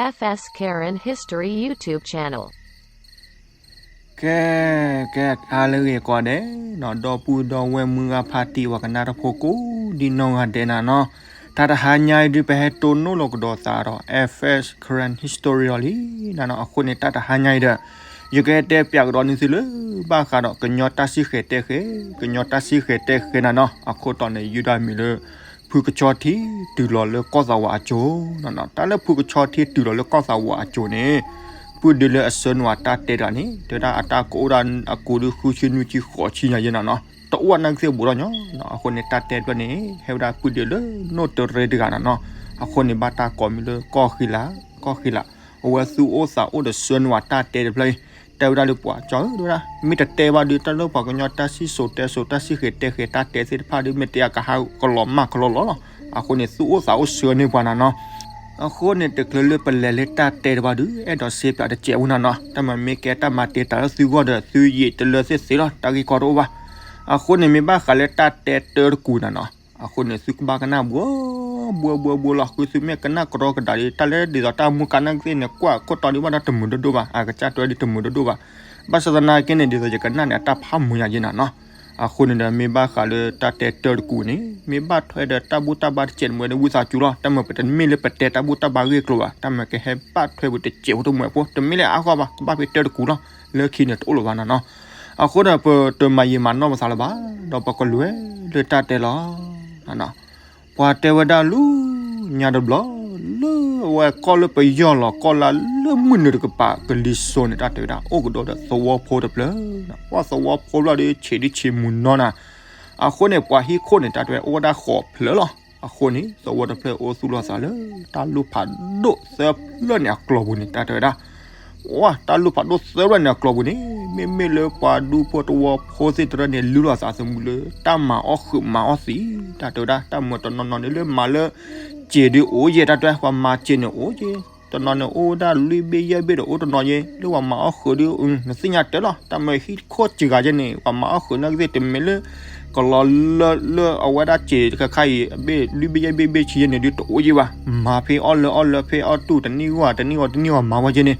F S Karen History YouTube channel. ကဲ ကဲ အါလၢဂ့ၤကိးဂၤဒဲးနီၤ ဒီပုၢ်ဒီဝဲၢ်မုၢ်ဂၤဖါတံၢ် ပှၤကနၣ်တၢ်ဖိကိးဒံနီၢ်ဂၤဒဲးနၤနီၤ, တၢ်တဟါညါအံၤဒုး ပဟဲတိၢ်နီၣ်လီၤကဒီးသးဒီး F S Karen History လီၤလံနၤနီၤ. အဃိန့ၣ် တၢ်တဟါညါအံၤဒီး ယကဟဲတဲပၠးကဒီးန့ၢ်သုလၢ ဘၣ်ဃးဒီးကညီတၢ်စံၣ်ဃဲၤတဲဃဲၤ, ကညီတၢ်စံၣ်ဃဲၤတဲဃဲၤနၤနီၤ. အခိၣ်တီန့ၣ် ယုၢ်တၢ်မံၤလၢ ဖုကဆီထံတုၤလီၤလၢကီၢ်သးဝးအစိၤနၤနီၤ. တၢ်လၢဖုကဆီထံတုၤလီၤလၢကီၢ်သးဝးအစိၤန့ၣ် ပုၢ်ဒုးလၢအဆှၢနုာ်ဝဲတၢ်တဲတဂၤန့ၣ် တဲဝဲဒၣ်အတၢ်ကအိၣ်ဒၣ်အကူးဒုး ဃုဆံနွံဆံဃိးဆံညါယဲနၤနီၤ, တအိၣ်ဝဲနာ်က့သ့ၣ်ဘူးဒီးညီနီၤ. အဃိန့ၣ် တၢ်တဲတဖျၢၣ်န့ၣ် ဟဲဝဲဒၣ်ပုၢ်ဒုးလၢနိၣ်တရ့တဂၤနၤနီၤ. အဃိန့ၣ် ဘၣ်တၢ်ကိးမံၤလၢကီၢ်ဃံလၤ, ကီၢ်ဃံလၤ. အဝဲသူၣ်အိၣ်သးအိၣ်ဒီးဆှၢနုာ်ဝဲတၢ်တဲတဖျၢၣ်အံၤ တဲဝဲဒၣ်လၢပှၤကၠီဧၢ တဲဝဲဒၣ် မ့ၢ်တတဲဘၣ်ဒုး တၢ်လၢပှၤကညီတၢ်စံၣ်စိၤတဲစိၤ တၢ်စံၣ်ဃဲၤတဲဃဲၤတၢ်တဲသ့ၣ်တဖၣ်ဒုး မ့ၢ်တဲအကဟးကလီၤမၢ်ကလီလီၤလီၤ. အဃိန့ၣ် သူၣ်အိၣ်သးအိၣ်ဆှၢန့ၢ်ပှၤနၤနီၤ. အဃိန့ၣ် တချုးလၢပလဲၤလၢတၢ်တဲတဘၣ်ဒုး အဲၣ်ဒိးစ့ပၠးတစဲးဖိနၤနီၤ. တၢ်မၤမ့ၢ်ကဲတၢ်မၤတ့ၢ်တၢ်လၢသုဂီၢ်ဒီး သုယံာ်တလၢသ့ၣ်သ့လီၤ တၢ်ဂ့ၢ်ကီတအိၣ်ဘၣ်. အဃိန့ၣ် မ့ၢ်ဘၣ်ဃးလၢတၢ်တဲတၢတကူးနၤနီၤ. အဃိန့ၣ် သုကဘၣ်ကနၣ်ဘှီ ဘှီဘှီဘှီလီၤ. ဃုသုမ့ၢ်ကနၣ်ကရီကဒးဒုး တၢ်လၢဒ်သိးတၢ်မူကါနာ်က့သ့ၣ်န့ၣ် ကွၢ်ခိၣ်တီဒုးဘၣ်ဒီးတမုာ်ဒိၣ်ဒိၣ်ဘၣ်, အကစၢ်တဲဒုးတမုာ်ဒိၣ်ဒိၣ်ဘၣ်. ဘၣ်ဆၣ်သနာ်က့န့ၣ် ဒ်သိးယကနၣ်န့ၣ် အတၢ်ဖးမုာ်ယၤယဲနၤနီၤ. အဃိန့ၣ်ဒီး မ့ၢ်ဘၣ်ဃးလၢတၢ်တဲတၢတကူးန့ၣ် မ့ၢ်ဘၣ်ထွဲဒီးတၢ်ဘူၣ်တၢ်ဘါတစဲးတမှဲဒီး ဝံသးစူၤလီၤ. တၢ်မၤပတမ့ၢ်လၢပတဲတၢ်ဘူၣ်တၢ်ဘါဂ့ၢ်ကျိၤဘၣ်, တၢ်မၤကဟဲဘၣ်ထွဲပတစဲးဖိတမှဲဖိ တမ့ၢ်လၢအါဂီၢ်ဘၣ်, ကဘၣ်ဖဲတၢတကူးလီၤ. လၢခံန့ၣ်တအိၣ်လၢၤဘၣ်နၤနီၤ. အဃိဒီးပတမၤယံာ်မၤနီၢ်ပသးလၢၤဘၣ်, ဒီးပကလဲၤလၢတၢ်တဲလီၤ. ပှၤတဲဝဲဒၣ်လၢညါတဘျီ လၢအဝဲကီၢ်လၢပယီၤလီၤ ကီၢ်လၢလၢမုၢ်နုာ်တကပၤ ကလံၤစိးန့ၣ် တၢ်တဲဝဲဒၣ် အိၣ်ကဒီးဒီးသဝီဖိတဖျၢၣ်, ပှၤသဝီဖိဘျီဒီး ဆံးဒုဆံးမုာ်နီၢ်နၤ. အဃိန့ၣ် ပှၤဟံၣ်ခိၣ်န့ၣ် တၢ်တဲဝဲအိၣ်ဝဲဒၣ်ဃိးဖျၢၣ်လီၤ. အဃိန့ၣ် သဝီတဖျၢၣ်အိၣ်သူၣ်လီၤသးလၢ တၢ်လူၢ်ဖးဒိၣ်သၢဖျၢၣ်န့ၣ်အကျိၤပူၤန့ၣ် တၢ်တဲဝဲဒၣ် ဝဲ တၢ်လူၢ်ဖးဒိၣ်သၢဖျၢၣ်န့ၣ်အကျိၤပူၤန့ၣ် မ့မ့ၢ်လၢပှၤဒူဖိသဝီဖိသ့ၣ်တဖၣ်န့ၣ် လုၢ်လီၤသးသမူလၢ တၢ်မၤအီၣ်ဃုာ်မၤအီၣ်သံ, တၢ်တဲဝဲဒၣ် တၢ်မၤတနီၤနီၤန့ၣ်လၢမၤလၢ စ့းဒုးအိၣ်ယဲ တၢ်တဲ ပှၤမၤစ့းန့ၣ်အိၣ်က့, တနီၤန့ၣ်အိၣ်ဝဲဒၣ်လွံၢ်ဘ့ၣ်ယဲၢ်ဘ့ၣ်ဒီးအိၣ်တနီၤယဲ လၢပှၤမၤအီၣ်ဃုာ်ဒုး နသ့ၣ်ညါတဲလီၤ, တၢ်မၤဟံၣ်ခိၣ်စှၤဂၤယဲန့ၣ် ပှၤမၤအီၣ်ဃုာ်နာ်က့သ့ၣ် တမ့ၢ်လၢ ကလီလၢလၢအဝဲဒၣ်စ့းတခါခါအံၤ အဘ့ၣ်လွံၢ်ဘ့ၣ်ယဲၢ်ဘ့ၣ်ဘ့ၣ်ဆံယဲန့ၣ်ဒုးတအိၣ်ယဲဘၣ်, မၤဖဲအီၣ်လၢအီၣ်လၢဖဲအီၣ်တူၢ် တနံၣ်ဂီၢ်တနံၣ်ဂီၢ်တနံၣ်ဂီၢ်မၤဝဲယဲန့ၣ်.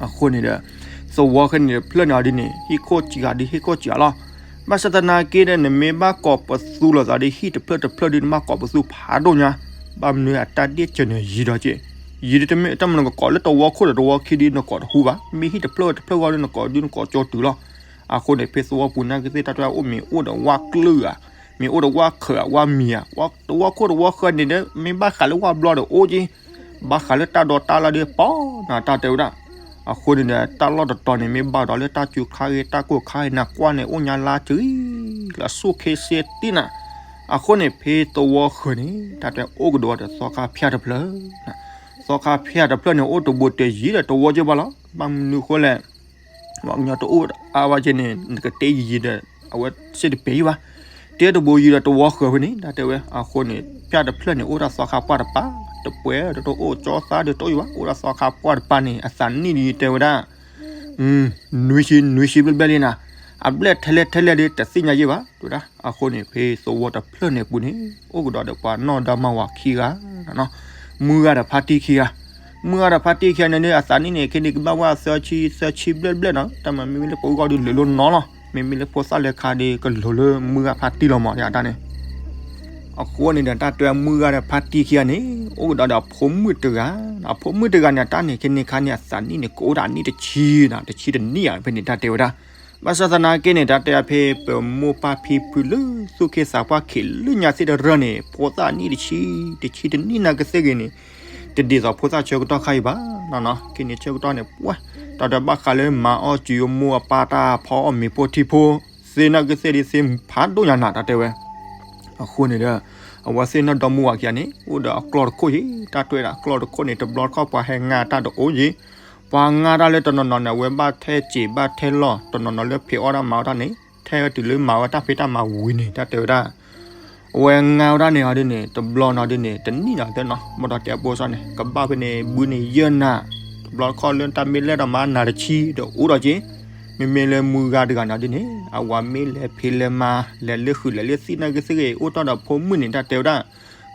အဃိန့ၣ်ဒီး သဝီခဲန့ၣ်တဖျၢၣ်န့ၣ်အီၤဒ်န့ၣ် ဟံၣ်ခိၣ်စှၤဂၤဒုးဟံၣ်ခိၣ်စှၤလီၤ. ဘၣ်ဆၣ်သနာ်က့ဒီး နမ့ၢ်ဘၣ်ကိးပသူလိာ်သးဒီး ဟံၣ်တဖျၢၣ်တဖျၢၣ်ဒုး နဘၣ်ကိးပသူဖးဒိၣ်ညါ, ဘၣ်မနုၤအတၢ်ဒ့ၣ်စၢၤန့ၣ်ယံၤဒီးက့, ယံၤဒုးတမ့ၢ်တၢ်မနုၤ နကကိးလၢတဝီခိၣ်ဒီးတဝီခံဒုး နကိးတဟူဘၣ်, မ့ၢ်ဟံၣ်တဖျၢၣ်တဖျၢၣ်ဂီၢ်ဒုး နကိးဒုးနကိးကၠိတုၤလီၤ. အဃိန့ၣ် ဖဲသဝီပူၤနာ်က့သ့ၣ် တၢ်တဲအိၣ်မ့ၢ်အိၣ်ဒီးဝၣ်ကျုၢ်ဧါ, မ့ၢ်အိၣ်ဒီးဝၣ်ခၢးဧါ ဝၣ်မံၤဧါ, တဝီခိၣ်တဝီဃၢၤန့ၣ်ဒီး မ့ၢ်ဘၣ်ဃးလၢဝၣ်ဘျီဒီးအိၣ်က့, ဘၣ်ဃးလၢတၢ်ဒိးတၢ်လၢ်ဒီးပီၤနၤ တၢ်တဲဝဲဒၣ်. အဃိန့ၣ်ဒီး တၢ်လီၢ်တတီၤန့ၣ် မ့ၢ်ဘၣ်ဒီးလၢတၢ်စူၤခါဂ့ၤ တၢ်ကိၢ်ခါဂ့ၤ နကွၢ်န့ၣ် အိၣ်ညါလါစံလၢအဆူၣ်ခ့စ့တံၢ်နၤ. အဃိန့ၣ် ဖဲသဝီဃၢၤန့ၣ် တၢ်တဲအိၣ်ကဒီးဒီးသီခါဖၠၣ်တဖျၢၣ်, သီခါဖၠၣ်တဖျၢၣ်န့ၣ် အိၣ်တဘူးတယံၤဒီးတဝီက့ဘၣ်လီၤ. ဘၣ်မနုၤဃိလဲၣ် ပှၤကညီတအိၣ်အါဝဲက့န့ၣ် နကတဲယံၤယံၤဒီး အဝဲစ့ၣ်တပ့ၤယံၤဘၣ်, တဲတဘူးယံၤဒီးတဝီဃၢၤဖဲန့ၣ် တၢ်တဲဝဲ. အဃိန့ၣ် ဖၠၣ်တဖျၢၣ်န့ၣ် အိၣ်ဒၣ်သီခါပှၢ်တပၤ, တပှဲၤတအိၣ်ကၠီသါဒီးတအိၣ်ယံၤဘၣ်, အိၣ်ဒၣ်သီခါပှၢ်တပၤန့ၣ် အသးနံၣ်ဒ်တဲဝဲဒၣ် နွံဆံ နွံဆံဘျဲၣ်ဘျဲၣ်လံနၤ, အဘျဲၣ်ထဲလဲၣ်ထဲလဲၣ်ဒီးတသ့ၣ်ညါယံၤဘၣ် တဲဝဲဒၣ်. အဃိန့ၣ် ဖဲသဝီတဖျၢၣ်န့ၣ်အပူၤန့ၣ် အိၣ်ကဒီးဒီးပှၤနီၢ်ဒီမါဝၤခံဂၤ, မုၢ်ဂၤဒီးဖါတံၢ်ခံဂၤ, မုၢ်ဂၤဒီးဖါတံၢ်ခံဂၤန့ၣ်ဒီး အသးနံၣ်န့ၣ် ခဲန့ၣ်ကဘၣ်ဝဲသၢဆံ သၢဆံဘျဲၣ်ဘျဲၣ်နီၤ, တၢ်မၤမ့မ့ၢ်လၢပှၤဂီၢ်ဒုးလိၤလိၤနီၤလီၤ, မ့မ့ၢ်လၢဖိသၣ်လဲၤခါဒီး ကလိၤလၢမုၢ်ဂၤဖါတံၢ်လီၤမး တၢ်န့ၣ် အဃိန့ၣ်ဒီး တၢ်တဲမုၢ်ဂၤဒီးဖါတံၢ်ခံဂၤန့ၣ် အိၣ်ကဒီးဒီးအဖိမုၣ်တဂၤ, အဖိမုၣ်တဂၤန့ၣ် တၢ်န့ၣ်ခဲန့ၣ်ခါန့ၣ် အသးနံၣ်န့ၣ် ကအိၣ်ဒၣ်နံၣ်တဆံနီၤ, တဆံတနံၣ်ဧါ ဖဲန့ၣ် တၢ်တဲဝဲဒၣ်. ဘၣ်ဆၣ်သနာ်က့န့ၣ် တၢ်တဲဖဲပမိၢ်ပၢ်ဖံဖုလၢ သူၣ်က့သးပှၢ်ခံးလၢညါသ့ၣ်တရၢန့ၣ် ဖိသၣ်နံၣ်တဆံ, တဆံတနံၣ်နာ်က့သ့ၣ်ဂ့ၤန့ၣ် တဒ်သိးဖိသၣ်ဆၢကတီၢ်ခါအံၤဘၣ်နီၤ, ခဲန့ၣ်ဆၢကတီၢ်န့ၣ် ပှၤ တၢ်ဒီးဘၣ်ဃးလၢမၤအီၣ်စူၤယိၤမိၢ်အပၢ်တၢ်ဖီအီၣ်မ့ၤပိၢ်ထံဖိ သ့ၣ်နာ်က့သ့ၣ်ဒ်သ့ၣ်ဖးဒိၣ်ညါနၤ တၢ်တဲဝဲ. အဃိန့ၣ်ဒီး အဝဲသ့ၣ်နီၢ်ဒီမါဝၤခံဂၤန့ၣ် အိၣ်ဒီးအကျီၢ်တခိၣ်ယံၤ, တၢ်တဲဝဲဒၣ် အကျီၢ်တခိၣ်န့ၣ် တဘျီတခီၣ်ပှၤဟဲငါတၢ်တအိၣ်ယံၤ, ပှၤငါတၢ်လၢတနီၤနီၤန့ၣ် အဝဲဘၣ်ထဲစ့းဘၣ်ထဲလီၢ် တနီၤနီၤလၢဖံးအီၣ်တၢ်မၤအီၣ်တၢ်န့ၣ် ထဲဝဲတုၤလၢမၤဝဲတၢ်ဖံးတၢ်မၤဝံၤန့ၣ် တၢ်တဲဝဲဒၣ် အဝဲငါဝဲဒၣ်န့ၣ်အီၤဒ်န့ၣ် တဘျီနီၤဒ်န့ၣ် တနံၣ်နီၤသၢနီၤ ဘၣ်ဒီးတဲအဖိစီန့ၣ် ကဘၣ်ဖဲန့ၣ် ဘုန့ၣ်ယဲၢ်နၤ, တဘျီတခီၣ်လၢတၢ်မ့ၢ်လဲၣ်ဒီးမၤနၤတဆံဒီးအိၣ်ဒီးက့, မ့မ့ၢ်လၢမုၢ်ဂၤတဂၤန့ၣ်ဒ်န့ၣ် အဝၤမ့ၢ်လဲၤဖံးလဲၤမၤ လဲၤလၢဃုာ်လဲၤလၢသံၣ်နာ်က့သ့ၣ်ဂ့ၤ အိၣ်တ့ၢ်ဒီးဖိမုၣ်န့ၣ် တၢ်တဲဝဲဒၣ်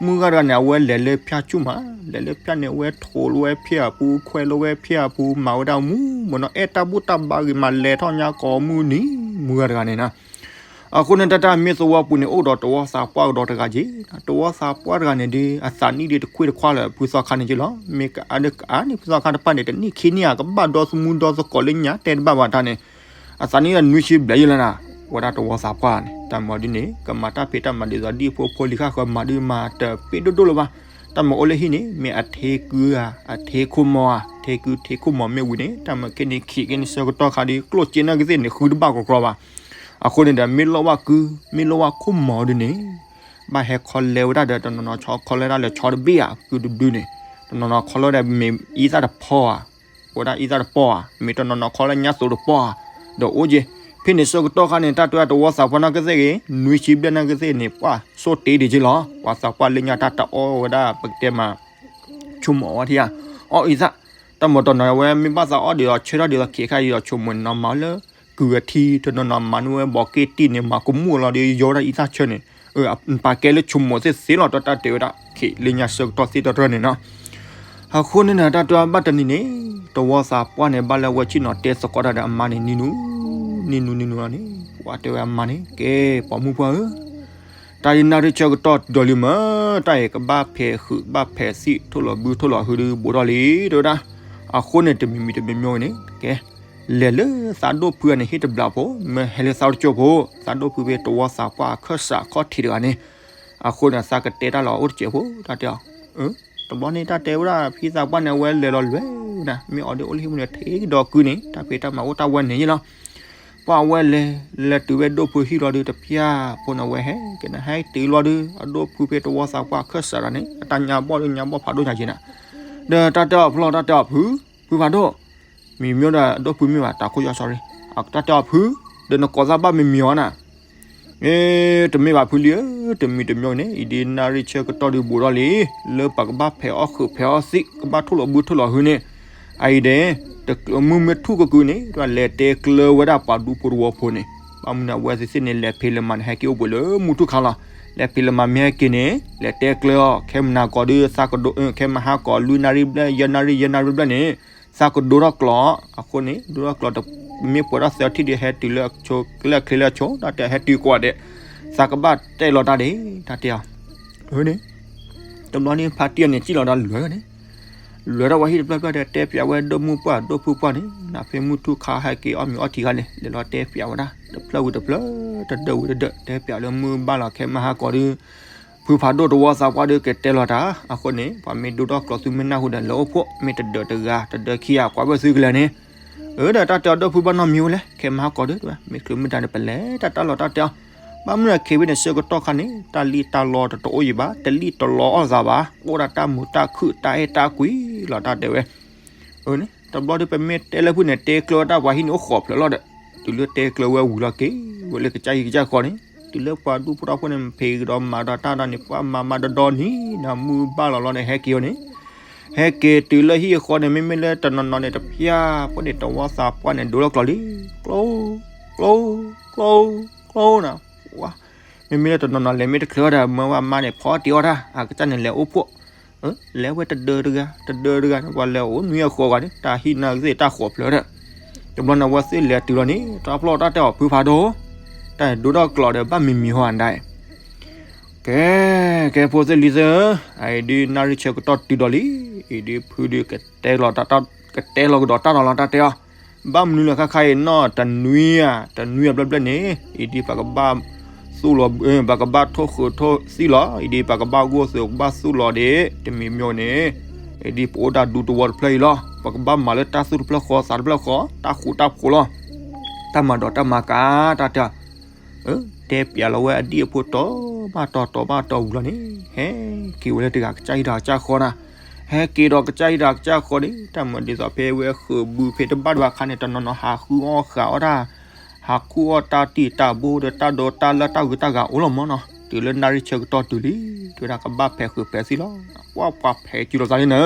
မုၢ်ဂၤတဂၤန့ၣ် အဝဲလဲၤလၢဖၠၣ်ဆူၣ်မး, လဲၤလၢဖၠၣ်န့ၣ် အဝဲထိးလီၤဝဲဖၠၣ်အပူၤ ခွဲးလီၤဝဲဖၠၣ်အပူၤ မၤဝဲဒၣ်မူမနီၤ အဲၣ်တၢ်ဘူၣ်တၢ်ဘါဂ့ၤမး လဲၤထီၣ်ညါကိးမုၢ်နံၤ မုၢ်ဂၤတဂၤန့ၣ်နီၤ. အဃိန့ၣ် တၢ်တၢ်မ့ၢ်သဝီပူၤန့ၣ် အိၣ်ဒီးတဝီသးပှၢ်ကဒီးတဂၤက့ၤ, တဝီသးပှၢ်တဂၤန့ၣ်ဒီး အသးနံၣ်ဒီးတခွ့ၣ်တခွါလၢ ဖုသီခါန့ၣ်က့ၤလီၤ. မ့ၢ်ကအါဒ်ကအါန့ၣ် ဖုသီခါတဖၣ်န့ၣ် တနံၣ်ခံနံၣ်ဧါ ကဘၣ်ဒီသမူဒီသကိးလၢညါတဲတဘၣ်ဘၣ်တၢ်န့ၣ် အသးနံၣ်ဒီးနွံဆံဘျဲၣ်ယဲလီၤနၤ. ဝဲဒၣ်တဝီသးပှၢ်န့ၣ် တၢ်မၤဒ်န့ၣ် ကမၤတၢ်ဖံးတၢ်မၤဒ်သိးဒ်ဖိဖိလံၤဃၣ်ဃၢၤ မၤဒ်မၤတပ့ၣ်ဒိၣ်ဒိၣ်လၢၤဘၣ်. တၢ်မၤအိၣ်လၢဟံၣ်န့ၣ် မ့ၢ်အထ့ကုဧါ အထ့ခိၣ်မီၤဧါ, ထ့ကုထ့ခိၣ်မီၤမ့ၢ်ဝံၤန့ၣ် တၢ်မၤခဲန့ၣ်ခံးက့ၤန့ၣ် ဆၢကတီၢ်ခါဒီး ကျိၣ်စ့နၢ်ကသ့ၣ်န့ၣ် ဃုတဘၣ်ကီကီဘၣ်. အဃိန့ၣ်ဒီး မ့ၢ်လိၣ်ဘၣ်ကု မ့ၢ်လိၣ်ဘၣ်ခိၣ်မီၤဒ်န့ၣ် ဘၣ်ဟဲခီလဲဝဲဒၣ်ဒီး တနီၤနီၤဆီခီလဲဒၣ်လၢဆီတဘ့ၣ်ဧါ ကုတဒုန့ၣ်, တနီၤနီၤခီလဲဒၣ်မ့ၢ်အံသၣ်တပီၢ်ဧါ, ဝဲဒၣ်အံသၣ်တပီၢ်ဧါ, မ့ၢ်တနီၤနီၤခီလၢညါသိးတပီၢ်ဧါ, ဒီးအိၣ်က့ၤ. ဖဲန့ၣ်ဆၢကတီၢ်ခါန့ၣ် တၢ်တဲတဝီသးပှၢ်နၢ်ကသ့ၣ်ဂ့ၤ နွံဆံဘျဲၣ်နၢ်ကသ့ၣ်န့ၣ် ပှၢ်ဆိၣ်တ့ဒံးက့ၤလီၤ. ပှၤသးပှၢ်လၢညါတၢ်တအီၣ်ဝဲဒၣ် ပကတဲမး ဆိကမိၣ်အီထံဧါ, အီၣ်အံသၣ်, တၢ်မၤတနီၤဝဲမ့ၢ်ဘၣ်သးအီၣ်ဒံးဒီး ဆၢထီၣ်ဒံးဒီး ခံးခါအံၤဒီး ဆိကမိၣ်နီၤမၤလၢ ကုၤအထံ တနီၤနီၤမၤန့ၢ်ဝဲဘီးက့ၣ်တံၢ်န့ၣ် မၤကမူၣ်လီၤဒီး ယီဝဲဒၣ်အံသၣ်ဆၢန့ၣ်, ပာ်ကဲလၢဆိကမိၣ်သ့ၣ်သ့လီၤ တၢ်တဲဝဲဒၣ် ခံးလၢညါဆၢကတီၢ်သ့ၣ်တဖၣ်န့ၣ်နီၤ. အဃိန့ၣ် တၢ်တဲဘၣ်တနံၤန့ၣ် တဝီသးပှၢ်န့ၣ် ဘၣ်လၢအဝဲဆ့ၣ်နီၤတဲသကိးတၢ်ဒီးအမါန့ၣ် နံၤနူၤ နံၤနူၤနံၤနူၤလီၤန့ၣ် ပှၤတဲဝဲအမါန့ၣ် ကဲ ပိာ်မုၣ်ပှၢ်ဧၢ တၢ်ဒ်နၣ်ရံၣ်ဆၢကတီၢ်တုၤဒီးလံမး, တၢ်အံၤကဘၣ်ဖဲးဟုးဘၣ်ဖဲးသံး ထိၣ်လီၤဘုထိၣ်လီၤဟုဒီးဘူးထီၣ်လံ တဲဝဲဒၣ်. အဃိန့ၣ် တမံၤမံၤတမံၤမံၤန့ၣ် ကဲ လဲၤလၢသးဒိၣ်ဖုဂၤန့ၣ် ဟ့ၣ်တဘျီဖိ မ့ၢ်ဟဲလၢသးဒိၣ်ကၠိဖိ, သးဒိၣ်ဖုဖဲတဝီသးပှၢ်အခၢၣ်စးခီၣ်ထံးတဂၤန့ၣ်, အဃိန့ၣ် သးကတဲတၢ်လီၤအိၣ်တစဲးဖိ တၢ်တဲအီၤ တဘျီန့ၣ် တၢ်တဲဝဲဒၣ် ဖံသးပှၢ်န့ၣ် အဝဲလဲၤလီၤလွဲၢ်ဝဲဒၣ်, မ့ၢ်အီၤဒ်အိၣ်လၢဟံၣ်ပူၤန့ၣ် ထံကဒီးကုန့ၣ် တၢ်ဖံးတၢ်မၤအိၣ်တၢ်ဝဲန့ၣ်လီၤ. ပှၢ်အဝဲလဲၤ လဲၤတုၤဝဲဒိၣ်ဖုဟံၣ်လီၤဒီး တဖၠၣ်ဖိန့ၣ် အဝဲဟဲက့ၤန့ၣ် ဟဲတုၤလီၤဒီး အဒိၣ်ဖုဖဲတဝီသးပှၢ်အခၢၣ်စးတဂၤန့ၣ် အတၢ်ညါဘီၣ်ဒီးညါဘီၣ်ဖးဒိၣ်ညါက့ၤန့ၣ်, ဒီးတၢ်တဲအီၤဖျီၣ် တၢ်တဲအီၤဖု, ဖုဖးဒိၣ် မံၤမ့ၢ်ဒီးအဒိၣ်ဖုမ့ၢ်ဘၣ် တၢ်ခိၣ်ယီၢ် sorry, တၢ်တဲအီၤဖု, ဒီးနကိးသးဘၣ်မံၤမံၤအီၤနၤ, တမ့ၢ်ဘၣ်ဖုလံဧၢ, တမံၤတမံၤန့ၣ် အံၤဒ်နၣ်ရံၣ်ဆၢကတီၢ်ဒုးဘူးထီၣ်လံ, လၢပကဘၣ်ဖဲးအီၣ်ဟုးဖဲးအီၣ်သံး ကဘၣ်ထိၣ်လီၤဘုထိၣ်လီၤဟုန့ၣ်, အအံၤဒ် မုၢ်မ့ၢ်ထူၣ်ကကုန့ၣ် လဲၤတဲကျၢၤဝဲဒၣ်ပှၤဒူဖိတဝီဖိန့ၣ်, ဘၣ်မနုၤအဝဲသ့ၣ်သ့ၣ်န့ၣ် လဲၤဖံးလဲၤမၤန့ၣ် ဟဲက့ၤအိၣ်ဘှံးလၢမုၢ်ထူၣ်ခါလီၤ, လဲၤဖံးလဲၤမၤမ့ၢ်ဟဲက့ၤန့ၣ် လဲၤတဲကျၢၤအီၤ ခဲမုၢ်နၤကီးဒုး သးကဒိ ခဲမုၢ်ဟါကီး လွံၢ်နၣ်ရံၣ်ဘျဲၣ် ယဲၢ်နၣ်ရံၣ် ယဲၢ်နၣ်ရံၣ်ဘျဲၣ်န့ၣ် သးကဒိထီၣ်ကျိး, အဃိန့ၣ် ဒိထီၣ်ကျိးတမ့ၢ်ပှဲၤထီၣ်သၢထံၣ်ဒီး ဟဲတုၤလၢအဆိ လၢအချ့လၢအဆိ တၢ်တဲဟဲတုၤကိးဂၤဒဲး, သးကဘၣ်တဲလီၤတၢ်ဒ် တၢ်တဲအီၤ, န့ၣ် တဘျီန့ၣ် ဖါတံၢ်အီၤန့ၣ် စံၣ်လီၤဒီးလွဲၢ်န့ၣ်, လွဲၢ်ထီၣ်ဝဲဟံၣ်တဖျၢၣ်ဖျၢၣ်ဒီး တဲပျးဝဲဒိၣ်မုၣ်ပှၢ်ဒိၣ်ဖုပှၢ်န့ၣ် နဖဲမုၢ်ထူၣ်ခါဟဲက့ၤအီၣ်မ့ၤအီထံခါန့ၣ် လဲၤလီၤတဲပျးဝဲဒၣ် တဖျၢၣ်ဝံၤတဖျၢၣ် တဒၢဝံၤတဒၢ တဲပျးလၢမုၢ်ဘၣ်လီၤ ခဲမုၢ်ဟါကီးဒုး ဖုဖးဒိၣ်တဝီသးပှၢ်ဒုးကတဲလီၤတၢ်, အဃိန့ၣ် ပှၤမ့ၢ်ဒိထီၣ်ကျိးသုမ့ၢ်နၢ်ဟူဒီးလဲၤအိၣ်ဖှိၣ် မ့ၢ်တဒၢးတဂၤ တဒၢးခံဂၤ ကွၢ်ဘၣ်သုကလဲၤန့ၣ်, အၢ ဒီးတၢ်တဲအီၤဒိၣ်ဖုဘၣ်နီတမံၤဝဲလဲၣ် ခဲမုၢ်ဟါကီးဒုး မ့ၢ်ချုးမ့ၢ်တၢ်န့ၣ် ပလဲၤတၢ်တၢ်လီၢ်တၢ်တဲအီၤ, ဘၣ်မနုၤခဲဖဲန့ၣ် ဆၢကတီၢ်ခါန့ၣ် တၢ်လံၣ်တၢ်လီတအိၣ်အံၤဘၣ် တလံၣ်တလီအီၣ်သးဘၣ် အိၣ်ဒၣ်တၢ်မုာ်တၢ်ခုၣ်တၢ်အဲၣ်တၢ်ကွံလီၤ တၢ်တဲဝဲ အၢန့ၣ် တဘျီဒုး ပမ့ၢ်တဲလၢဖုန့ၣ် တဲကျၢၤဝဲဒၣ်ပှၤဟံၣ်န့ၣ်အိၣ်ဃိးဖျၢၣ်လီၤဒီး တုၤလၢတဲကျၢၤဝဲဝံၤလီၤက့ၤဝဲလၢကစၢ်ဟံၣ်ကစၢ်ဃီန့ၣ် တုၤလၢပှၤဒူဖိထီဖိန့ၣ် မ့ၢ်ဖံးကဒီးမၤဒီးတၢ်ဒီးန့ၣ် ပှၤမၤမၤဒီးဒီးန့ၣ် ဒီးမုၢ်ဘၣ်လီၤလီၤန့ၣ် ဟဲက့ၤအီၤန့ၣ် ဟဲက့ၤတုၤလၢဟံၣ်အဃီန့ၣ် မ့မ့ၢ်လၢတနီၤနီၤန့ၣ် တဖၠၣ်ဖိန့ၣ် တဝီသးပှၢ်န့ၣ် ဒိထီၣ်ကျိးလံ ကျိ ကျိ ကျိ ကျိ နၤ မ့မ့ၢ်လၢတနီၤနီၤလဲၤမ့ၢ်တချုးဒီး မၢဝဲအမါန့ၣ် ဖီတ့ၢ်အီၣ်တၢ် အကစၢ်န့ၣ်လဲၤအိၣ်ဖှိၣ် လဲၤဝဲတဒၢးတဂၤ တဒၢးတဂၤန့ၣ် ပှၤလဲၤအိၣ်နွံအဃိဂၤန့ၣ် တၢ်ဟံၣ်နၢ်ကသ့ၣ်တၢ်ဃိးဖျၢၣ်ဒီး တဘျီန့ၣ် အဝဲသ့ၣ်လဲၤတုၤလီၤန့ၣ် တၢ်ဖျီၣ်တၢ်တဲအီၤဖုဖးဒိၣ် တၢ်ဒိထီၣ်ကျိးဒီးဘၣ်မံၤမံၤဟီၣ်အဒၣ် ကဲ ကဲဖိသ့ၣ်လံၤသ့ၣ်ဧၢ, အအံၤဒုးနၣ်ရံၣ်ဆၢကတီၢ်တုၤဒီးလံ, အံၤဒုးဖုဒုးကတဲလီၤတၢ် ကတဲလီၤကဒီးတၢ်လီၤလီၤတၢ်တဲအီၤ, ဘၣ်မနုၤလၢခါခါအံၤနီၢ်တနွံဧါ တနွံအဘျဲၣ်ဘျဲၣ်န့ၣ် အံၤဒုးပကဘၣ်သူၣ်လီၤ ပကဘၣ်ထိၣ်ဃုာ်ထိၣ်သံလီၤ, အံၤဒုးပကဘၣ်ဂိၢ်သုးကဘၣ်သူၣ်လီၤဒံး တမံၤမံၤန့ၣ်, အံၤဒုးပအိၣ်ဒၣ်ဒူတဝီတဖျၢၣ်အံၤလီၤ, ပကဘၣ်မၤလၢတၢ်သူၣ်တဖျၢၣ်ဃီသးတဖျၢၣ်ဃီ တၢ်ဃူတၢ်ဖိးလီၤ, တၢ်မၤဒီးတၢ်မၤကၤ တၢ်တဲအီၤ တဲပျးလီၤဝဲအဒံၣ်အဖိတီၤဘၣ်တီၤတီၤဘၣ်တီၤဝံၤလီၤန့ၣ် ဟဲက့ၤဝဲလၢတဂၤကစၢ်ဟံၣ်တဂၤကစၢ်ဃီနၤ, ဟဲက့ၤဒီးကစၢ်ဟံၣ်တဂၤကစၢ်ဃီန့ၣ် တၢ်မၤဒ်သိးဖဲဝဲဃုာ်ဘုဖဲတဘၣ်တဘၣ်ခါန့ၣ် တနီၤနီၤဟးဃုအီၣ်ဃာ်အီၣ်တၢ်, ဟးခူၣ်အီၣ်တၢ်တံၢ်တၢ်ဘိဒီးတၢ်ဒိးတၢ်လၢတၢ်ဂုၤတၢ်ဂၤအိၣ်လီၤမးနီၤ, တုၤလၢနၣ်ရံၣ်ဆၢကတီၢ်တုၤလံ, တဲဝဲဒၣ်ကဘၣ်ဖဲးဃုာ်ဖဲးသံလီၤ, ပှၤပှၤဖဲးစုလီၤသးလံနၤ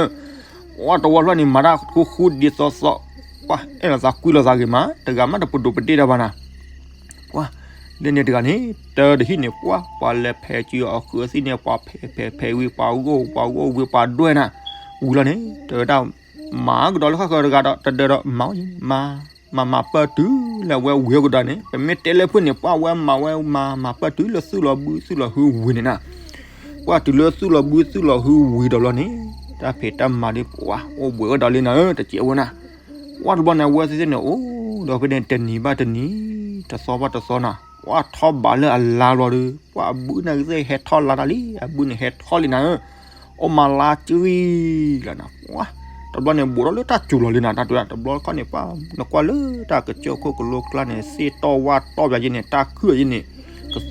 ပှၤတဝီဖျၢၣ်န့ၣ် မၤတၢ်ဃူဃူဒ်သိးသိး, ပှၤအဲၣ်လိာ်သးကွံလိာ်သးဂ့ၤမး, တဂၤမးတပဒိးပဒ့ၣ်တၢ်ဘၣ်နၤ, ပှၤ, လၢန့ၣ်တဂၤန့ၣ် တၢ်တဟံၣ်န့ၣ် ပှၢ်ပှၤလဲၤဖဲးစုအီၤဃုာ်သ့ၣ်န့ၣ် ပှၤဖဲးဖဲးဖဲးဝံၤ ပှၤဂိၢ်ပှၤဂိၢ်ဝံၤ ပှၤဒွဲၣ်နၤ ဝံၤလီၤန့ၣ် တဲဝဲဒၣ် မၤကဒီးလၢဃၣ်ဃၢၤတဂၤဒီး တဒၢဒီး မၤအီၤယဲန့ၣ် မၤ မၤမၤပၢၢ်တုၤလၢအဝဲဝံၤအကဒီးန့ၣ် ပမ့ၢ်တဲလၢဖုၣ်န့ၣ် ပှၢ်ဝဲမၤဝဲမၤ မၤပၢၢ်တုၤလၢသူၣ်လီၤဘုသူၣ်လီၤဟုဝံၤန့ၣ်နၤ ပှၢ်တုၤလၢသူၣ်လီၤဘုသူၣ်လီၤဟုဝံၤဒီးလီၤန့ၣ် တၢ်ဖံးတၢ်မၤဒ်ပှၢ် အိၣ်ဘှံးဝဲဒီးလံနၤဧၢ တစဲးဝဲနၤ ပှၢ်တဘျီန့ၣ် အဝဲသ့ၣ်သ့ၣ်န့ၣ် အိၣ်ဒီးဖဲန့ၣ် တနံၤဘၣ်တနံၤ တသီဘၣ်တသီနၤ ပှၢ်ထီၣ်ဘးလၢအလါဘျီဒီး ပှၢ်အဘုန့ၣ်ကသ့ၣ်ဟဲထီၣ်လါတၢ်လံ အဘုန့ၣ်ဟဲထီၣ်လံနၤဧၢ အိၣ်မၤလါကံလီၤနၤ ပှၢ် တဘျီန့ၣ် ဘူးထီၣ်လၢတၢ်စူၤလီၤလံနၤ တၢ်တဲဝဲဒၣ် တဘျီတခီၣ်န့ၣ် ပှၢ်နကွၢ်လၢတၢ်ကစၢၢ်ခိၣ်ကလိကျါန့ၣ် သ့ၣ်တီၢ်ဝၣ်တီၢ်ပၠးယဲန့ၣ် တၢ်ခုၣ်ယဲန့ၣ် ကသွံ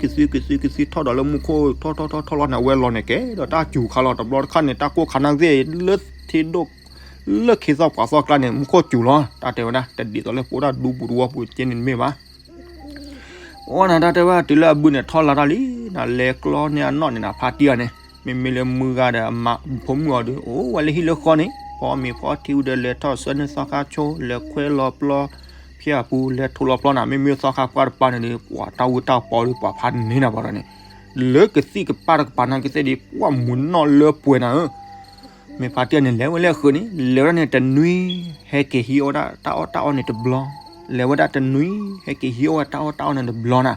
ကသွံ ကသွံ ကသွံထီၣ်ဒီးလၢမူခိၣ် ထီၣ်ထီၣ်ထီၣ်ထီၣ်လီၤန့ၣ် အဝဲလီၤန့ၣ်ကဲဒီးတၢ်စူၤခါလီၤ တဘျီတခီၣ်န့ၣ် တၢ်ကိၢ်ခါနာ်ကသ့ၣ် လၢထံဒိၣ် လၢခ့သီၣ်ပှၤသီၣ်ကျါန့ၣ် မူခိၣ်စူၤလီၤ တၢ်တဲဝဲဒၣ် တဒ်သိးလၢပအိၣ်ဒၣ်ဒူပူၤတဝီပူၤကဲန့ၣ်တမ့ၢ်ဘၣ် အိၣ်နၤတၢ်တဲဝဲ တုၤလၢအဘုန့ၣ်ထီၣ်လါတၢ်လံ နလဲၤကျီန့ၢ်အနီၣ်န့ၣ်နၤ ဖါတံၢ်အီၤန့ၣ် မ့မ့ၢ်လၢမုၢ်ဂၤဒီးအမါဖိမုၣ်အီၤဒီး အိၣ်ဝဲလၢဟံၣ်လၢဃီန့ၣ် ဖီမ့ၤဖီထံဝံၤဒီး လဲၤထီၣ်ဆၢန့ၢ်သီခါဆိ လဲၤခွဲလီၤပျီ ဖၠၣ်ပူၤ လဲၤထိးလီၤပျီနၤ မ့မ့ၢ်သီခါပှၢ်တပၤန့ၣ်ဒီး ပှၤတၢ်ဝံတၢ်ပီဒီး ပှၤဖးန့ၢ်နၤဘၣ်ဒီးန့ၣ် လၢကသံၣ်ကပၢ်တကပၤနာ်ကသ့ၣ်ဒီး ပှၢ်မူၤနီၣ်လၢပှဲၤနၤဧၢ မ့ၢ်ဖါတံၢ်အီၤန့ၣ် လဲၤဝဲလၢအဃၢၤန့ၣ် လဲၤဝဲဒၣ်န့ၣ်တနွံ ဟဲက့ၤဟံးအီၣ်ဝဲဒၣ်တၢ်အီၣ်တၢ်အီန့ၣ်တဘျီ လဲၤဝဲဒၣ်တနွံ ဟဲက့ၤဟံးအီၣ်ဝဲတၢ်အီၣ်တၢ်အီန့ၣ်တဘျီနၤ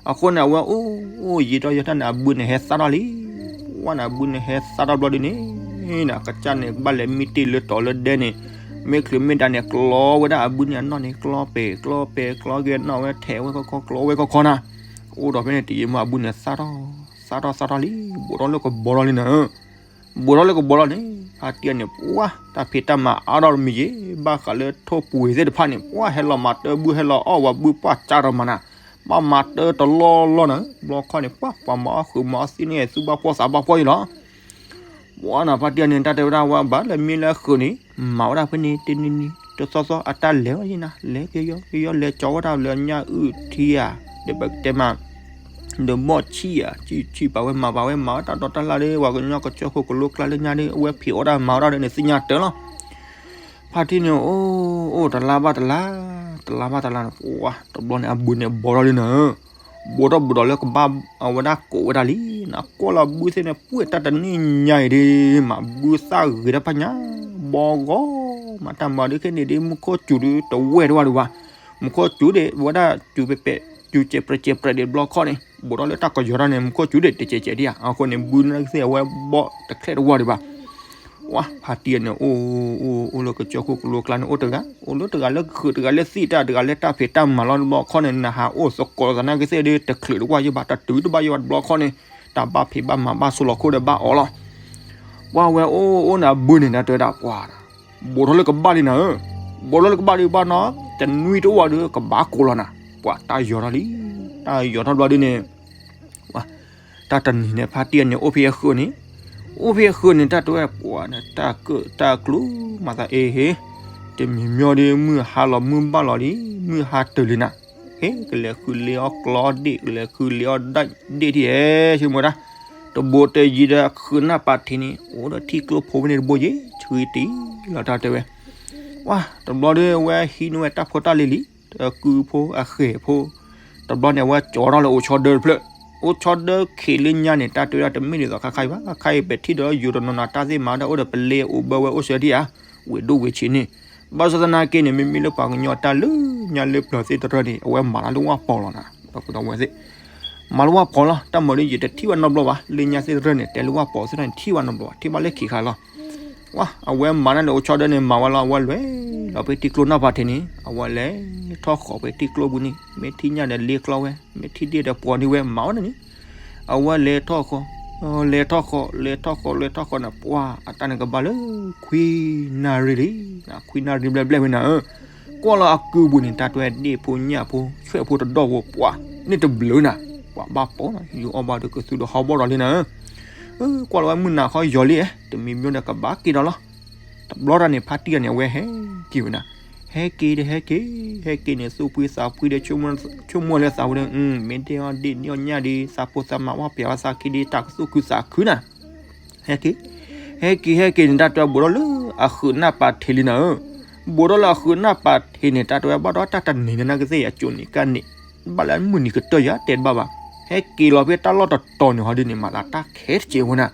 အဃိန့ၣ် အဝဲအိၣ်အိၣ်ယံာ်ထီၣ်ယံာ်ထီၣ်န့ၣ် အဘုန့ၣ်ဟဲသၣ်ထီၣ်လံ ပှၢ်န့ၣ် အဘုန့ၣ်ဟဲသၣ်ထီၣ်ဘျီဒ်န့ၣ် နကစၢ်န့ၣ် ကဘၣ်လဲၤမံတ့ၢ်လၢတီၤလၢဒဲန့ၣ် မ့ၢ်ချုးမ့ၢ်ဒါန့ၣ် ကျီဝဲဒၣ်အဘုန့ၣ်အနီၣ်န့ၣ် ကျီပဲာ်ကျီပဲာ်ကျီက့ၤနီၣ်ဝဲထဲးဝဲခီခီကျီဝဲခီခီနၤ အိၣ်ဒီးဖဲန့ၣ်တယံာ်မး အဘုန့ၣ်သၣ်ထီၣ် သၣ်ထီၣ်သၣ်ထီၣ်လံ ဘူးထီၣ်လၢကဘီထီၣ်လံနၤဧၢ ဘူးထီၣ်လၢကဘီထီၣ်န့ၣ် ဖါတံၢ်အီၤန့ၣ် ပှၢ်တၢ်ဖံးတၢ်မၤအါထီၣ်တမံၤယံၤ ဘၣ်ဃးလၢထိၣ်ပှ့ၤသ့ၣ်တဖၣ်န့ၣ် ပှၢ်ဟဲလီၤမၤတၢ်ဘု ဟဲလီၤအီၣ်ဝဲဘုပှၢ်ကၢ်ထီၣ်မးနၤ ဘၣ်မၤတၢ်တလီၢ်လီၢ်နၤ ဘျီခီန့ၣ် ပှၢ်ပှၤမၤအီၣ်ဃုာ်မၤအီၣ်သံန့ၣ် သူၣ်ဘၣ်ဖှီၣ်သးဘၣ်ဖှီၣ်ယံၤလီၤ ပှၢ်နၤဖါတံၢ်အီၤန့ၣ် တၢ်တဲဝဲဒၣ်ဝဲဘၣ်လၢမ့ၢ်လၢအဃၢၤန့ၣ် မၤဝဲဒၣ်ဖဲန့ၣ်တနံၤနံၤ တသီသီအတၢ်လဲၤဝဲယံၤနၤ လဲၤကယီကယီလဲၤကၠီဝဲဒၣ်လၢညၣ်အုၣ်ထံဧါ ဒီးပကတဲမး ဒီးဘီၣ်ဆံၣ်ဧါ ဆံၣ်ဆံၣ်ပာ်ဝဲမၤပာ်ဝဲမၤဝဲ တၢ်ဒိးတၢ်လၣ်ဒီး ပှၤကညီကစၢၢ်ခိၣ်ကလိကျါလၢညါဒီး အဝဲဖံးအီၣ်တၢ်မၤအီၣ်တၢ်ဒီးန့ၣ် သ့ၣ်ညါတၢ်လီၤ ဖါတံၢ်န့ၣ် အိၣ်အိၣ်တလါဘၣ်တလါ တလါဘၣ်တလါန့ၣ် ပှၢ်တဘျီန့ၣ် အဘုန့ၣ်ဘီထီၣ်လံနၤဧၢ ဘီထီၣ်ဘူးဒီးလၢကဘၣ်အဝဲဒၣ်ကိးဝဲဒၣ်လံ နကွၢ်လီၤဘုသ့ၣ်န့ၣ် ပှၢ်တၢ်တနံၣ်ညါအံၤဒ်မး ဘုသၣ်ဂ့ၤတၢ်ဖးညါ ဘီဂီၤ မၤတၢ်မၤဒ်ခဲန့ၣ်ဒ် မူခိၣ်စူၤဒ်တဝဲၢ်တဝၢ်ဒံးဘၣ် မူခိၣ်စူၤဒံး ဝဲဒၣ်စူၤပဲပဲ စူၤစဲးပြဲးစဲးပြဲးဒံးဘျီခီန့ၣ် ဘူးထီၣ်လၢတၢ်ကယီၤတၢ်န့ၣ် မူခိၣ်စူၤဒံးတစဲးစဲးဒံးဧါ အဃိန့ၣ် ဘုနာ်က့သ့ၣ်အဝဲဘီတချဲးတဝၢ်ဒံးဘၣ် ဝါ ဖါတံၢ်အီၤန့ၣ် အိၣ်အိၣ်အိၣ်လၢကစၢၢ်ခိၣ်ကလိကျါန့ၣ် အိၣ်တဂၤ အိၣ်လၢတဂၤလၢဃုာ်တဂၤလၢသံၣ်တၢ်တဂၤလၢတၢ်ဖံးတၢ်မၤလီၤတဘျီခီန့ၣ် နဟးအိၣ်သကိးသနာ်က့သ့ၣ်ဒ်တချုးတဝၢ်ယံၤဘၣ် တတုၤတဘၣ်ယံၤဘၣ်တဘျီခီန့ၣ် တၢ်ဘၣ်ဖံးဘၣ်မၤဘၣ်ဆိလီၤခိၣ်ဒီးဘၣ်အီၤလီၤ ပှၢ်ဝဲအိၣ်အိၣ်န့ၣ်အဘုန့ၣ် တၢ်တဲဝဲဒၣ်ပှၢ် ဘူးထီၣ်လၢကဘၣ်လံနၤဧၢ ဘူးထီၣ်လၢကဘၣ်လံဘၣ်နီၤ တနွံတဝၢ်ဒီးကဘၣ်ကိးလီၤနၤ ပှၢ်တၢ်ယီၤထီၣ်လံ တၢ်ယီၤထီၣ်ဘျီဒ်န့ၣ် တၢ်တနံၤန့ၣ် ဖါတံၢ်အီၤန့ၣ် အိၣ်ဖဲအဃၢၤန့ၣ် အိၣ်ဖဲအဃၢၤန့ၣ် တၢ်တဲဝဲပှၢ်န့ၣ် တၢ်ကၢၣ်တၢ်ကျူ မၤသးအ့ဟ့ တမံၤမံၤဒီး မုၢ်ဟါလီၤမုၢ်ဘၣ်လီၤလံ မုၢ်ဟါတၢၤလံနၤ ဟ့ ကလဲၤဃုလ့အီၣ်ကျီဒ့ၣ် ကလဲၤဃုလ့အီၣ်ဒ့ၣ်ဒ့ၣ်ထံၣ်ဟဲ ဆိကမိၣ်ဝဲဒၣ် တဘိတယံၤဒီး ဃုနၢ်ပာ်ထံးန့ၣ် အိၣ်ဒီးထံကျိဖိဖဲန့ၣ်တဘိယ့ၣ် ဆှံတံၢ်လီၤ တၢ်တဲဝဲ ဝါ တဘျီဒီး အဝဲဟံးန့ၢ်ဝဲတၢ်ဖိတၢ်လံၤလံ အကုဖိအဃဲၤဖိ တဘျီန့ၣ် အဝဲကၠီထီၣ်လၢအိၣ်ဆီဒၢတဖျၢၣ် အိၣ်ဆီဒၢခံးလၢညါန့ၣ် တၢ်တဲဝဲဒၣ်တမ့ၢ်ဒ်သိးခါခါအံၤဘၣ် ခါခါအံၤ ပထံၣ်ဒီးယိၤတနီၤနီၤ တၢ်သ့ၣ်မၤဒၣ်အိၣ်ဒီးပလ့အိၣ်ဘၢဝဲအိၣ်ဆၢထံၣ်ဧါ ဝံၤဒိၣ်ဝံၤဆံးန့ၣ် ဘၣ်ဆၣ်သနာ်က့န့ၣ် မ့မ့ၢ်လၢပှၤကညီတၢ်လၢညါလၢပျၢၤသ့ၣ်တဖၣ်န့ၣ် အဝဲမၤတၢ်လၢဝၣ်ပီၤလီၤနၤ ပှၤကူၣ်သဝဲသ့ၣ် မၤလၢဝၣ်ပီၤလီၤ တၢ်မၤဒီးယတထံၣ်ဝဲနီတဘျီဘၣ် လၢညါသ့ၣ်တဖၣ်န့ၣ် တဲလၢဝၣ်ပီၤသ့ၣ်တဖၣ်န့ၣ် ထံၣ်ဝဲနီတဘျီဘၣ် ထံၣ်ဘၣ်လၢခံခါလီၤ ဝါ အဝဲမၤတၢ်န့ၣ် အိၣ်ဆီဒၢန့ၣ် မၤဝဲလီၤ အဝဲလဲၤလီၤဖဲထံကျိနၢ်ပာ်ထံးန့ၣ် အဝဲလဲၤထီၣ်ဃီၤဖဲထံကျိပူၤန့ၣ် မ့ၢ်ထံၣ်ညၣ်ဒီးလ့ကျီဝဲ မ့ၢ်ထံၣ်ဒ့ၣ်ဒီးပှီၤန့ၢ်ဝဲ မၤဝဲဒၣ်န့ၣ် အဝဲလဲၤထီၣ်ဃီၤ လဲၤထီၣ်ဃီၤ လဲၤထီၣ်ဃီၤ လဲၤထီၣ်ဃီၤန့ၣ် ပှၢ် အတၢ်န့ၣ်ကဘၣ်လၢ ခွံနၣ်ရံၣ်လံ ခွံနၣ်ရံၣ်ဘျဲၣ်ဘျဲၣ်ဝဲနၤဧၢ ကွၢ်လီၤအကုပူၤန့ၣ် တၢ်တဲဝဲဒ့ၣ်ဖိညၣ်ဖိ ဆွဲၣ်ဖိတဒီၣ်ဖိ ပှၢ် န့ၣ်တဘျုးနၤ ပှၤဘၣ်ပီၤနၤ ယူၤအီၣ်ဘၣ်ဒီးကသူဒီးဟီၣ်ဘီၣ်ဒီးလံနၤဧၢ ကွၢ်လီၤဝဲမုၢ်နၤခီယီၤလံ တမံၤမံၤဒီးကဘၣ်က့ၤဒီးလီၤ တဘျီတၢ်န့ၣ် ဖါတံၢ်အီၤန့ၣ် အဝဲဟဲက့ၤဝဲနၤ ဟဲက့ၤဒီးဟဲက့ၤ ဟဲက့ၤန့ၣ် သူၣ်ဖှံသးဖှံဒီး ဆိကမိၣ်လၢသးဝဲဒီး မ့ၢ်ဒ့ၣ်အီၣ်ဒ့ၣ်န့ၢ်အီၣ်ညၣ်ဒီး သးဖိသးမါဝၣ်ပျဲဝဲသးခံဒီး တၢ်ကသူၣ်ခုသးခုနၤ ဟဲက့ၤ ဟဲက့ၤဟဲက့ၤန့ၣ် တၢ်တဲဝဲဘူးထီၣ်လၢအဃုးနၢ်ပာ်ထံးလံနၤဧၢ ဘူးထီၣ်လၢအဃုးနၢ်ပာ်ထံးန့ၣ် တၢ်တဲဝဲဘၣ်ဒီးတၢ်တနံၤန့ၣ် နကသ့ၣ်အကၠိန့ၣ်ကၢ်န့ၣ် ဘၣ်လၢမုၢ်နံၤကတၢၢ်ယၤ တဲတဘၣ်ဘၣ်. ဟဲက့ၤလီၤဖဲတၢ်လီၢ်တတီၤန့ၣ် ဟီဒ်န့ၣ် မၤသးတၢ်ခဲတစဲးဝဲနၤ.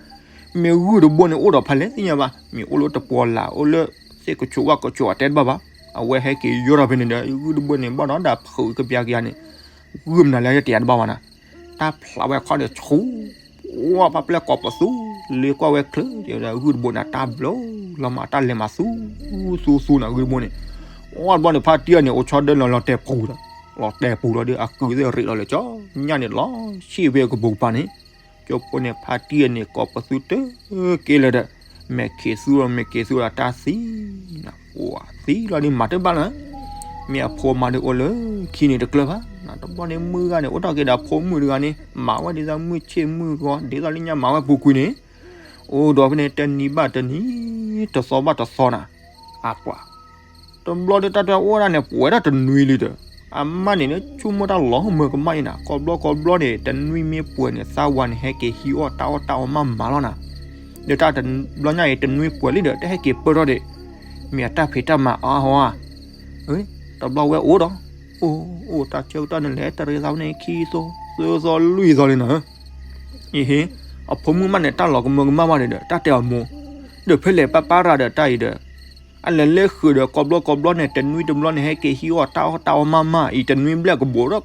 မ့ၢ်ဂုၢ်တဘိန့ၣ် အိၣ်ဒီးဖးလဲၣ်သ့ၣ်ညါဘၣ်, မ့ၢ်အိၣ်လၢတပီၤလၢ် အိၣ်လၢသ့ၣ်ကဆိးဝၣ်ကဆိး တဲတဘၣ်ဘၣ်. အဝဲဟဲက့ၤယီၢ်ထီၣ်ဖဲန့ၣ်ဒီး ဂုၢ်တဘိန့ၣ် ဘၣ်ဒီးဒၣ်ဖုးကပျၢ်ကယၤန့ၣ် ဂုၢ်မနုၤလဲၣ် ယတဲတဘၣ်ဘၣ်နၤ. တၢ်ဖျးဝဲခီၣ်ဒီးဆူ ဝဲဖးပျဲၢ်ကိးပသူ လ့ကွၢ်ဝဲချၢး တဲဝဲဒၣ်ဂုၢ်တဘိန့ၣ် တၢ်ဘျီလီၤမး တၢ်လဲၤမၤသူ သူသူနၤ ဂုၢ်တဘိန့ၣ်. ဝဲတဘျီန့ၣ် ဖါတံၢ်အီၤန့ၣ် အိၣ်ဆီဒၢလီၤလီၤတဲာ်ပူၤဒီး လီၤတဲာ်ပူၤလီၤဒီး အကုၢ်သ့ၣ်ရ့းလီၤလၢကၠီညၣ်န့ၣ် လီၤဆံၣ်ဖဲကပိာ်ကပၤန့ၣ်. ကၠိဖိန့ၣ် ဖါတံၢ်အီၤန့ၣ် ကိးပသူတက့ၢ်လၢၤဒီး မဲာ်ခံးသူဒီး မဲာ်က့ၤသူဒီး တၢ်သံနၤ အိၣ်သံလီၤဒ်မၤတဘၣ်လၢ မ့ၢ်အဖိမါဒ်အိၣ်လၢခံန့ၣ်တကျၢၤဘၣ်. တဘျီန့ၣ်မုၢ်ဂၤန့ၣ် အိၣ်ထီၣ်က့ၤဒီးဖိမုၣ်တဂၤန့ၣ် မၤဝဲဒ်သိးမုၢ်ဆ့ၣ်မုၢ်ဂီၤ ဒ်သိးလၢညါမၤဝဲပူၤကွံာ်န့ၣ် အိၣ်ဒီးဖဲန့ၣ် တနံၤဘၣ်တနံၤ တသီဘၣ်တသီနၤ အပှၤ တဘျီဒ်တၢ်တဲအိၣ်ဒၣ်န့ၣ် ပှဲၤဒၣ်တနွံလံဒီး အမါန့ၣ် ဆိကမိၣ်တၢ်လီၤမၢ်ကမၣ်အံၤနၤ ကိးဘျီကိးဘျီန့ၣ် တနွံမ့ၢ်ပှဲၤန့ၣ် သးဝၤန့ၣ် ဟဲက့ၤဟံးအီၣ်တၢ်အီၣ်တၢ်အီမးမးလီၤနၤ. ဒီးတၢ်တဘျီညါအံၤ တနွံပှဲၤလံဒီး တဟဲက့ၤပၢၢ်ထီၣ်ဒီး မ့ၢ်အတၢ်ဖံးတၢ်မၤအါဟီဧါ. တဘျီဝဲအိၣ်ဒီး အိၣ်အိၣ်တၢ်ဆၢကတီၢ်န့ၣ် လဲၤတရံးသးဝဲန့ၣ် ခံသီ သၢသီ လွံၢ်သီလံနၤ. အဟ့ အဖိမုၣ်မးန့ၣ် တၢ်လီၤကမၢကမၣ်ဘၣ်န့ၣ်ဒီး တၢ်တဲအီၤမိၢ် ဒီးဖဲလဲၣ်ပၢ်ပၢ်ရၤဒီးတၢ်အံၤဒီး အလဲၤလဲၤဃုာ်ဒီးကိးဘျီကိးဘျီန့ၣ် တနွံတဘျီန့ၣ် ဟဲက့ၤဟံးအီၣ်တၢ်အီၣ်တၢ်အီမးမးအံၤ တနွံဘျဲၣ်ကဘိးဒီး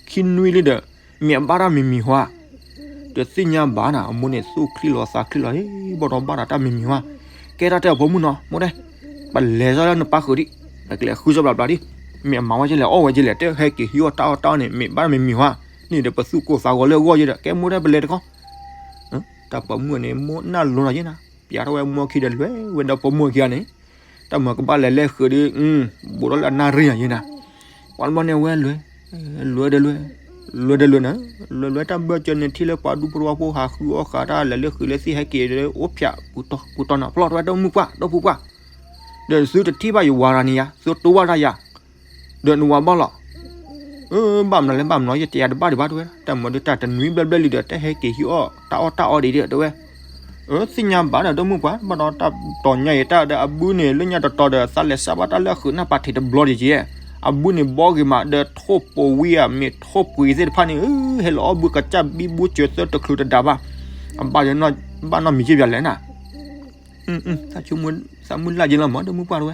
ခံနွံလံဒီး မ့ၢ်အဘၣ်တၢ်မံၤမံၤဟါ တသ့ၣ်ညါဘၣ်နၤ အမိၢ်န့ၣ် သူၣ်ချံလီၤသးချံလီၤ ဟ့ၣ်ဘၣ်ဒီးဘၣ်ဒီးတၢ်မံၤမံၤဟါ. ကဲတၢ်တဲအဖိမုၣ်နီၤ မိၢ်တဲ ပလဲၤစီလၢနပၢ်ဃုာ်ဒံး ပကလဲၤဃုစီဘျးဘျးဒံး မ့ၢ်အမၤဝဲကလဲၣ် အီၣ်ဝဲကလဲၣ် တဲဟဲက့ၤဟံးအီၣ်တၢ်အီၣ်တၢ်အီန့ၣ် မ့ၢ်ဘၣ်တၢ်မံၤမံၤဟါ န့ၣ်ဒီးပသူၣ်ကိၢ်သးဂီၤလၢအဂီၢ်ယဲဒီး ကဲမိၢ်တဲပလဲၤတခီ တၢ်ပိာ်မုၣ်န့ၣ် မိၢ်နၢ်လိၤနၤယဲနၤ ပျးထီၣ်ဝဲမိၢ်ခံဒီးလွဲၤဝဲဒီးပိာ်မုၣ်ခံဂၤန့ၣ် တၢ်မၤကဘၣ်လဲၤလဲၤဃုာ်ဒီး ဘူးထီၣ်လၢအနၣ်ရံၣ်ယဲနၤ ပှၤတဘျီန့ၣ်ဝဲလွဲၤ လွဲၤဒီးလွဲၤ လွဲၤဒီးလွဲၤနၤ လွဲၤလွဲၤတၢ်ဘၢၣ်စၢၤန့ၣ် ထံၣ်လၢပှၤဒူဖိတဝီဖိဟးဃုအီၣ်ဃာ်တၢ်လဲၤလၢဃုာ်လၢသ့ၣ်ဟဲက့ၤဒီး အိၣ်ဖျးပူၤတီၤပူၤတီၤနၤ ဖျီၣ်ထီၣ်ဝဲဒီးမုၢ်ပှၢ်ဒီးဖိပှၢ် ဒီးသုတထံၣ်ဘၣ်ယဝၤရၤန့ၣ်ယၤ သုတိၢ်ဘၣ်တၢ်ယၤ ဒီးနဝၤဘၣ်လီၤ ဘၣ်မနုၤလဲၣ် ဘၣ်မနုၤ ယတဲယၤတဘၣ်ဒံးဘၣ်တဲဝဲ တၢ်မၤဒုးတၢ်တနွံဘျဲၣ်ဘျဲၣ်လံဒီး တဟဲက့ၤဟံးအီၣ်တၢ်အီၣ်တၢ်အီဒံးဒံးတဲဝဲ သ့ၣ်ညါဘၣ်ဒီး ဒီမုၢ်ပှၢ် ဘၣ်ဒီးတၢ်တီၤညါအံၤတၢ်ဒီးအဘုန့ၣ် လၢညါတတီၤဒီး သးလဲၤစးဘၣ်တၢ်လၢအဃုာ်နၢ်ပာ်ထံးတဘျီဒံးက့ အဘုန့ၣ်ဘီဂ့ၤမး ဒီးထိၣ်ပိာ်ဝံအမ့ၢ်ထိၣ်ပှ့ၤသ့ၣ်တဖၣ်န့ၣ် ဟဲလီၤအီၣ်ဘုကစၢ်ဘံဘူစၢၤသၢတချုးတဒါဘၣ် အဘၣ်နီတမံၤက့ပျးလဲၣ်နၤ သးမုၢ်လၢ်က့လီၤမး ဒီမုၢ်ပှၢ်တဝဲ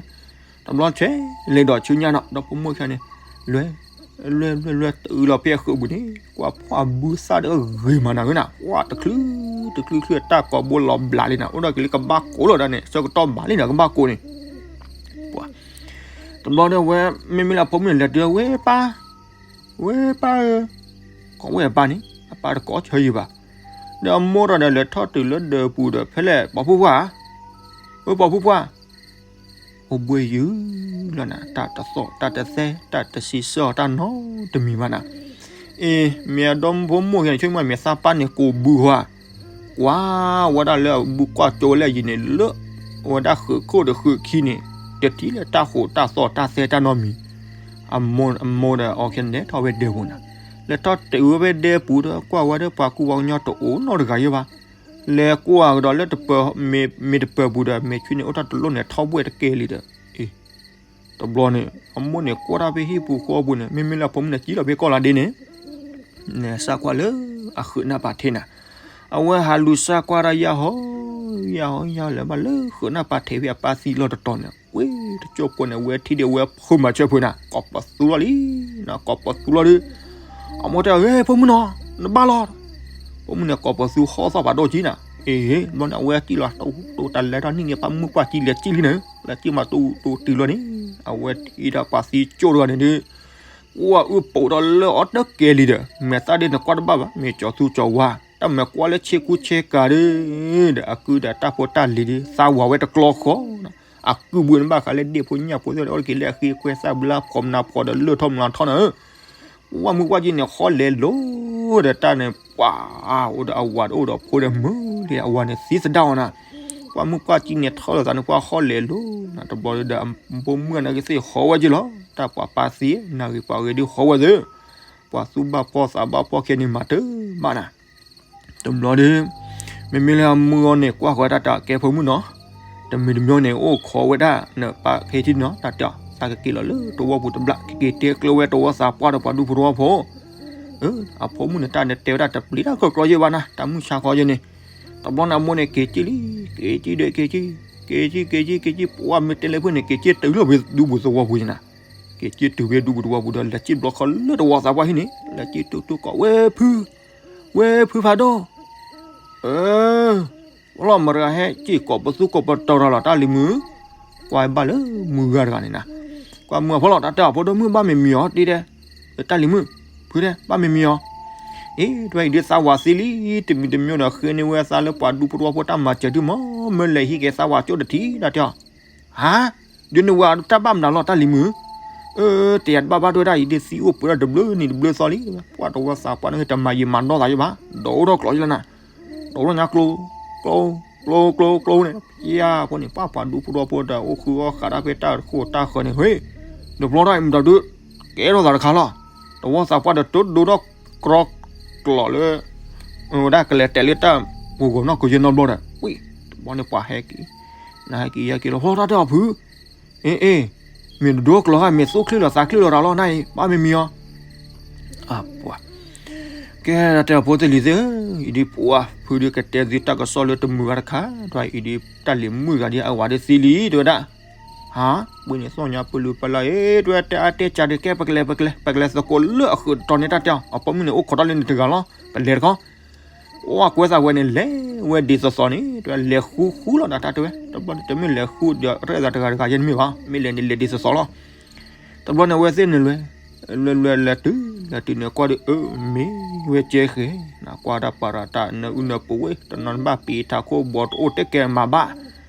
တဘျီဆဲးလဲၤဒီးဆူညါနီၤ ဒီးပိာ်မုၣ်ခံဂၤန့ၣ် လွဲၤ လွဲၤလွဲၤလွဲၤ တုၤလီၤဖဲအဃုာ်ပူၤန့ၣ် ကွၢ်ဖှီၣ်အဘုသၣ်ဒီးဂ့ၤမးနၤဝဲနၤ ကွၢ်တချုး တချုးချုးအတၢ်ကိးဘိလီၤဘျးလံနၤ အိၣ်ဒီးက့ၤလၢကဘၣ်ကိးလီၤဒၣ်န့ၣ် ဆၢကတီၢ်ဘၣ်လံနၤ ကဘၣ်ကိးန့ၣ် ပှၤ တဘျီဒီးဝဲ မ့မ့ၢ်လၢအဖိမုၣ်န့ၣ် လဲၤတုၤဝဲပၢ် ဝဲပၢ်ဧၢ ကိးဝဲအပၢ်န့ၣ် အပၢ်တကိးဆၢယံၤဘၣ် ဒီးအမိၢ်ဒီးလဲၤထီၣ်တုၤလၢဒၢးပူၤဒီး ဖဲလဲၣ်ပိာ်ဖုပှၢ် ဝဲပိာ်ဖုပှၢ် အိၣ်ဘှံးယုာ်လီၤနၤ တၢ်တသီၣ်တၢ်တသဲ တၢ်တဆံးစၢ်အီၤတၢ်နီတမံၤဘၣ်နၤ အ့ မ့ၢ်အဒီဖိမိၢ်ယဲန့ၣ် ဆိကမိၣ်မ့ၢ်သးပၢ်န့ၣ်ကိးဘုဧါ ကွၢ်ဝဲဒၣ်လၢအဘုကွၢ်ကၠိဝဲလၢအယံၤန့ၣ် လၢအဝဲဒၣ်ဃုာ်ခိၣ်ဒီးဃုာ်ခံန့ၣ် တထံၣ်လၢတၢ်ဃိးတၢ်သီၣ်တၢ်သဲတၢ်နီတမံၤ အမိၢ်ဒီးအီၤခဲန့ၣ်လဲၤထီၣ်ဝဲဒၢးပူၤနၤ လဲၤထီၣ်တုၤဝဲဒၢးပူၤဒီးကွၢ်ဝဲဒီးပှၤကူပှၤကညီတအိၣ်နီတဂၤယဲဘၣ် လဲၤကွၢ်ကဒီးလၢတပၢၤ မ့ၢ်တပၢၤပူၤဒီး မ့ၢ်ဆွံန့ၣ် အိၣ်ထီၣ်တလိၣ်န့ၣ် ထီၣ်ဘှဲၣ်တကဲလံဒီး အ့ တဘျီန့ၣ် အမိၢ်န့ၣ်ကွၢ်တၢ်ဖဲဟံၣ်ပူၤဃီပူၤန့ၣ် မ့မ့ၢ်လၢအဖိမုၣ်န့ၣ် စံၣ်လီၤဖဲကီၢ်လါဒ့န့ၣ် စးကွၢ်လၢအဃုာ်နၢ်ပာ်ထံးနၤ အဝဲဟးလူၤစးကွၢ်တၢ်ယၢ်ဟီ ယၢ်ဟီယၢ်လၢၤဘၣ်လၢဃုာ်နၢ်ပာ်ထံးဖဲအပၢ်သံလီၢ်တတီၤန့ၣ် ဝဲတကၠိၢ်ဖိန့ၣ် ဝဲထံၣ်ဒီးဝဲဖုမၤဆၢဖုနၤ ကိးပသူလီၤလံ ကိးပသူလီၤဒီး အမိၢ်တဲ ဧ့ ဖိမုၣ်နီၤ နဘၣ်လီၤ ဖိမုၣ်န့ၣ် ကိးပသူဟီၣ်သီၣ်ဖးဒိၣ်ကံနၤ အ့ ဘျီန့ၣ် အဝဲစံၣ်လီၤ တိၢ်တိၢ်တၢ်လဲၤထီၣ်နံၣ်န့ၣ် ပၢ်မုၢ်ကွၢ်ကံလဲၤစံၣ်လံန့ၣ် လဲၤစံၣ်မးတိၢ်တိၢ်တုၤလီၤန့ၣ် အဝဲထံၣ်ဒီးပှၤသံကၠိၢ်တဂၤန့ၣ်ဒီး ကွၢ်အုၣ်ပိာ်ဒီးလၢအီၤတကဲလံဒီး မဲာ်သၣ်ဒ်နကွၢ်တဘၣ်ဘၣ် မ့ၢ်ကၠီၤသူကၠီၤဝါ တၢ်မၤကွၢ်လၢဆ့ကူဆ့ကၤဒီး ဒီးအကုဒီးတၢ်ဖိတၢ်လံၤဒီး သးဝၤဝဲတကျီဃီ အကုဘူးန့ၣ်ဘၣ်ဃးလၢဒ့ၣ်ဖိညၣ်ဖိသ့ၣ် အိၣ်တက့ၤလၢအဃ့ခွဲသၣ်ဘျါဖှီၣ်မနၤဖှီၣ်ဒီးလၢၢ်ထီၣ်မနၤထီၣ်နၤဧၢ ပှၢ်မုၢ်ကွၢ်ကံန့ၣ် ဟီၣ်လဲၤလိၤဒီးတၢ်န့ၣ် ပှၤအိၣ်ဒီးအဝၤတအိၣ်ဒီးဖိဒီးမုၢ်လံ အဝၤန့ၣ်သံသဒၣ်အီၤနၤ ပှၢ်မုၢ်ကွၢ်ကံန့ၣ် ထီၣ်လိာ်သးန့ၣ် ပှၢ်ဟီၣ်လဲၤလိၤနၤ တဘျီဒီး အဖိမုၣ်နဂ့ၤသ့ၣ်ဟီဝဲက့လီၤ တၢ်ပှၤပၢ်သံ နဂ့ၤပှၤဂ့ၤဒုးဟီဝဲသ့ၣ် ပှၤသူၣ်ဘၣ်ဖှီၣ်သးဘၣ်ဖှီၣ်ခဲန့ၣ်မၤတၢ်ဘၣ်နၤ တဘျီဒီး မ့မ့ၢ်လၢအမုၢ်အီၤန့ၣ် ကွၢ်ဃီတၢ်တၢ်ကဲဖိမုၣ်နီၤ တမံၤတမံၤန့ၣ် အိၣ်ခိးဝဲဒၣ်နပၢ်ဖဲထံနီၤ တၢ်တဲအီၤ သးကက့ၤလီၤလၢတဝီပူၤတဘျီ ကက့ၤတဲကျၢၤဝဲတဝီသးပှၢ်ဒီးပှၤဒူဖိတဝီဖိ အဖိမုၣ်န့ၣ် တၢ်န့ၣ်တဲဝဲဒၣ်တပျံၤတၢ်ကကျီယဲၢ်ဘၣ်နၤ တၢ်မုၢ်ဆါခီယဲၢ်န့ၣ်, တဘျီန့ၣ်အမိၢ်န့ၣ် က့ၤက့ၤလံ, က့ၤက့ၤဒီးက့ၤက့ၤ, က့ၤက့ၤက့ၤက့ၤက့ၤက့ၤ ပှၢ်မ့ၢ်တဲလၢဖုန့ၣ် က့ၤက့ၤတုၤလၢဖဲဒူပူၤသဝီပူၤန့ၣ်နၤ, က့ၤက့ၤတုၤဖဲဒူပူၤသဝီပူၤဒီး လဲၤက့ၤဘျီခီလၢတဝီသးပှၢ်ဟံၣ်န့ၣ် လဲၤက့ၤတုၤတုၤကိးဝဲဖု, ဝဲဖုဖးဒိၣ်, အၢ ဖီလီၤမတၤတဂၤဟဲက့ၤကိးပသူကိးပတီၤတၢ်လီၤ တၢ်လံၤမုၣ်, ကွၢ်ဘၣ်လၢမုၢ်ဂၤတဂၤန့ၣ်နၤ, ကွၢ်မုၢ်အဖီလီၤ တၢ်တဲအီၤ ဖိဒိၣ်မုၣ်ဘၣ်မ့ၢ်မံၤအီၤတ့ၢ်တဲ, တၢ်လံၤမုၣ်, ဖုတဲ ဘၣ်မ့ၢ်မံၤအီၤ, အ့ တဝဲအံၤဒ်သးဝးသံလံ, တမံၤတမံၤဒီးဃ့န့ၢ်ဝဲသးလၢပှၤဒူဖိတဝီဖိတၢ်မၤစၢၤဒုမး, မ့ၢ်လဲၤဟံးက့ၤသးဝးကၠိတထံၣ် တၢ်တဲအီၤ, ဟါ, ဒုးနဝၤတၢ်ဘၣ်မနုၤလီၤ တၢ်လံၤမုၣ်, အၢ တယၤတဘၣ်ဘၣ်တဝဲဒၣ်အံၤ ဒ်သံအိၣ်ပှဲၤဒီးတဘျုးနံၤတဘျုးသီလံ, ပှၢ်တဝီသးပှၢ်န့ၣ်တမၤယံာ်မၤနီၢ်သးယဲၢ်ဘၣ်, ဒီးအိၣ်ထီၣ်ကျိးယဲၢ်လီၤနၤ, ဒီးအိၣ်ထီၣ်ညါကျိ, ကျိ, ကျိ ကျိ ကျိန့ၣ် ယၤဖိန့ၣ် ပှၢ်ပှၤဒူဖိတဝီဖိဒီး အိၣ်ဃုအီၣ်ဃးတၢ်ဖဲတၢ်ဃိၣ်တၢ်ဃၢၤန့ၣ် ဟ့ၣ်, တဘျီထီၣ်အံၤမတၤဒုး, ကဲထီၣ်သးတခါလီၤ, တဝီသးပှၢ်ဒီးတိဒိထီၣ်ကြီကျိးလၢ ဝဲဒၣ်ကလဲၤတဲာ်လၢတၢ်ပူၤဂီၤနီၢ်ကယဲၢ်နီတဘျီဒီး ဝံၣ်, တဘျီန့ၣ်ပှၤဟဲက့ၤ, နဟဲက့ၤယဲက့ၤလီၤ ဖီတၢ်တဲအီၤဖု, အ့ အ့, မ့ၢ်တဒိကျိးဧါ မ့ၢ်သူၣ်ချံလီၤသးချံလီၤတၢ်လီၤနၤအံၤ ဘၣ်မ့ၢ်မံၤအီၤ, အပှၤ ကဲတၢ်တဲအီၤဖိသ့ၣ်လံၤသ့ၣ်ဧၢ, အံၤဒ်ပှၤဖုဒုးကတဲသုတၢ်ကစီၣ်လၢတမုာ်ဂၤတခါ, ဒီးအံၤဒ်တၢ်လံၤမုၣ်ဂၤဒ်အဝၤဒ်သံလံ တဲဝဲဒၣ်, ဟါ, ဝံၤန့ၣ်သီၣ်ညါပလူၤပလၢ် အ့ တဲဝဲတဲအါတဲကၢ်ဒုးကဲပကလဲၤပကလဲၤ ပကလဲၤသကိးလၢအဃုာ်တတီၤန့ၣ် တၢ်တဲအီၤ အဖိမုၣ်န့ၣ်အိၣ်ခိးထီၣ်လၢန့ၣ်တဂၤလီၤ ပလဲၤတခီ အိၣ်ကွဲသးဝဲန့ၣ် လဲၤဝဲဒ်သိးသိးန့ၣ် တဲဝဲလဲၤဃူဃူလီၤဒီးတၢ်တဲဝဲ တဘျီန့ၣ်တမ့ၢ်လဲၤဃူဒီးရဲၣ်သးတဂၤတဂၤယဲၢ်န့ၣ်မ့ၢ်ဘၣ် မ့ၢ်လဲၤန့ၣ်လဲၤဒ်သိးသိးလီၤ တဘျီန့ၣ်အဝဲသ့ၣ်န့ၣ်လဲၤ, လဲၤလဲၤလဲၤတုၤ လဲၤတုၤန့ၣ်ကွၢ်ဒီး အၢ မ့ၢ်ဝဲကဲဃဲ, နကွၢ်တၢ်ပာ်ရၤတၢ်နၢအုၣ်နၢပူၤဝဲ တနီၤနဘၣ်ပံးထးခိၣ်ဘီတအိၣ်တဲကဲမၤဘၣ်,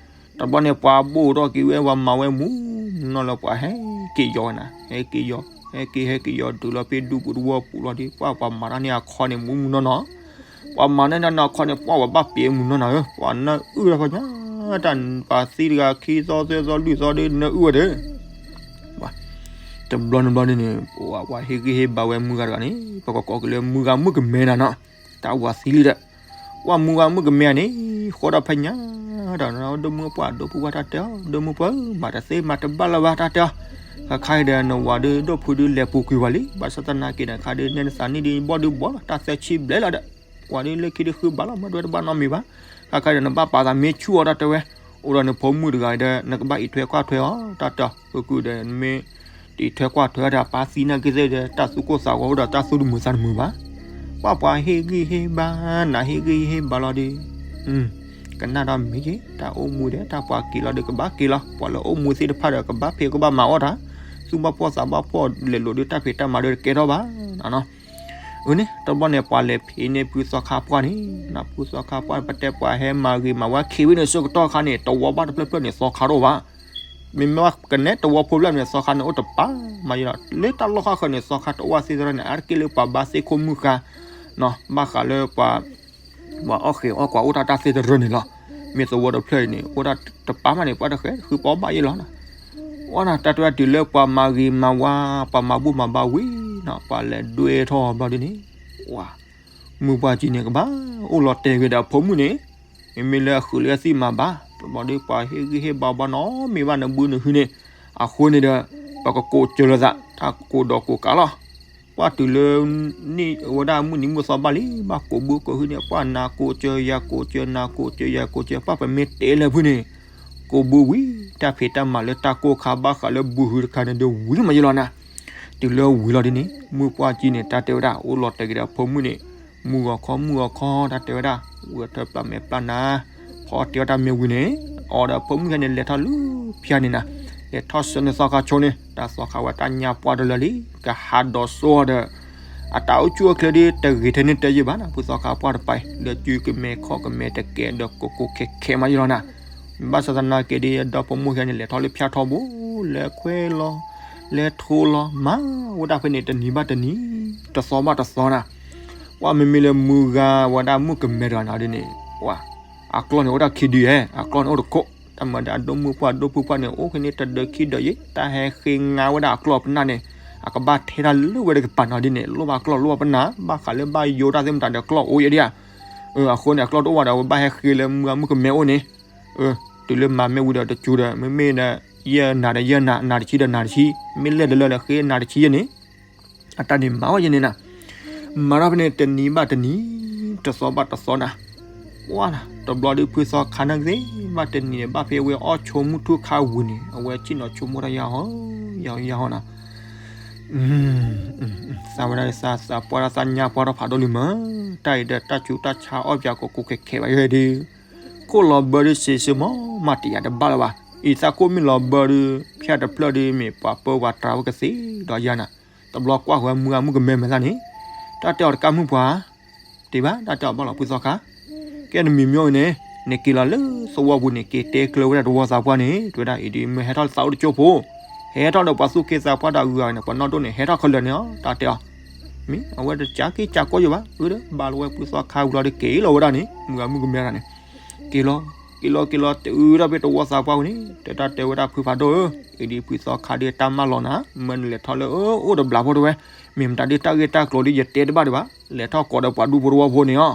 တဘျီန့ၣ်ပှၤဘိၣ်ထီၣ်က့ၤဝဲ ပှၤမၤဝဲမူနီၢ်လၢပှၤဟဲက့ၤယီၤဝဲနၤ ဟဲက့ၤယီၤ ဟဲက့ၤဟဲက့ၤယီၤတုၤလီၤဖဲဒူပူၤတဝီပူၤလီၤဒီး ပှၤပှၤမၤတၢ်န့ၢ်အခီန့ၣ်မူမူနီၢ်နီၢ် ပှၤမၤန့ၢ်တၢ်န့ၢ်အခီန့ၣ် ပှၤဝဲဘၣ်ပံးမူနီၢ်နီၢ်ဧၢ ပှၤနၢအုၣ်တၢ်ဖီညါ, တၢ်ပှၤသံတဂၤခံသီသၢသီလွံၢ်သီဒီးနၢအုၣ်ဝဲဒီး, တဘျီနဘျီဒ်န့ၣ် ပှၤဟ့ၣ်ဂံၢ်ဟ့ၣ်ဘါဝဲမုၢ်ဂၤတဂၤန့ၣ် ပကကိးက့ၤလၢမုၢ်ဂၤမုၣ်ကမဲနၤနီၤ, တၢ်ဝၤသံလံဒီး, ပှၤမုၢ်ဂၤမုၣ်ကမဲန့ၣ်, ဃီဒီးဖဲညါ, ဒီးဒိၣ်မုၢ်ပှၢ်ဒိၣ်ဖုပှၢ်တၢ်တဲအီၤ ဒိၣ်မုၢ်ပှၢ်ဧၢ မၤတသ့မၤတဘၣ်လၢၤဘၣ်တၢ်တဲအီၤ, ခါခါအံၤဒီးနဝၤဒီးဒိၣ်ဖုဒုးလဲၤပူၤကွံာ်ဝဲလံ ဘၣ်ဆၣ်သနာ်က့ဒီးခါဒီး နဲနသးနံၣ်ဒုးဘီၣ်ဒုးဘီၣ်လီၤ တၢ်သၢဆံဘျဲၣ်လီၤဒီး, ပှၤဒုးလၢခံဒုးဃုဘၣ်လီၤ မ့ၢ်တဝဲတဘၣ်နီတမံၤဘၣ်, ခါခါအံၤဒီးနဘၣ်ပာ်သးမ့ၢ်ဆူၣ်အီၤတၢ်တဲဝဲ, အိၣ်ဒီးနဖိမုၣ်တဂၤအံၤဒီး နကဘၣ်အံးထွဲကွၢ်ထွဲအီၤ တၢ်တဲအီၤ ပကုၢ်ဒီး နမ့ၢ် တအံးထွဲကွၢ်ထွဲဒီး ပၢ်သံနာ်က့သ့ၣ်ဒီး တၢ်သူၣ်ကိၢ်သးဂီၤအိၣ်ဒီးတၢ်သူၣ်တမုာ်သးတမုာ်ဘၣ်, ပှၤပှၤဟ့ၣ်ဂံၢ်ဟ့ၣ်ဘါ, နၤဟ့ၣ်ဂံၢ်ဟ့ၣ်ဘါလီၤဒီး, ကနၣ်ဒီးမ့ၢ်က့ၤ တၢ်အိၣ်မူဒီး တၢ်ပှၤက့ၤလီၤဒီးကဘၣ်က့ၤလီၤ ပှၤလၢအိၣ်မူသ့ၣ်တဖၣ်ဒီး ကဘၣ်ဖံးကဘၣ်မၤအီၣ်တၢ်, သူၣ်ဘၣ်ဖှီၣ်သးဘၣ်ဖှီၣ်လဲၤလိာ်ဒီးတၢ်ဖံးတၢ်မၤဒီးတကဲထီၣ်ဘၣ်, အန့ၣ် တဘျီန့ၣ် ပှၤလဲၤဖံးန့ၢ်ဖုသီခါပှၢ်န့ၣ်, ဖုသီခါပှၢ်န့ၣ် ပတဲပှၤဟဲမၤဂ့ၤမၤဝါခံဝံၤန့ၣ် ဆၢကတီၢ်ခါန့ၣ် တဝီဘၣ်တဖျၢၣ်ဖျၢၣ်န့ၣ် သီခါတအိၣ်ဘၣ်, မ့မ့ၢ်ကနဲတဝီဖိဖျၢၣ်န့ၣ် သီခါန့ၣ်အိၣ်တပၤမးယလီၤ, လၢတၢ်လီၢ်ခါဃၢၤန့ၣ် သီခါတအိၣ်သ့သရၢန့ၣ် အါတက့ၢ်လၢပှၤဘါသ့ၣ်ခိၣ်မုၣ်ဃါ, ဘၣ်ဃးလၢပှၤ ပှၤအီၣ်ဃ့အီၣ်ကွၢ်အိၣ်တၢ်တၢ်သ့တရၢန့ၣ်လီၤ, မ့ၢ်သဝီတဖျၢၣ်အံၤန့ၣ် အိၣ်တၢ်တပၤမးန့ၣ် ပှၤတဃဲဃုပီဘၣ်ယလီၤ, အီၣ်နၤတၢ်တဝဲတုၤလၢပှၤမၤဂ့ၤမၤဝါ ပှၤမၤဘူၣ်မၤဘါဝံၤနီၤ ပှၤလဲၤဒွဲထီၣ်ဘျီဒ်န့ၣ်, ဝါ, မုၢ်ပှၢ်ကံန့ၣ် ကဘၣ်အိၣ်လီၤတဲာ်က့ၤဒီးအဖိမုၣ်န့ၣ်, မ့မ့ၢ်လၢအဃုာ်လၢအသံမၤဘၣ်, တဘျီဒီးပှၤဟ့ၣ်ဂံၢ်ဟ့ၣ်ဘါဘၣ်နီတမံၤဘၣ် နဘုနဟုန့ၣ်, အဃိန့ၣ်ဒီး ပကကိးစၢၤလိာ်သး တၢ်ကိးဒီးကိးကးလီၤ, ပှၢ်တုၤလၢ နံၣ်ဝဲဒၣ်မုၢ်နံၤမုၢ်သီဘၣ်လံ ဘၣ်ကိးဘုကိးဟုန့ၣ် ပှၢ်နၤကိးစၢၤယၤကိးစၢၤ နၤကိးစၢၤယၤကိးစၢၤ ပှၢ်ပမ့ၢ်တဲလၢဖုန့ၣ်, ကိးဘုဝံၤ တၢ်ဖံးတၢ်မၤလၢတၢ်ကိၢ်ခါဘၣ်ဃးလၢဘုဟုတခါန့ၣ်ဒီးဝံၤမးယလီၤနၤ, တုၤလၢဝံၤလီၤဒ်န့ၣ် မုၢ်ပှၢ်ကံန့ၣ် တၢ်တဲဝဲဒၣ် အိၣ်လီၤတဲာ်က့ၤဒီးအဖိမုၣ်န့ၣ်, မုၢ်ဂီၤခီမုၢ်ဂီၤခီ တၢ်တဲဝဲဒၣ်, ဝံၤထၢပျၢ်မဲာ်ပျၢ်နၤ, ဖီတဲဝဲတၢ်မ့ၢ်ဝံၤန့ၣ်, အီၤဒီးအဖိမုၣ်ခဲန့ၣ် လဲၤထီၣ်လၢဖၠါန့ၣ်နၤ, လဲၤထီၣ်ဆၢန့ၣ်သီခါဆိန့ၣ် တၢ်သီခါဝဲတၢ်ညါပှၢ်တလၢလံ, ကဟးဒီးစိဒီး အတၢ်အိၣ်ဆူၣ်အိၣ်ချ့ဒီး တဂ့ၤထဲန့ၣ်တဲယံာ်ဘၣ်နၤ ဖုသီခါပှၢ်တပၤအံၤ လၢစုကမဲာ်ခီၣ်ကမဲာ်တကဲဒီးကိးကိးခဲခဲမးယလီၤနၤ, ဘၣ်ဆၣ်သနာ်က့ဒီး ဒီဖိမိၢ်ခဲန့ၣ် လဲၤထီၣ်လၢဖၠါထီဘိ, လဲၤခွဲလီၤ, လဲၤထိလီၤ, မၤဝဲဒၣ်ဖဲန့ၣ် တနံၤဘၣ်တနံၤ, တသီဘၣ်တသီနၤ, ပှၢ်မ့မ့ၢ်လၢမုၢ်ဂၤဝဲဒၣ်မုၣ်ကမဲတဂၤနၤဒ်န့ၣ်, ပှၢ်, အကျီၢ်န့ၣ်အိၣ်ဒၣ်ခံဒုဧဲ, အကျီၢ်န့ၣ်အိၣ်တခိၣ်, တၢ်မၤဒီးအဒိၣ်မုၢ်ပှၢ်ဒိၣ်ဖုပှၢ်န့ၣ် အိၣ်ခဲန့ၣ်တဒၢခံဒၢးယံၤ, တၢ်ဟဲဃ့ငါဝဲဒၣ်အကျီၢ်ပနၢ်န့ၣ်, အကဘၣ်ထဲတၢ်လၢဝဲတကပၤနၤဒ်န့ၣ် လိၣ်ဘၣ်ကျီၢ်လိၣ်ဘၣ်ပနၢ်, ဘၣ်ဃးလၢဘၣ်ယိၤတၢ်သ့ၣ်မတၤဒီးကျီၢ်အိၣ်ယဲဒၣ်ဧါ, အဃိန့ၣ် အကျီၢ်တအိၣ်ဘၣ်ဒီး အဝဲဘၣ်ဟဲဃ့လၢမုၢ်ဂၤမုၣ်ကမဲအိၣ်န့ၣ်, တုၤလၢမၤမ့ၢ်ဝံၤဒီးတစူၤဒီး မ့မ့ၢ်ဒီး ယဲၢ်နၤဒီးယဲၢ်နၤ, နၤတဆံဒီးနၤတဆံ, မ့ၢ်လဲၣ်တလၢဒီးဃ့နၤတဆံယဲၢ်န့ၣ်, အတၢ်န့ၣ်မၤဝဲယဲၢ်န့ၣ်နၤ, မၤထီၣ်ဖဲန့ၣ်တနံၤဘၣ်တနံၤ, တသီဘၣ်တသီနၤ, ပှၢ်နၤ တဘျီဒုးဖုသီခါန့ၣ်ကသ့ၣ် ဘၣ်တနံၤန့ၣ် ဘၣ်ဖဲဝဲအီၣ်ဆိမုၢ်ထူၣ်ခါဝံၤန့ၣ် အဝဲဆ့ၣ်နီၤဆိကမိၣ်တၢ်ယါဟီ, ယါဟီယါဟီနၤ, သးဝဲဒၣ်သးသးပှၢ်တၢ်သးညါပှၢ်ထီၣ်ဖးဒိၣ်လံမး, တၢ်အံၤဒီးတၢ်ဆူးတၢ်ဆါအီၣ်ပၠးကိးကိးခဲခဲဘၣ်ယဲဒုး, ခိၣ်လီၤဘၢဒုးစ့းစ့မး မၤတယၤတဘၣ်လၢၤဘၣ်, အံၤသးခိၣ်မ့ၢ်လီၤဘၢဒုး ဖၠၣ်တဖျၢၣ်ဒုးမ့ၢ်ပှၤပၢဝဲတြၤဝဲကသ့ဒီးယါနၤ, တဘျီကွၢ်ဃီမုၢ်အမုၢ်ကမဲမးသးန့ၣ်, တၢ်တဲအီၤတကးမုၢ်ပှၤ တ့ၢ်ဘၣ် တၢ်တဲအီၤဘၣ်လီၤဖုသီခါ, ကဲနမံၤမ့ၢ်အံၤန့ၣ် နက့ၤလီၤလၢသဝီပူၤန့ၣ် က့ၤတဲကျၢၤဝဲဒၣ်တဝီသးပှၢ်န့ၣ် တဲဝဲဒၣ်အံၤဒုး မ့ၢ်ဟဲထီၣ်လၢသးအိၣ်တကၠိဖိ, ဟဲထီၣ်ဒီးပှၤသူၣ်က့သးပှၢ်ဒီးအဂုၤအဂၤန့ၣ် ပှၤနီၢ်ဒိၣ်န့ၣ် ဟဲထီၣ်ခဲလၢာ်န့ၣ်လီၤ တၢ်တဲအီၤ, မ့ၢ်အဝဲတကးက့ၤကးကိးယိာ်ဘၣ်, အၢဒီး ဘၣ်လီၤဝဲဖုသီခါဝံၤလီၤဒီးက့ၤလီၤဝဲဒၣ်န့ၣ် မုၢ်အမုၢ်ကမဲဒၣ်န့ၣ်, က့ၤလီၤ က့ၤလီၤက့ၤလီၤ တုၤထီၣ်ဖဲတဝီသးပှၢ်ဝံၤန့ၣ် တဲတၢ်တဲဝဲဒၣ်ဖုဖးဒိၣ်ဧၢ, အံၤဒုးဖုသီခါဒုးတၢ်မၢလီၤနၤ, မၢနလဲၤထီၣ်လၢအအိၣ်တဘျီဖိတဝဲ, မ့ၢ်မတၤဒုးတၢ်ဂ့ၢ်တၢ်ကျိၤဒုး ယတဲတဘၣ်ဒံးဘၣ်, လဲၤထီၣ်ကိးဒီးပှၤဒူဖိတဝီဖိန့ၣ်လီၤ,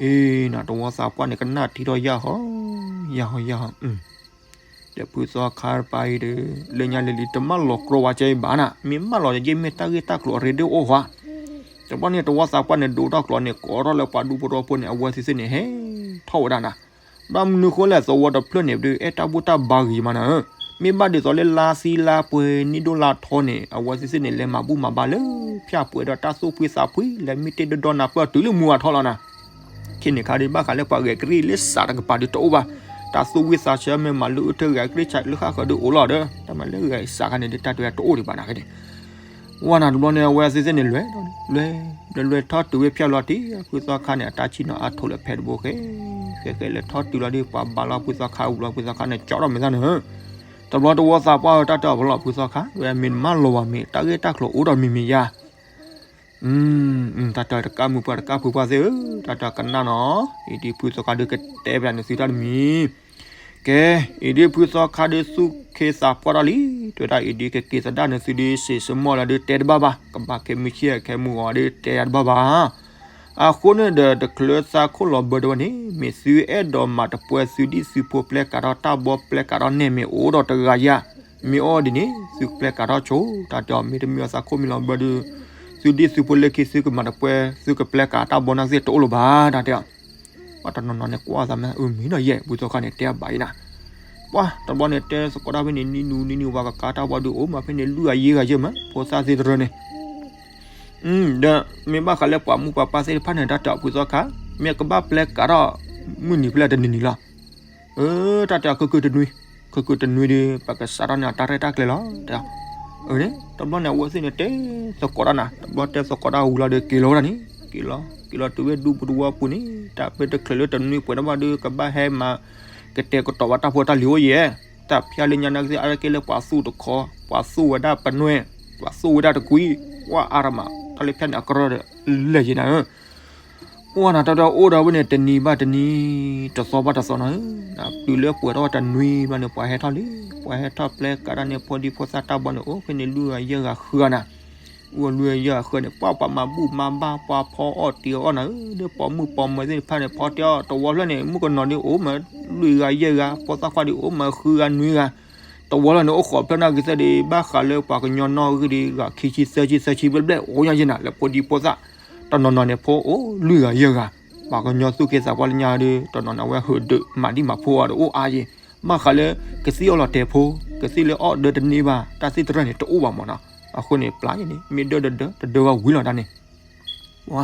အ့ နတဝီသးပှၢ်န့ၣ် ကနၣ်ထံထီၣ်ယါဟီ, ယါဟီယါဟီ, ဒီးဖုသီခါတပၤအံၤဒီး လၢညါလံၤလံၤ တမၢလီၤကြီဝဲကဲအံၤဘၣ်နၤ, မ့ၢ်မၢလီၤယဲမ့ၢ်တၢ်ဂ့ၢ်တၢ်ကျိၤအရ့ဒိၣ်အိၣ်ဃီ, တဘျီန့ၣ်တဝီသးပှၢ်န့ၣ် ဒိးထီၣ်ကျိးန့ၣ် ကိးထီၣ်လၢပှၤဒူဖိတဝီဖိန့ၣ် အဝဲသ့ၣ်သ့ၣ်န့ၣ် ဟဲထီၣ်ဝဲဒၣ်နၤ, ဘၣ်မနုၤဃိလဲၣ် သဝီတဖျၢၣ်န့ၣ်ဒုး အဲၣ်တၢ်ဘူၣ်တၢ်ဘါဂ့ၤမးနၤဧၢ, မ့ၢ်ဘၣ်ဒ်သိးလၢလါသံလါပှဲၤနံၣ်ဒိၣ်လါထီန့ၣ် အဝဲသ့ၣ်သ့ၣ်န့ၣ် လဲၤမၤဘူၣ်မၤဘါလၢ ဖၠၣ်ပှဲၤဒီးတၢ်သူၣ်ဖှံသးဖှံ လဲၤမ့ၢ်တ့ၢ်ဒိၣ်ဒီနၤပၢၢ်တုၤလၢမူအထီလီၤနၤ, ခဲန့ၣ်ခါဒုး ဘၣ်ဃးလၢပှၤဂဲၤကရံၣ်လၢစးတကပၤဒုးတအိၣ်ဘၣ်, တၢ်သူၣ်ဝံၣ်သးဆၢမ့ၢ်မၤလၢအုၣ်ထၢဂဲၤကရံၣ်ဆးလၢဃၣ်ဃၢၤဒုးအိၣ်လီၤဒီး တၢ်မၤလၢဂဲၤစးခါန့ၣ်ဒုး တၢ်တဲဝဲတအိၣ်ဒံးဘၣ်နၤခဲန့ၣ် ဝဲနၤတဘျီန့ၣ် အဝဲသ့ၣ်သ့ၣ်န့ၣ် လဲၤ လဲၤ လဲၤထီၣ်တုၤဝဲဖၠၣ်လီၤတံၢ် ဖုသီခါန့ၣ် အတၢ်ဆ့ၣ်နီၤအါထီၣ်လၢဖဲတဘိဃဲ ဃဲဃဲလဲၤထီၣ်တုၤလီၤဒုး ပှၤဘါလီၤဖုသီခါဝံၤလီၤ ဖုသီခါန့ၣ် ကၠီထီၣ်မဲာ်သၣ်န့ၣ်, တဘျီတဝီသးပှၢ်ဧၢ တၢ်တဲအီၤဖဲလီၤဖုသီခါ ဝဲမ့ၢ်နမၢလီၤဝဲမ့ၢ် တၢ်ဂ့ၢ်တၢ်ကျိၤအိၣ်ဒီးမံၤမံၤယါ တၢ်တဲတကးမုၢ်ပှၢ်တကးဖုပှၢ်သ့ၣ်ဧၢ, တၢ်တဲကနၣ်နီၤ, အံၤဒ်ဖုသီခါဒုးကတဲဘၣ်နသုတၢ်တမံၤ, ကဲ, အံၤဒ်ဖုသီခါဒုးသူၣ်ခ့သးပှၢ်တၢ်လံ, တဲဒၣ်အံၤဒ်ကက့ၤသဒၣ်နသုဒုး စံးစမီၣ်လၢဒုးတဲတဘၣ်ဘၣ်, ကဘၣ်ခဲမုၢ်ဆ့ၣ်ခဲမုၢ်ဂီၤဒုးတဲယၤတဘၣ်ဘၣ်. အဃိန့ၣ်ဒီးတချုးသးခိၣ်လီၤဘၢတဝဲန့ၣ် မ့ၢ်သုအဲၣ်ဒိးမၤတပှဲၤသုဒံၣ်သုဖိပျဲကးထီၣ်တၢ်ဘီပျဲကးထီၣ်နဲၣ်မ့ၢ်အိၣ်ဒီးတဂၤယၤ မ့ၢ်အိၣ်ဒ်န့ၣ် သုကပျဲကးထီၣ်ဆိ, တၢ်တဲအီၤမ့ၢ်တမ့ၢ်အသးခိၣ်မ့ၢ်လီၤဘၢဒုး သုဒံၣ်သုဖိလၢခံသုကမၤတပှဲၤ သုကပျဲကးတၢ်ဘီန့ၣ်သ့ၣ်တအိၣ်လၢၤဘၣ် တၢ်တဲအီၤ. ပှၤတနီၤနီၤန့ၣ်ကွၢ်သးမ့ၢ်အမံၤဒီးယဲၢ် ဖုသီခါန့ၣ်တဲအဘၣ်အံၤနၤ, ပှၤတဘျီန့ၣ်တဲသကိးတၢ်ဖဲန့ၣ် နံၤနူၤနံၤနူၤ ပှၤကကးတၢ်ဘီဒုးအိၣ်မးဖဲန့ၣ် လွံၢ်ဂၤယဲၢ်ဂၤယဲၢ်မး ဖိသၣ်သ့ၣ်တရၢန့ၣ် ဒီးမ့ၢ်ဘၣ်ဃးလၢပှၤမူပှၤပၢ်သ့ၣ်တဖၣ်န့ၣ် တၢ်တဲအီၤဖုသီခါ မ့ၢ်ကဘၣ်ပျဲကးထီၣ်မုၢ်နံၤဖဲလဲၣ်တနံၤနံၤလီၤ. အၢ တၢ်တဲအီၤ ခုကုတနွံ, ခုကုတနွံဒီး ပကစးထီၣ်န့ၢ်အတၢ်ရဲၣ်တၢ်ကျဲၤလီၤ တဲအီၤ. အၢ တဘျီန့ၣ် အဝဲသ့ၣ်န့ၣ်တဲသကိးတၢ်နၤ, တဘျီတဲသကိးတၢ်ဝံၤလီၤဒီးက့ၤလီၤဝဲဒၣ်န့ၣ်, က့ၤလီၤ က့ၤလီၤတုၤဝဲဒူပူၤတဝီပူၤန့ၣ် တၢ်ဖဲတချုးလၢတနွံပှဲၤတဘၣ်ဒီး ကဘၣ်ဟဲမၤ ကတဲာ်ကတီၤဘၣ်တၢ်ဖိတၢ်လံၤအိၣ်ယဲၢ်, တၢ်ဖၠၣ်လၢညါနာ်က့အါတက့ၢ်လၢပှၤသူၣ်တခီ, ပှၤသူၣ်ဝဲဒၣ်ပနွဲၣ်, ပှၤသူၣ်ဝဲဒၣ်တကွံ, ကွၢ်အါရမး တၢ်လၢဖၠၣ်န့ၣ်အကရၢဒီး လဲၢ်ယဲၢ်နၤဧၢ ပှၢ်နၤတၢ်ဒီးအိၣ်ဒီးဝဲန့ၣ် တနံၤဘၣ်တနံၤ, တသီဘၣ်တသီနၤဧၢ, တုၤလၢပှဲၤထီၣ်တနွံဘျီန့ၣ် ပှၤဟဲထီၣ်လံ, ပှၤဟဲထီၣ်ပျဲကးတၢ်န့ၣ် ဖိဒံဖိသၣ်တၢ်ဘီန့ၣ် အိၣ်ဖဲန့ၣ်လွံၢ်ဂၤယဲၢ်ဂၤဃုဂၤနၤ, အိၣ်လွံၢ်ဂၤယဲၢ်ဂၤဃုဂၤန့ၣ် ပှၤပှၤမၤဘူၣ်မၤဘါ ပှၤဖီအီၣ်တ့ၤအီၣ်နၤဧၢ, ဒီးပိာ်မုၣ်ပိာ်မၢၤသ့ၣ်တဖၣ်န့ၣ် ဖီတ့ၤအီၣ် တဝီဖျၢၣ်န့ၣ် မုၣ်ကနီၤဒုးအိၣ်မးလွံၢ်ဂၤယဲၢ်ဂၤ, ဖိသၣ်ခွါဒုးအိၣ်မးဃုဂၤနွံဂၤ, တဝီဖျၢၣ်န့ၣ် အိၣ်ဃိးဖျၢၣ်နာ်က့သ့ၣ်ဒီး ဘၣ်ဃးလၢပှၤကညီနီၢ်ဂံၢ်ဒီး ဂၤခံဆံသၢဆံသၢဆံဘျဲၣ်ဘျဲၣ် အိၣ်ညါယဲၢ်နၤ လၢဖိဒံဖိသၣ်, တနီၤနီၤန့ၣ် ဖိအိၣ်လွံၢ်ဂၤယဲၢ်ဂၤ, ပှၤကညီသူၣ်က့သးပှၢ်လၢညါဒီး တနီၤနီၤဝဲဟုးဒုးမၤဒံၣ်မၤဖိအီၤဒီးအိၣ်အါယဲၢ်, ဘၣ်ဃးလၢ ကသံၣ်အီၣ်လီၤတဲာ်ဖိ, ကသံၣ်လၢအီၣ်ဒၢတန့ၢ်ဘၣ် တၢ်သ့ၣ်တရၢၣ်န့ၣ် တအိၣ်ဘၣ်မးနီၤ, အဃိန့ၣ် ပျၢ်ယဲၢ်န့ၣ် မ့ၢ်ဒၢတဒၢ တဒၢဝဲဝံၤလီၤတၢ်န့ၣ် ပှ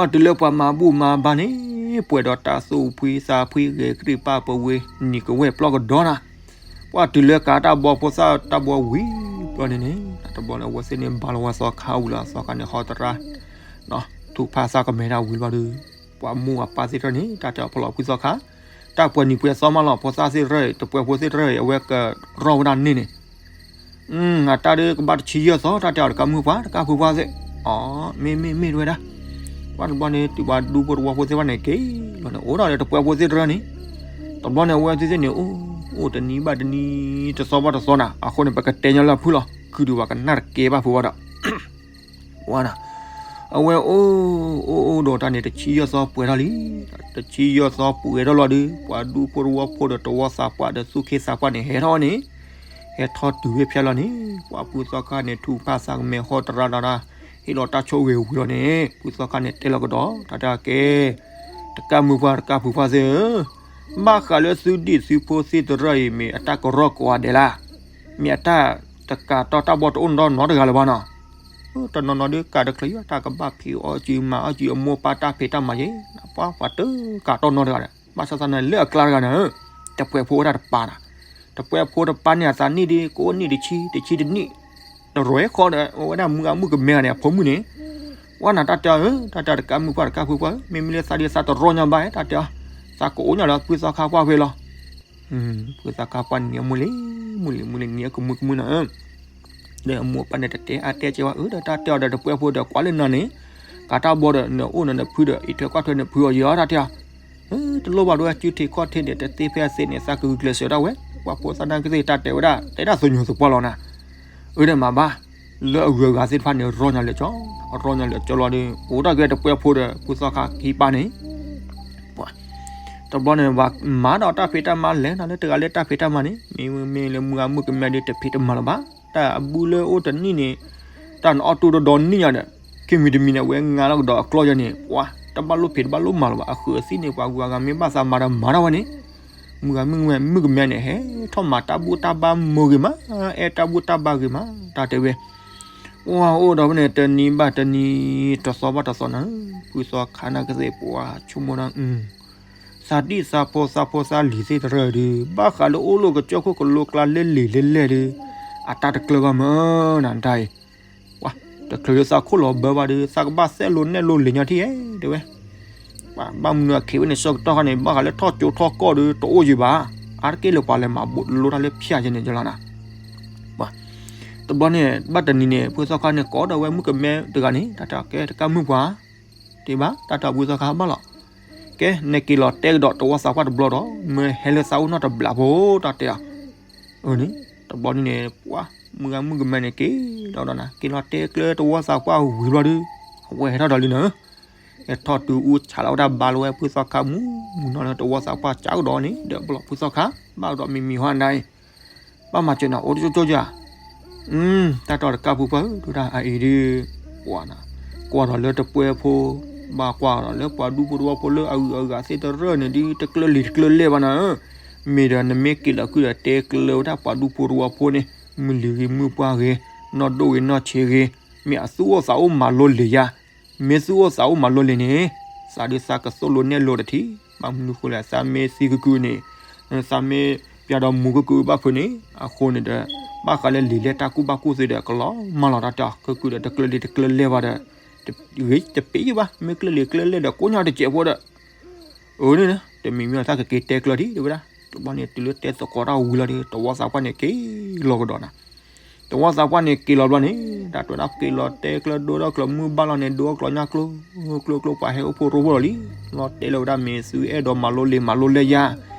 ၤတုၤလၢပှၤမၤဘူၣ်မၤဘါန့ၣ် ပှဲၤဒီးတၢ်သူၣ်ဖှံသးဖှံ ဂဲၤကရံၣ်ပာ်ပဝ့ၤ နံၤကဝဲၢ်ပျီကဒီနၤ, ပှၤတုၤလၢကးတၢ်ဘီဖိသၣ်တၢ်ဘီဝံၤဘျီန့ၣ်န့ၣ် တဘျီန့ၣ် အဝဲသ့ၣ်န့ၣ် ဘါလီၤဝဲသီခါဝံၤလီၤ သီခါန့ၣ် ဟီတရါ ထူၣ်ဖးသးကမဲာ်တၢ်ဝံၤဘျီဒီး ပှၤမူအပၢ်သ့ၣ်တဖၣ်န့ၣ် တၢ်တဲအီၤဖဲလီၤဖုသီခါ, တၢ်ပှဲၤနံၤပှဲၤသီမးလီၤ ဖိသၣ်သ့ၣ်တဖၣ် တပှဲၤဖိသ့ၣ်တဖၣ် အဝဲကရီၢ်ဝဲဒၣ်န့ၣ်န့ၣ် အတၢ်ဒုးကဘၣ်တဆံယဲၢ်သီ တၢ်တဲအီၤတကးမုၢ်ပှၢ် တကးဖုပှၢ်သ့ၣ်, အ မ့ၢ်မ့ၢ်မ့ၢ်တဝဲဒၣ်, ပှၤတဘျီန့ၣ် တုၤပှၤဒူဖိတဝီဖိသ့ၣ်တဖၣ်န့ၣ်က့ၤလီၤန့ၣ် အိၣ်ဒီးလၢတပှဲၤဖိသ့ၣ်တဖၣ်န့ၣ်, တဘျီန့ၣ် အဝဲသ့ၣ်သ့ၣ်န့ၣ် အိၣ် အိၣ်တနံၤဘၣ်တနံၤ တသီဘၣ်တသီနၤ အဃိန့ၣ် ပကတဲညီလၢဖုလီၤ ခုဒုးပှၤကနၣ်တကဲဘၣ်ဖုဝဲဒီး ဝဲနၤ, အဝဲအိၣ် အိၣ်အိၣ်ဒီးတၢ်န့ၣ် တဆံယဲၢ်သီပှဲၤထီၣ်လံ, တဆံယဲၢ်သီပှဲၤထီၣ်လီၤဒီး ပှၤဒူဖိတဝီဖိဒီးတဝီသးပှၢ်ဒီးသူၣ်ခ့သးပှၢ်န့ၣ် ဟဲထီၣ်န့ၣ်, ဟဲထီၣ်တုၤဝဲဖျါလီၤန့ၣ် ပှၤဖုသီခါန့ၣ် ထူၣ်ဖးသးကမဲာ်ဟီတရါဒီးတၢ်, ဟ့ၣ်လီၤတၢ်ဆိၣ်ဂ့ၤဝံၤလီၤန့ၣ် ဖုသီခါန့ၣ်တဲလီၤကဒီး တၢ်တဲကဲ တကးမုၢ်ပှၢ်တကးဖုပှၢ်သ့ၣ်ဧၢ, ဘၣ်ဃးလၢသုဒံၣ်သုဖိသ့ၣ်တရၢအံၤ မ့ၢ်အတၢ်ကရီကိးဂၤဒဲးလၢ်, မ့ၢ်အတၢ်တကးတီၢ်တၢ်ဘီတအိၣ်နီတဂၤလၢၤဘၣ်နီၤ. တနီၤနီၤဒုးကးတချုးယတၢ်ကဘၣ်ဖံးအီၣ်စုမၤအီၣ်စုအမိၢ်ပၢ်တၢ်ဖံးတၢ်မၤယဲ, ပှၤပှၤတကးတီၢ်နီတဂၤဒီး ဘၣ်ဆၣ်သနာ်လၢအကျါတဂၤန့ၣ်, တပှဲၤဖိဝဲဒၣ်တပၤနီၤ, တပှဲၤဖိတပၤန့ၣ် အသးနံၣ်ဒ် ကအိၣ်နံၣ်တဆံ တဆံတနံၣ်, တရဲၣ်ဃီဒီး အဝဲဒၣ်မုၢ်ဂၤမုၢ်ကမဲဂၤန့ၣ် အဖိမုၣ်န့ၣ်, ဝဲနၤတၢ်တဲအီၤဧၢ, တၢ်တဲတကးမုၢ်ပှၢ်တကးဖုပှၢ်ဧၢ, မ့မ့ၢ်လၢသးဒ်သးတရီညါဘၣ်တၢ်တဲအီၤ, သးကအိၣ်ညါလၢဖုသီခါပှၢ်ဖဲလီၤ. ဖုသီခါပှၢ်န့ၣ်အမုၢ်လံၤမုၢ်လံၤနံၤအကမုၢ်ကမုၢ်နီၤဧၢ ဒီးအမိၢ်ပၢ်န့ၣ်တတဲအါတဲကဲဝဲအၢဒီးတၢ်တဲအီၤဒီးတပှဲၤဖိဒီးကွၢ်လၢနၤန့ၣ်, ကးတၢ်ဘီဒီးနအိၣ်နၤနဖုဒီး အံးထွဲကွၢ်ထွဲနဖုအီၤယဲအီၤတၢ်တဲအီၤ, တလိၣ်ဘၣ်ဒိဝဲစုထံးခီၣ်ထံးန့ၣ် တသ့ဖဲအသ့န့ၣ် သးကဂုာ်ကျဲးစၢးဒၣ်ဝဲ, ပှၤဖိသၣ်နာ်ကသ့ၣ်တၢ်တဲဝဲဒၣ် တဲဒၣ်သညိၤသပှၢ်လီၤနၤ, အၢဒီးမၤဘၣ်, လၢအဂုၤအဂၤသ့ၣ်တဖၣ်န့ၣ် ရီညါလၢကၠီ, ရီညါလၢကၠီလီၤဒီး အိၣ်တၢ်ကဲတပှဲၤဖိဒီး ဖုသီခါခံပၢ်န့ၣ် တဘျီန့ၣ် ပှၤမၤဒီးတၢ်ဖံးတၢ်မၤလဲၤနၤလၢတဂၤလၢတၢ်ဖံးတၢ်မၤန့ၣ် မ့မ့ၢ်လၢမုၢ်ဂၤမုၢ်ကမဲဒီးတဖံးတမၤလၢၤဘၣ်, တၢ်အဘုလၢအိၣ်တနံၣ်န့ၣ်, တၢ်နအီၣ်တူၢ်တဒီနံၣ်ညါဒီး, ခံမံၤတမံၤန့ၣ် အဝဲငါလီၤကဒီးအကျီၢ်ယဲန့ၣ် ပှၤတဘၣ်လိၣ်ဖံးတဘၣ်လိၣ်မၤလၢၤဘၣ်, အဃုအသံၣ်န့ၣ် ပှၤဂုၤအဂၤမ့ၢ်ဘၣ်သးမၤဒီးမၤတၢ်ဝဲန့ၣ်, မုၢ်ဂၤမုၢ်ကမဲန့ၣ် ဟဲထီၣ်မၤတၢ်ဘူၣ်တၢ်ဘါမိၢ်ဂ့ၤမး, အဲၣ်တၢ်ဘူၣ်တၢ်ဘါဂ့ၤမး, တၢ်တဲဝဲ ပှၤအိၣ်ဒီးဖဲန့ၣ် တနံၤဘၣ်တနံၤ, တသီဘၣ်တသီနၤ, ဖုသီခါနာ်ကသ့ၣ်ပှၤဆိကမိၣ်ဒီး, သးဒံၣ်သးဖိသးဖိသးလံၤသ့ၣ်တရၢဒီး ဘၣ်ဃးလၢအိၣ်လၢကစၢၢ်ခိၣ်ကလိကျါလၢလံာ်လဲၢ်လဲၢ်ဒီး, အတၢ်တကျၢၤဘၣ်မးနၤတၢ်အံၤ, ပှၤတချုးလၢသးခိၣ်လီၤဘၢဘၣ်ဒီး သးကဘၣ်သဲလိၤနဲၣ်လိၤလံာ်ညါထံၣ်ဧဲ တဲဝဲ ပှၤဘၣ်မနုၤအခ့ဝဲန့ၣ် ဆၢကတီၢ်ခါန့ၣ် ဘၣ်ဃးလၢထီၣ်ကၠိထီၣ်ကီၢ်ဒီး တအိၣ်ယံၤဘၣ်, အါတက့ၢ်လၢပှၤလဲၤမၤဘိးလိတၢ်လၢဖၠၣ်ယဲန့ၣ်ယလီၤနၤ, ပှၤ တဘျီန့ၣ် ဘၣ်တနံၤန့ၣ် ဖုသီခါန့ၣ် ကိးဒီးဝဲမုၣ်ကမဲတဂၤန့ၣ် တၢ်တဲအီၤ ကဲတကးမုၢ်ပှၢ်, တ့ၢ်ဘၣ် တၢ်တဲအီၤဖုသီခါဘၣ်လီၤ, ကဲ နက့ၤလီၤတဲကဒီးတဝီသးပှၢ်တဘျီဒီး မ့ၢ်ဟဲလၢသးအိၣ်နီတဘျီဖိ တၢ်တဲအီၤ အၢန့ၣ် တဘျီန့ၣ်န့ၣ် ပှၤ မုၢ်ဂၤမုၢ်ကမဲန့ၣ် က့ၤလီၤဒီးနၤ က့ၤလီၤတဲကျၢတဝီသးပှၢ်ဝံၤဘျီဒီး အဝဲဟဲထီၣ်ဒီးလံနၤဧၢ, ဟဲထီၣ်တုၤအူဆးလီၤဝဲဒၣ်ဘါလီၤဝဲဖုသီခါမူမူနီၤလၢတဝီသးပှၢ်ကးကဒီးန့ၣ် ဒီးဘျီဖုသီခါ ဘၣ်ကဒီးမံၤမံၤဟီနၤအံၤ ဘၣ်မၤစၢၤနၤအိၣ်တကၠိကၠိဧါ, တၢ်တဲအီၤတကးဖုပှၢ်ဧၢ ဒုဒၣ်အအံၤဒုး ပှၤနၤ ကွၢ်ဒီးလၢတပှဲၤဖိ ဘၣ်ကွၢ်ဒီးလၢပှၤဒူဖိတဝီဖိလၢအဂုၤအဂၤသ့ၣ်တရၢၢ်န့ၣ်ဒုး တကျၢၤလံာ်တကျၢၤလဲၢ်ဘၣ်နၤဧၢ, မ့ၢ်ဒီးနမ့ၢ်က့ၤလီၤကွံာ်ဒီးတဲကျၢၤဝဲဒၣ်ပှၤဒူဖိတဝီဖိန့ၣ် မုၢ်လံၤဂ့ၤမုၢ်ပှၢ်ဂ့ၤ နီၢ်ဒိၣ်ဂ့ၤနီၢ်ဆံးဂ့ၤ မ့ၢ်အသူၣ်အိၣ်သးအိၣ်မၤလိလံာ်ယါ မ့ၢ်သူၣ်အိၣ်သးအိၣ်မၤလိလံာ်န့ၣ် သးဒုးသးကသိၣ်လိနဲၣ်လိတထံၣ် ဘၣ်မနုၤဃိလဲၣ် သးမ့ၢ်သံကကုာ်န့ၣ် သးမ့ၢ်ပျးဒီးမူကကုာ်ဘၣ်ဖုးန့ၣ် အဃိန့ၣ်ဒီး ဘၣ်ဃးလၢလံာ်လဲၢ်တၢ်ကူၣ်ဘၣ်ကူၣ်သ့ဒီး ကလီၤမၢ်လီၤတၢ်တဲအီၤ ကကုာ်ဒီးတကျၢၤလံာ်တကျၢၤလဲၢ်ဘၣ်ဒီး ဂ့ၤတပ့ၤဘၣ် မ့ၢ်ကျၢၤလံာ်ကျၢၤလဲၢ်ဒီး ကိးညါတစဲးဖိဒီး အၢန့ၣ် တမံၤမံၤတၢ်ကက့ၤတဲကျၢၤထံၣ်တဲဝဲဒၣ် တဘျီန့ၣ် တုၤလၢတဲသကိးတၢ်ဝံၤလီၤဒီး တဝီသးပှၢ်န့ၣ်က့ၤလီၤကဒီးနၤ တဝီသးပှၢ်န့ၣ်က့ၤလီၤဘျီန့ၣ် တၢ်တဲဝဲဒၣ်က့ၤလီၤတဲကျၢၤဒိၣ်ထီၣ်ကျၢၤမုၢ်ဘၣ်လီၤန့ၣ် ဒိၣ်ထီၣ်ကျၢၤညၣ်ကျိ ကျိကျိပှၤဟဲအိၣ်ဖှိၣ်ရိဖှိၣ်လီၤလံ လီၤတဲလၢဝဲဒၣ်မ့ၢ်သုအဲၣ်ဒိးမၤလိလံာ်မၤလိလဲၢ်ယါ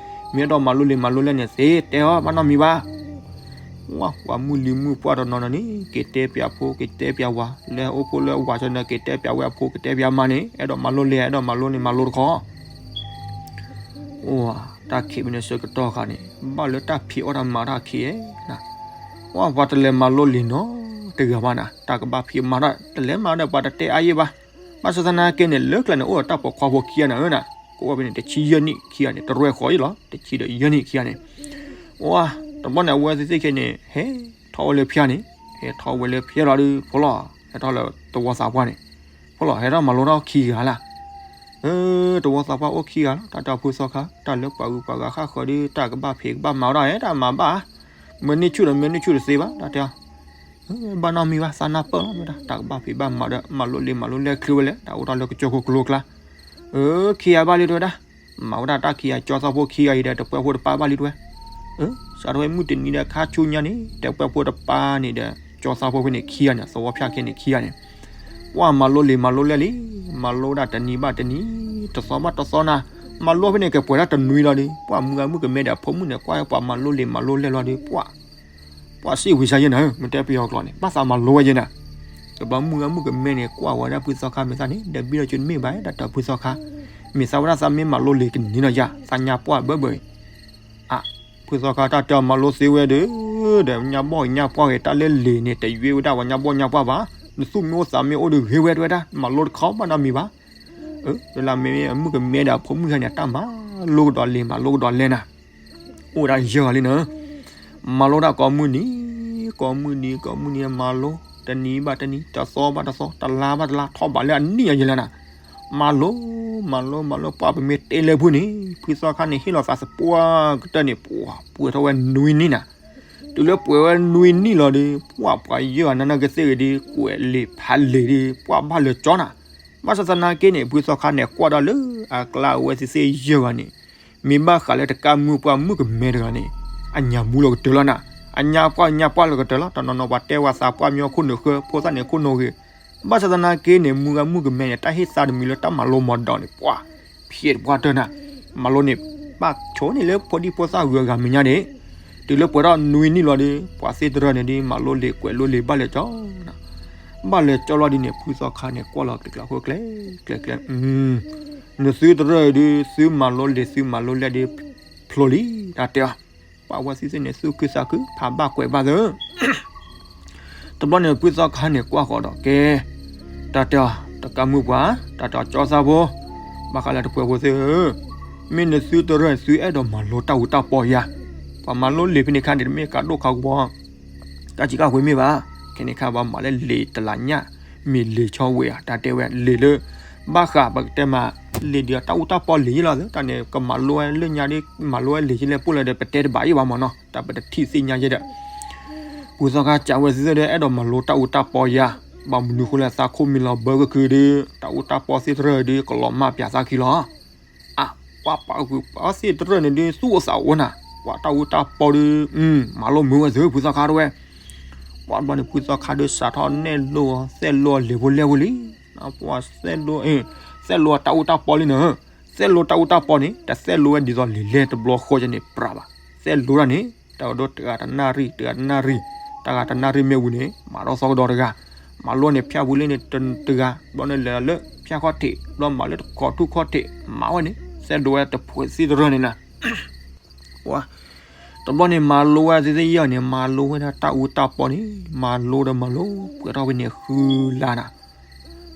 မ့ၢ်အဲၣ်ဒိးမၤလိလံာ်မၤလိလဲၢ်န့ၣ်သ့တဲအီၤဘၣ်နီတမံၤဘၣ် ဝဲပှၤမုၢ်လံၤမုၢ်ပှၢ်တနီၤနီၤန့ၣ် က့ၤတဲပျးဖိ က့ၤတဲပျးဝၤ လၢဟဲအိၣ်ဖှိၣ်လၢဝၤကၠီန့ၣ် က့ၤတဲပျးဝဲအဖိ က့ၤတဲပျးမါန့ၣ် အဲၣ်ဒိးမၤလိလံာ် အဲၣ်ဒိးမၤလိန့ၣ် မၤလိတခီ အိ တၢ်ခံးမ့ၢ်န့ၣ်ဆၢကတီၢ်ခါန့ၣ် ဘၣ်လၢတၢ်ဖံးအီၣ်တၢ်မၤတၢ်ခံးဧါ ဝဲပှၤတလဲၤမၤလိလံာ်နီတဂၤဘၣ်နၤ တၢ်ကဘၣ်ဖံးမၤတၢ် တလဲၤမၤဒီးပှၤတတဲအါယံၢ်ဘၣ် ဘၣ်ဆၣ်သနာ်က့န့ၣ် လၢကျဲန့ၣ် အိၣ်ဒီးတၢ်ပိာ်ခွါဖိခံဂၤနၤဧၢနၤ ကိးဝဲဖဲန့ၣ် တဆံယဲၢ်နံၣ်ခံဂၤန့ၣ် တရဲၣ်ဃီအံၤလီၤ တဆံဒီးယဲၢ်နံၣ်ခံဂၤန့ၣ် အိ တဘျီန့ၣ် အဝဲသ့ၣ်သ့ၣ်ခဲန့ၣ် ဟဲထီၣ်ဝဲလၢဖၠါန့ၣ် ဟဲထီၣ်ဝဲလၢဖၠါလီၤဒီး ဖိလီၤ ဟဲထီၣ်လၢတဝီသးပှၢ်န့ၣ် ဖိလီၤ ဟဲထီၣ်မၤလိထီၣ်ခံဂၤလၢ တဝီသးပှၢ်အိၣ်ခံဂၤလီၤ တၢ်တဲအီၤဖုသီခါ တၢ်လၢပှၤဂုၤပှၤဂၤဃၣ်ဃၢၤဒီး တၢ်ကဘၣ်ဖံးကဘၣ်မၤဝဲဒၣ် အဲၣ်တၢ်မၤဘၣ် မၢန့ၢ်ဆူၣ်ဒီးမၢန့ၢ်ဆူၣ်တသ့ဘၣ် တၢ်တဲအီၤ ဘၣ်နီတမံၤဘၣ် သးနၢ်ပၢၢ်လီၤ တၢ်ကဘၣ်ဖံးဘၣ်မၤဒီး မၤလိလံာ်မၤလိလဲၢ်ချ့ဝဲလဲၣ် တၢ်အိၣ်ထီၣ်လၢကစၢၢ်ခိၣ်ကလိကျါ ခံဂၤဘၣ်လံ တဲဝဲဒၣ် မၤဝဲဒၣ်တၢ်ခံဂၤ ကၠီသီဖိခံဂၤအံၤဒီး တပှဲၤဖိတပၢ်ဘၣ်လံ တဲဝဲ စးထီၣ်ဝဲမုၢ်တနံၤဒီး ခါဆူညါန့ၣ် တပှဲၤဖိတပၢ်န့ၣ်ဒီး ကၠီသီဖိဖဲန့ၣ်ခံဂၤန့ၣ် သဝီဖၠါခဲန့ၣ်ခံဂၤန့ၣ် ပှၤမၤလိလံာ်မၤလိလဲၢ်လံ မၤလိဝဲဒၣ်တနံၤဘၣ်တနံၤ တသီဘၣ်တသီနၤ မၤလိဖဲန့ၣ် ကပှဲၤဒၣ်တနွံလီၤဒီး ပှၤမုၢ်ဂၤမုၢ်ကမဲဒီးအဖိမုၣ်န့ၣ် ကွၢ်ပှၤမၤလိလံာ်မၤလိလဲၢ်လီၤဒီး ပှၤ ပှၤစံးဝံၤစါယဲနၤ မ့ၢ်တဲပယီၤကျိာ်န့ၣ် ဘၣ်သးမၤလိဝဲယဲနၤ တဘျီမုၢ်ဂၤမုၢ်ကမဲန့ၣ် ကွၢ်ဝဲဒၣ်ဖုသီခါမ့ၢ်သးန့ၣ် ဒီးဘံလီၤကၠိတမ့ၢ်ဘၣ် တၢ်တဲဖုသီခါ မ့ၢ်သးဝဲဒၣ်သးမ့ၢ်မၤလိလံာ်ကနံၤနီၤယါ သးညါပှၢ်ဘၢဘၢအံၤ အ ဖုသီခါတၢ်တဲအီၤမၤလိသ့ဝဲဒီး ဒီးညါဘီၣ်ညါပှၢ်ဂ့ၤ တၢ်လၢလံာ်န့ၣ် တယွ့ဝဲဒၣ်ပှၤညါဘီၣ်ညါပှၢ်ဘၣ် နသူၣ်မ့ၢ်အိၣ်သးမ့ၢ်အိၣ်ဒီးဂ့ၤဝဲတဝဲဒၣ်, မၤလိတခီဘၣ်နီတမံၤဘၣ်. အၢ လၢအမ့ၢ်အမုၣ်ကမဲဒီးအဖိမုၣ်ခါန့ၣ် တၢ်မၤလိကဒီးလံာ် မၤလိကဒီးလဲၢ်နၤ, အိၣ်ဝဲဒၣ်ယဲၢ်ဂၤလံနၤ. မၤလိတၢ်ကိးမုၢ်နံၤ, ကိးမုၢ်နံၤ ကိးမုၢ်နံၤ မၤလိ, တနံၤဘၣ်တနံၤ တသီဘၣ်တသီ တလါဘၣ်တလါ ထီၣ်ဘးလၢအနံၣ်အယဲၢ်လၢနၤ. မၤလိ, မၤလိ မၤလိ ပှၢ်ပမ့ၢ်တဲလၢဖုန့ၣ် ဖုသီခါန့ၣ် ဟ့ၣ်လီၤသးသပှၢ်ကတၢၢ်န့ၣ် ပှၢ်ပှဲၤထီၣ်ဝဲနွံနံၣ်နၤ. တုၤလၢပှဲၤဝဲနွံနံၣ်လီၤဒီး ပှၢ်ပှၤယဲၢ်ဂၤနာ်က့သ့ၣ်ဂ့ၤဒီး ကွဲးလံာ်ဖးလံာ်ဒီး ပှၢ်ဘၣ်လၢာ်ကၠီနၤ. ဘၣ်ဆၣ်သနာ်က့န့ၣ် ဖုသီခါန့ၣ် ကွၢ်ဒီးလၢအကျါအဝဲသ့ၣ်သ့ၣ်ယဲၢ်ဂၤန့ၣ် မ့ၢ်ဘၣ်ဃးလၢတကးမုၢ်ပှၢ်မုၣ်ကမဲတဂၤန့ၣ် အညၣ်မူလီၤကတၢၢ်လီၤနၤ. အညါပှၢ်ညါပှၢ်လီၤကတၢၢ်လီၤ. တနီၤနီၤပှၤတဲဝဲသးပှၢ်မ့ၢ်အိၣ်ခိၣ်နူာ်ဃၢ ဖိသၣ်န့ၣ်ခိၣ်နူာ်ဂ့ၤ. ဘၣ်ဆၣ်သနာ်က့န့ၣ် မုၢ်ဂၤမုၣ်ကမဲန့ၣ် တၢ်ဟ့ၣ်သါတမံၤလၢတၢ်မၤလိမၤဒိးန့ၣ် ပှၢ်ဖျဲးတပှၢ်တၢၢ်နၤ. မၤလိန့ၣ် ဘၣ်ဆိန့ၣ်လၢဖိဒံဖိသၣ်ဂုၤအဂၤမဲာ်ညါန့ၣ် တုၤလၢပှဲၤထီၣ်နွံနံၣ်လီၤဒီး ပှၤသ့ၣ်တရၢၢ်န့ၣ်ဒီး မၤလိလံာ်ကွဲးလိလံာ်ဘၣ်လၢာ်ကၠီနၤ. ဘၣ်လၢာ်ကၠီလီၤဒ်န့ၣ် ဖုသီခါန့ၣ် ကွၢ်လီၤကျဲၤကျဲၤဃိကျဲၤကျဲၤကျဲၤ နသုတရၢၢ်ဒီး သုမၤလိလံာ်သုမၤလိလဲၢ်ဒီး ဖျိလံ တၢ်တဲအီၤ. ပှၤဝဲသ့ၣ်သ့ၣ်န့ၣ် သူၣ်ခုသးခု ဖးဘၣ်ကွဲးဘၣ်သၢ တဘျီန့ၣ် ဖုသီခါန့ၣ် ကွၢ်ဃီၤဒီး ကဲ တၢ်တဲအီၤ တကးမုၢ်ပှၢ် တၢ်တဲအီၤ ကၠီသးဖိ ဘၣ်ဃးလၢတပှဲၤဖိသ့ၣ်ဧၢ, မ့ၢ်နသုတရၢၢ်န့ၣ် သုအဲၣ်ဒိးမၤလိတၢ်အူတၢ်ပီယၤ, ပှၤမၤလိလံာ်ဖဲန့ၣ်ခါန့ၣ် တမ့ၢ်ကးဒိၣ်ခးကဝီၤ တၢ်စံးကၢ်ဝဲမ့ၢ်ဘၣ်, ခဲန့ၣ်ခါ ပှၤမၤလၢလံာ်တလးညၣ်, မ့ၢ်လံာ်ဆီဝဲဧါ, တၢ်တဲဝဲ လံာ်လၢ ဘၣ်ဃးပကတဲမး လံာ်ဒီးတၢ်အူတၢ်ပီလံာ်ယဲလီၤ, တၢ်န့ၣ် ကမၤလိဝဲလၢညါဒ် မၤလိဝဲလံာ်ယဲလဲၣ် ပိၣ်လၢဒီး ပတဲတဘၣ်အံၤဘၣ်မၢ်နီၤ, တၢ်ပတထံၣ်သ့ၣ်ညါယဲဒီး ဖုသီခါစံးဝဲသ့ၣ်ဒီး အဲၣ်ဒိးမၤလိတၢ်အူတၢ်ပီယၤ, ဘၣ်မနုၤဃိလၢသးခိၣ်မံလီၤဘၢကကုဒီး တၢ်အူတၢ်ပီသ့ၣ်တရၢၢ်ဒီး ကလီၤမၢ်ပၠးသးခံလီၤ. အါ, ပှၤပာ်ဂုၤပာ်သ့ၣ်တရၢၢ်န့ၣ်ဒုး သူၣ်အိၣ်သးအိၣ်နၤ, ပှၤတၢ်အူတၢ်ပီဒီး မၤလိမုာ်ဝဲသ့ၣ် ဖုသီခါတဝဲ, ပှၤဘျီန့ၣ် ဖုသီခါဒီး စးထီၣ်နဲၣ်လိ သဲၣ်လိလံာ်ဖိလဲၢ်ဖိလံ, ပှၤ သဲၣ်လိတၢ်အူတၢ်ပီလံနၤ, သဲၣ်လိတၢ်အူတၢ်ပီန့ၣ် တသဲၣ်လိဝဲဒ်သိးလံာ်လဲၢ်တဘျီဃီန့ၣ် ပြးဘၣ်, သဲၣ်လိတၢ်န့ၣ် တၢ်ဒိတဂၤတနၣ်ရံၣ် တဂၤတနၣ်ရံၣ်, တဂၤတနၣ်ရံၣ်မ့ၢ်ဝံၤန့ၣ် မၤထီၣ်သီကဒီးတဂၤ, မၤလိန့ၣ် ဖၠၣ်ပူၤလၢန့ၣ်တဂၤ, ဘျီန့ၣ်လဲၤလၢဖၠၣ်ခီၣ်ထံး, ဘျီမၤလၢတကီၢ်ထူၣ်ခီၣ်ထံး, မၤဝဲန့ၣ် သဲၣ်လိဝဲတဖိသ့ၣ်တရၢၢ်န့ၣ်နၤ ပှၤ တဘျီန့ၣ် မၤလိဝဲသ့ၣ်သ့ၣ်ယဲၢ်န့ၣ် မၤလိဝဲဒၣ်တၢ်အူတၢ်ပီန့ၣ် မၤလိဒီးမၤလိ ပှဲၤထီၣ်ဖဲန့ၣ်ဃုလါနၤ,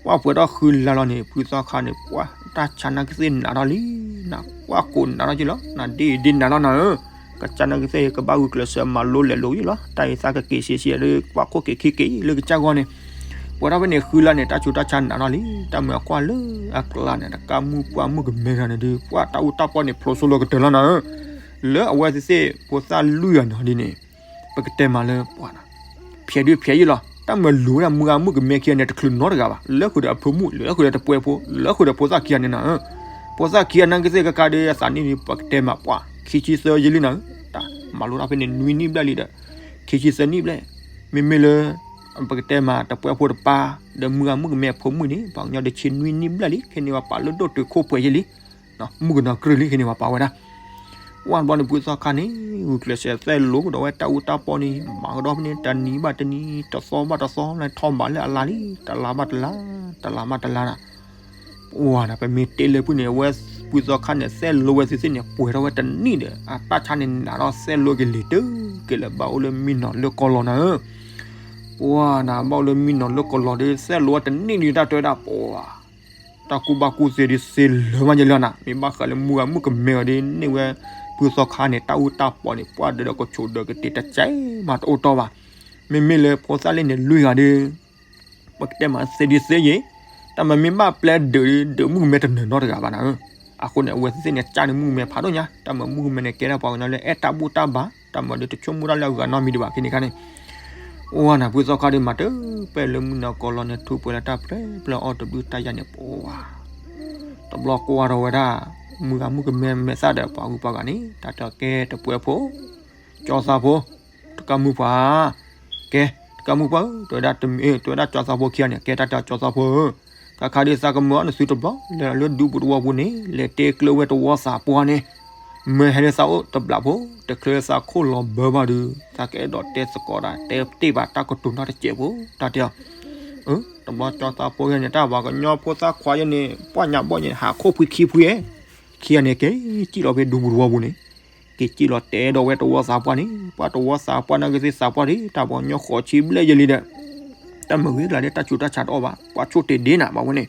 ပှၤပှဲၤထီၣ်ဃုလါလီၤန့ၣ် ဖုသီခါန့ၣ် ပှၤတၢ်ဆါနာ်က့သ့ၣ်နးထီၣ်လံ, နးပှၤကိးနးထီၣ်က့လီၤ, နးဒ့ဒ့နးလီၤနၤဧၢ, ကစၢ်နာ်က့သ့ၣ် ကဘၣ်ဂုာ်ကျဲးစၢးမၤလိလဲၤလိာ်ယဲလီၤ, တၢ်အံၤသးကက့ၤဆံးဆံးဒီး ပှၤခိၣ်က့ၤခံက့ၤလၢကစၢ်ဂီၢ်န့ၣ်, ပှဲၤထီၣ်ဖဲန့ၣ်ဃုလါန့ၣ် တၢ်ဆူးတၢ်ဆါနးထီၣ်လံ, တၢ်မၤကွၢ်လၢအကျါန့ၣ် တကးမုၢ်ပှၢ်မုၢ်ကမဲတဂၤန့ၣ်ဒီး ပှၤတၢ်အူတၢ်ပီန့ၣ် ဖျိးဆိလီၤကတၢၢ်လီၤနၤဧၢ, လၢအဝဲသ့ၣ်သ့ၣ် ဖိသၣ်လွံၢ်ဂၤန့ၣ်ဒ်န့ၣ် ပကတဲမးလၢပှၤနၤ, ဖျဲးဒုးဖျဲးယဲလီၤ, တၢ်မၤလိၤဝဲဒၣ်မုၢ်ဂၤမုၢ်ကမဲခံဂၤန့ၣ် တချုးနီတဂၤဘၣ်, လၢဃုာ်ဒီးအဖိမုၣ် လၢဃုာ်ဒီးတပှဲၤဖိ လၢဃုာ်ဒီးဖိသၣ်ခံဂၤန့ၣ်နၤဧၢ, ဖိသၣ်ခံဂၤနာ်က့သ့ၣ်ကကါဒီးအသးနံၣ်ဒီး ပကတဲမးပှၤ ခံဆံသၢယဲလံနၤဧၢ, တၢ်မၤလိတၢ်ဖဲန့ၣ် နွံနံၣ်ဘျဲၣ်လံဒီး ခံဆံသၢနံၣ်ဘျဲၣ်, မ့မ့ၢ်လၢ ပကတဲမး တပှဲၤဖိတပၢ် ဒီးမုၢ်ဂၤမုၢ်ကမဲအဖိမုၣ်န့ၣ် ပှၤကညီဒီးဆံနွံနံၣ်ဘျဲၣ်လံ, ခဲန့ၣ် ပှၤပာ်လၢဒိၣ်တုာ်ခိၣ်ပှဲၤယဲလံ, မုၣ်ကနီၤကြၢၢ်လံ ခဲန့ၣ် ပှၤပာ်ဝဲဒၣ်, ဝဲဘျီန့ၣ် ဖုသီခါန့ၣ် ဂုာ်ကျဲးစၢးသဲၣ်လိကဒီးဝဲတၢ်အူတၢ်ပီန့ၣ် မၤကဒီးဖဲန့ၣ် တနံၤဘၣ်တနံၤ တသီဘၣ်တသီ လၢထီၣ်ဘးလၢအလါလံ, တလါဘၣ်တလါ တလါဘၣ်တလါနၤ ပှၤနၤ ပမ့ၢ်တဲလၢဖုန့ၣ် အဝဲဖုသီခါန့ၣ် သဲၣ်လိဝဲသ့ၣ်သ့ၣ်န့ၣ် ပှဲၤထီၣ်ဝဲတနံၣ်ဒီး အတၢ်ဆါန့ၣ်နးထီၣ် သဲၣ်လိက့ၤလံာ်တုၤက့ၤလၢဘၣ်အိၣ်လၢမံနီၤလၢကီၢ်လီၤနၤဧၢ, ပှၤနၤ ဘၣ်အိၣ်လၢမံနီၤလၢကီၢ်လီၤဒီး သဲၣ်လိဝဲတနံၣ်ဒံး တၢ်တဲဝဲဒၣ်ပှၤ တၢ်ကူၣ်ဘၣ်ကူၣ်သ့ဒ်စ့လၢမးယဲလီၤနၤ, မ့ၢ်ဘၣ်ဃးလၢမုၢ်ဂၤမုၢ်ကမဲဂၤဒီး န့ၢ်ဝဲဖုသီခါန့ၣ် တၢ်အူတၢ်ပီန့ၣ် ပှၤဒၢးဒီးကဆိးဒၢးကတ့ၤတကဲမးတအိၣ်တီၢ်ဘၣ်, မ့မ့ၢ်လၢဖိသၣ်လၢန့ၣ်လွံၢ်ဂၤဒီး ပကတဲမးသ့ဒ်သ့ယဲ, တၢ်မၤမ့ၢ်ဘၣ်ပျဲဒၢးဒီး ဒၢးမုၣ်ကမဲတနၢၤနီတဂၤဘၣ်နၤဧၢ, အဃိန့ၣ် အဝဲသ့ၣ်သ့ၣ်န့ၣ် ကၢ်န့ၣ်မုၣ်ကမဲဖးဒိၣ်ညါ, တၢ်မၤမုၣ်ကမဲန့ၣ် ကဲဒၣ်ပှၤကညီလၢအဲၣ်တၢ်ဘူၣ်တၢ်ဘါ, တၢ်မၤဒီးတဆိကမိၣ်တၢ်လၢအဂၤနီတမံၤဒံးဘၣ် ခဲန့ၣ်ခါန့ၣ်, အိၣ်နၤ ဖုသီခါဒီးမၤတပၢၢ်လၢမုၢ်နီၤကီၢ်လီၤန့ၣ် ထူပှဲၤလၢတၢ်ပျဲပျဲအီၣ်တဘျုးတၢ်ယၤန့ၣ် ပှၤ တဘျီကွၢ်ထီၣ်ဝဲဒၣ် မုၢ်ဂၤမုၢ်ကမဲမဲာ်သၣ်ဒီးပှၤဂုၤပှၤဂၤန့ၣ် တၢ်တဲအီၤ ကဲတပှဲၤဖိ ကၠီသးဖိ, တကးမုၢ်ပှၢ်, ကဲ တကးမုၢ်ပှၢ်ဧၢ, တဲဝဲဒၣ်တမ့ၢ် တဲဝဲဒၣ်ကၠီသးဖိခံဂၤန့ၣ် ကဲတၢ်တဲအီၤကၠီသးဖိဧၢ, ခါခါဒ်သးကမၢအီၤနသုတဘျီ လဲၤလီၤလၢဒူပူၤတဝီပူၤန့ၣ် လဲၤတဲကျၢၤဝဲတဝီသးပှၢ်န့ၣ်, မၢဟဲလၢသးအိၣ်တဘျးဖိ တချုးလၢသးခိၣ်လီၤဘၢဘၣ်ဒီး သးကအဲၣ်ဒိးတဲသကိးဒၣ် တဲတ့ၢ်ဘၣ်တၢ်ကတိၤနီတစဲးဖိ တၢ်တဲအီၤ တဘျီကၠီသးဖိယဲန့ၣ် တၢ်ပှၤကညီဖိသၣ်ခွါယဲန့ၣ် ပှၢ်ညၣ်ဘီၣ်ညါ ဟးခိၣ်ဖှံခံဖှံဧဲ, ခံဂၤန့ၣ် က့ၤစံၣ်လီၤဖဲဒူပူၤတဝီပူၤန့ၣ်, က့ၤစံၣ်လီၤတဲဒီးဝဲတဝီသးပှၢ်န့ၣ် ပှၤတဝီသးပှၢ်နာ်က့သ့ၣ်သးပှၢ်ဒံး တၢ်ပှၤကညီဃိးဆံဘျဲၣ်ယဲလံဒီး တၢ်မုာ်ဂ့ၤကျါဒီး တၢ်ဆူးတၢ်ဆါတအိၣ်ဘၣ်, ပှၤဆိၣ်တ့ၢ်ဒ့နၤဘၣ်ဝဲန့ၣ်.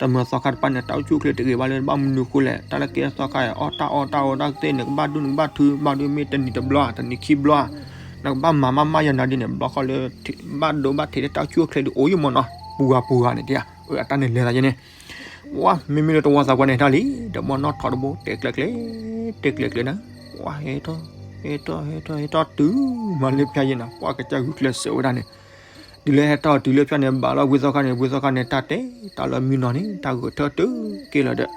တမုာ်သီခါတပၤန့ၣ် တၢ်အိၣ်ဆူၣ်အိၣ်ချ့တဂ့ၤဘၣ်လၢ ဘၣ်မနုၤဃိလဲၣ်, တၢ်လၢကဲသီခါအံၤ အီၣ်တၢ်အီၣ်တၢ်အီတၢ်ကသ့ၣ်န့ၣ် ကဘၣ်ဒိၣ်န့ၣ် ကဘၣ်ထု ဘၣ်ဒိၣ်မ့ၢ်တနံၤတဘျီဧါ တနံၤခံဘျီဧါ, နကဘၣ်မၤမးမးယၤနၤဒ်န့ၣ် ဘျီဃီလၢ ဘၣ်ဒိဘၣ်ထံးလၢတၢ်အိၣ်ဆူၣ်အိၣ်ချ့ဒ်အိၣ်ယမီၢ်နီၤ ပူၤဂၤပူၤဂၤန့ၣ်တဧါ, အတၢ်န့ၣ်လဲၤသးယဲန့ၣ် ဝဲမ့မ့ၢ်လၢတဝီသးပှၢ်န့ၣ်တၢ်လံ, ဒီးဘီၣ်နီၣ်ထီတဘိ တဲကျဲကျဲ, တဲကျဲကျဲနၤ, ဝဲဟဲထီၣ်, ဟဲထီၣ် ဟဲထီၣ် ဟဲထီၣ်တုၤမၤလၢဖၠါယဲနၤ ပှၤကစၢ်ဂုာ်ကျဲးစၢးဝဲဒၣ်န့ၣ်, တုၤလၢဟဲထီၣ်တုၤလၢဖၠါန့ၣ် ဘၣ်လီၤဖုသီခါန့ၣ် ဖုသီခါန့ၣ် တၢ်တဲတၢ်လၢမုၢ်နီၤန့ၣ် တၢ်ဂဲၤထၢၣ်တုၤက့ၤလီၤဒီး,